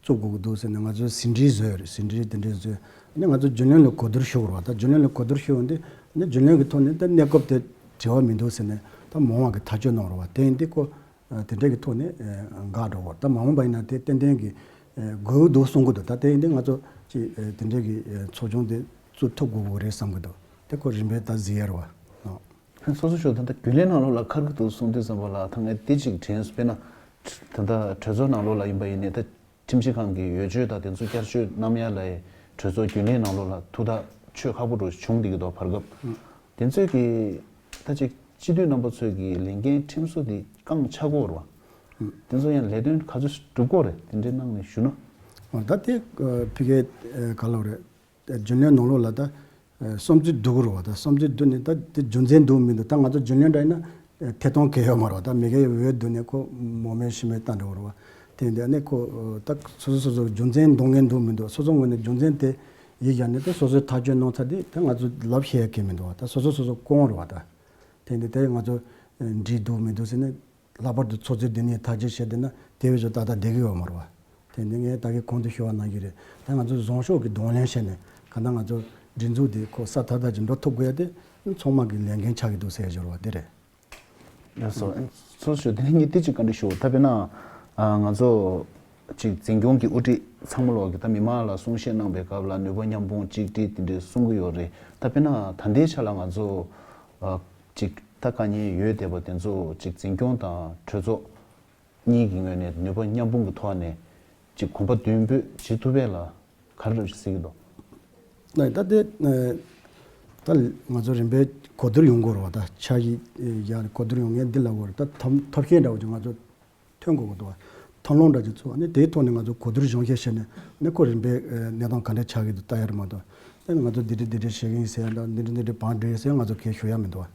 བཙུགས་དགོས་ཀྱི་འདུག་ཟེར་ནས་ང་ཚོས་ཟིན་བྲིས་བཟོས་ཡོད་རེད། ཟིན་བྲིས་དེ་འདྲས་བཟོས་ནས་ང་ཚོ་རྒྱུན་ལས་ལ་གོ་བསྡུར་ཞུ་དགོས་རེད་བ། ད་རྒྱུན་ལས་ལ་གོ་བསྡུར་ཞུ་ཡོང་དུས་ནས་རྒྱུན་ལས་ཀྱི་ཐོག་ནས་ད་གནས་སྐབས་དེ་འབྲེལ་བ་མི་འདུག་ཟེར་ནས་ད་མང་བ་གི་ཐག་གཅོད་གནང་རེད་བ། དེ་ཡིན་དུས་ཁོ། དེ་འདྲའི་གི་ཐོག་ནས་འགག་འགྲོ་བར་ད་མ་འོངས་པ་ཡིན་ན་དེ་ཏན་ཏན་གྱི་དགོས་འདུག་གསུང་གི་འདུག་ད་དེ་ཡིན་དུས་ང་ཚོ་ཅིག་དེ་འདྲའི་གི་ཚོགས་ཆུང་དེ་བཙུགས་ཐུབ་དགོས་གི་རེད་བསམ་གི་འདུག་དེ་ཁོ་རིམ་པས་ད་གཟིགས་ཡ་རེད་བ། སོ་སོ་ཤོག་ད་ལྟ་རྒྱུན་ལས་ནང་ལོགས་ལ་འཁར་གི་འདུག་གསུང་དུས་ཙམ་པ་ལ་ད་ངས་དེ་ཅིག་དྲན་སོང་། དཔེར་ན་ད་ལྟ་གྲོས་ཚོགས་ནང་ལོགས་ལ་ཡིན་པ་ཡིན་ནའི་ད་ཁྲིམས་ཞིབ་ཁང་གི་འོས་ཆོས་དང་དེ་ཚོ་བསྐྱར་བཅོས་གནང་ཡ་ལ་གྲོས་ཚོགས་རྒྱུན་ལས་ནང་ལོགས་ལ་ཐུགས་ཐག་ཆོད་ཁག་པོ་འགྲོ་བྱུང་བསྡད་ཀྱི་འདུག་བར་སྐབས། དེ་ཚོས་ཀྱི་ད་ཅིག་སྤྱི་འཐུས་རྣམ་པ་ཚོས་ཀྱི་ལས་འགན་ཁྲིམས་སྲོལ་འདི་བསྐངས་ཆགས་ཀྱི་ཡོད་རེད་བ། དེ་ཚོ་ཡང་ལས་དོན་ག་ཚོད་སྒྲུབ་ཀྱི་ཡོད་རེད། དེ་འདྲའི་གནང་ནས་ཞུ་ན། འོ་ད་དེ་ཕ་གིའི་ག་ལབ་རེད། རྒྱུན་ལས་ནང་ལོགས་ལ་ད་བསམ་ཚུལ་བསྡུ་གི་རེད་བ། ད་བསམ་ཚུལ་བསྡུ་ནས་ད་དེ་རྒྱུ་མཚན་འདུག་མི་འདུག་ད་ང་ཚོ་རྒྱུན་ལས་འདྲ་ཡིན་ན་ཐད་གཏོང་གལ་ཡོད་མ་རེད་བ། ད་མི་སྒེར་འོས་བསྡུ་ནས་ཁོ་མང་མོས་ཤི་མོས་བཏང་འགྲོ་གི་རེད་བ། དེ་འདི་ནས་ཁོ་ད་སོ་སོ་སོ་སོ་རྒྱུ་མཚན་འདོན་མཁན་འདུག་མི་འདུག་སོ་སོ་ངོས་ནས་རྒྱུ་མཚན་དེ་ཡིག་བཞག་ནས་ད་སོ་སོའི་ཐག་གཅོད་གནང་ཚར་དུས་ད་ང་ཚོ་ལབ་ཤེས་ཡ་གལ་མི་འདུག་བ། ད་སོ་སོ་སོ་སོ་སྐུ་ངོ་རེད་བ། ད་དེ་འདི་དེ་ང་ཚོ་འགྲིག་འདུག་མི་འདུག་ཟེར་ནས་ལྷག་པར་དུ་ཚོགས་གཙོས་འདི་ནས་ཐག་གཅོད་བྱས་བསྡད་ན་དེ་བས་ཀྱང་ཏག་ཏག་བསྡད་ཀྱི་ཡོད་མ་རེད་བ། དེ་འདི་ངས་ད་གིན་གོང་དུ་ཞུ་བ་ནང་བཞིན་རེད། ད་ང་ཚོ་བཟང་ཕྱོགས་ཀྱི་གདོང་ལེན་བྱས་ནས་གང་ལྟར་ང་ཚོ་སྒྲིག་འཛུགས་འདི་ཁོ་ས་ཐག་ཐག་ཅིག་འགྲོ་ཐུབ་དགོས་ཡ་དེ་ཚང་མ་གི་ལས་འགན་ཆགས་ཀྱི་འདུག་ཟེར་ཡ་ཞོར་བ་འདི་རེད། ལགས་སོ། ཚོགས་གཙོ་དེ་ནས་ངས་ཏི་ཅིག་བཀའ་འདྲི་ཞུ། ད་དཔེར་ན་ང་ཚོ་ཅིག་འཛིན་སྐྱོང་གི་དབུ་ཁྲིད་ཚང་མ་ལོག་གི་ད་མི་མང་ལ་གསུང་བཤད་གནང་པའི་སྐབས་ལ་ནུས་པ་མཉམ་སྤུངས་གཅིག་སྒྲིལ་དེ་འདྲའི་གསུང་གི་ཡོད་རེད། ད་དཔེར་ན་ད་ལྟའི་ཆ་ལ་ང་ཚོ་ཅིག་ད་དཀའ་ངལ་ཡོད་བསྡད་པ་དེ་ཚོ་ཅིག་འཛིན་སྐྱོང་དང་གྲོས་ཚོགས་གཉིས་ཀྱི་ངོས་ནས་ནུས་པ་མཉམ་སྤུངས་ཀྱི་ཐོག་ནས་ཅིག་གོམ་པ་མདུན་སྤོས་བྱེད་ཐུབ་པས་ལ་ག་རེ་རེད་ཟེར་གྱི་འདུག་ད་ལྟ་དེ་ད་ང་ཚོ་རིམ་པས་གོ་བསྡུར་ཡོང་དགོས་རེད་བ། ད་འཆར་གཞི་ཡར་གོ་བསྡུར་ཡོང་མཁན་འདི་ལ་འོར་ད་ཐབས་ཐབས་ཤེས་འདྲ་བོ་ཅིག་ང་ཚོ་ཐོན་དགོས་ཀྱི་འདུག་བ། ཐབས་ལམ་འདྲ་ཅིག་ཚུགས་ཨ་ནི་དེའི་ཐོག་ནས་ང་ཚོ་གོ་བསྡུར་གཞུང་བཞེས་བྱས་ནས་ཨ་ནི་ཁོ་རིམ་པས་གནས་སྟངས་ག་འདྲ་ཆགས་ཀྱི་འདུག་ལྟ་ཡ་རེད་མ་གཏོགས་ཨ་ནི་ང་ཚོ་འདི་འདྲ་འདི་འདྲ་བྱེད་ཀྱི་ཡིན་ཟེར་ཡ་འདྲ་འདི་འདྲ་འདི་འདྲ་བང་སྒྲིག་ཡོད་ཟེར་ཡ་ང་ཚོ་གས་ཞུ་ཡ་མི་འདུག་བ།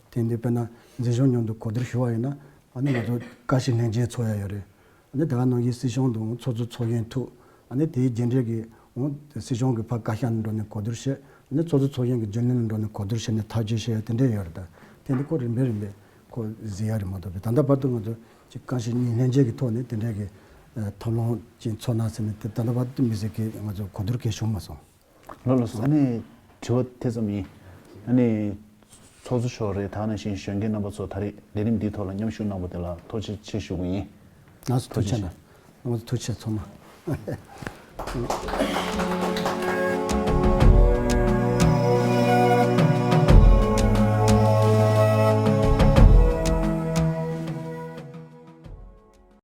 དེ་འདི་དཔེར་ན་འཛིན་སྐྱོང་མཉམ་དུ་གོ་བསྡུར་ཞུ་བ་ཡིན་ན་ཨ་ནི་ང་ཚོ་བཀའ་ཤག་ལྷན་རྒྱས་ཚོགས་ཡ་ཡོད་རེད། ཨ་ནི་ད་ག་ནང་བཞིན་སྲིད་སྐྱོང་དང་ཚོགས་གཙོ་ཚོགས་གཞོན་ཐུག་ཨ་ནི་དེའི་རྗེས་འབྲེལ་གྱི་འོང་སྲིད་སྐྱོང་གི་ཕར་བཀའ་ཤག་ནང་འགྲོ་ནས་གོ་བསྡུར་བྱེད། ཨ་ནི་ཚོགས་གཙོ་ཚོགས་གཞོན་གྱི་རྒྱུན་ལས་ནང་འགྲོ་ནས་གོ་བསྡུར་བྱས་ནས་ཐག་གཅོད་བྱེད་ཡ་དེ་འདྲས་ཡོད་རེད། ད་དེ་འདི་ཁོ་རིམ་པས་རིམ་པས་ཁོ་གཟིགས་ཡ་རེད་མ་གཏོགས་པའི་ད་ལྟ་བར་དུ་ང་ཚོ་ཅིག་བཀའ་ཤག་གཉིས་ལྷན་རྒྱས་ཀྱི་ཐོག་ནས་དེ་འདྲས་ཀྱི་ཐབས་ལམ་ཅིག་འཚོལ་ན་ཟེར་ནས་དེ་ད་ལྟ་བར་དུ་མི་ཟེར་གི་ང་ཚོ་གོ་བསྡུར་གལ་བྱུང་མ་སོང་། ལགས་ལགས་སོ། ཨ་ནི་དྲི་བ་དེ་ཙམ་ཡིན། ཨ་ནི་ཚོགས་གཙོ་མཆོག་རེད། ད་ནང་བཞིན་གཞོན་སྐྱེས་རྣམ་པ་ཚོ་ད་རེས་ལས་རིམ་འདིའི་ཐོག་ལ་མཉམ་ཞུགས་གནང་བ་དེ་ལ་ཐུགས་རྗེ་ཆེ་ཞུ་གི་ཡིན། ལགས་སོ། ཐུགས་རྗེ་ཆེ་གནང་། ལགས་སོ། ཐུགས་རྗེ་ཆེ་ཚང་མ།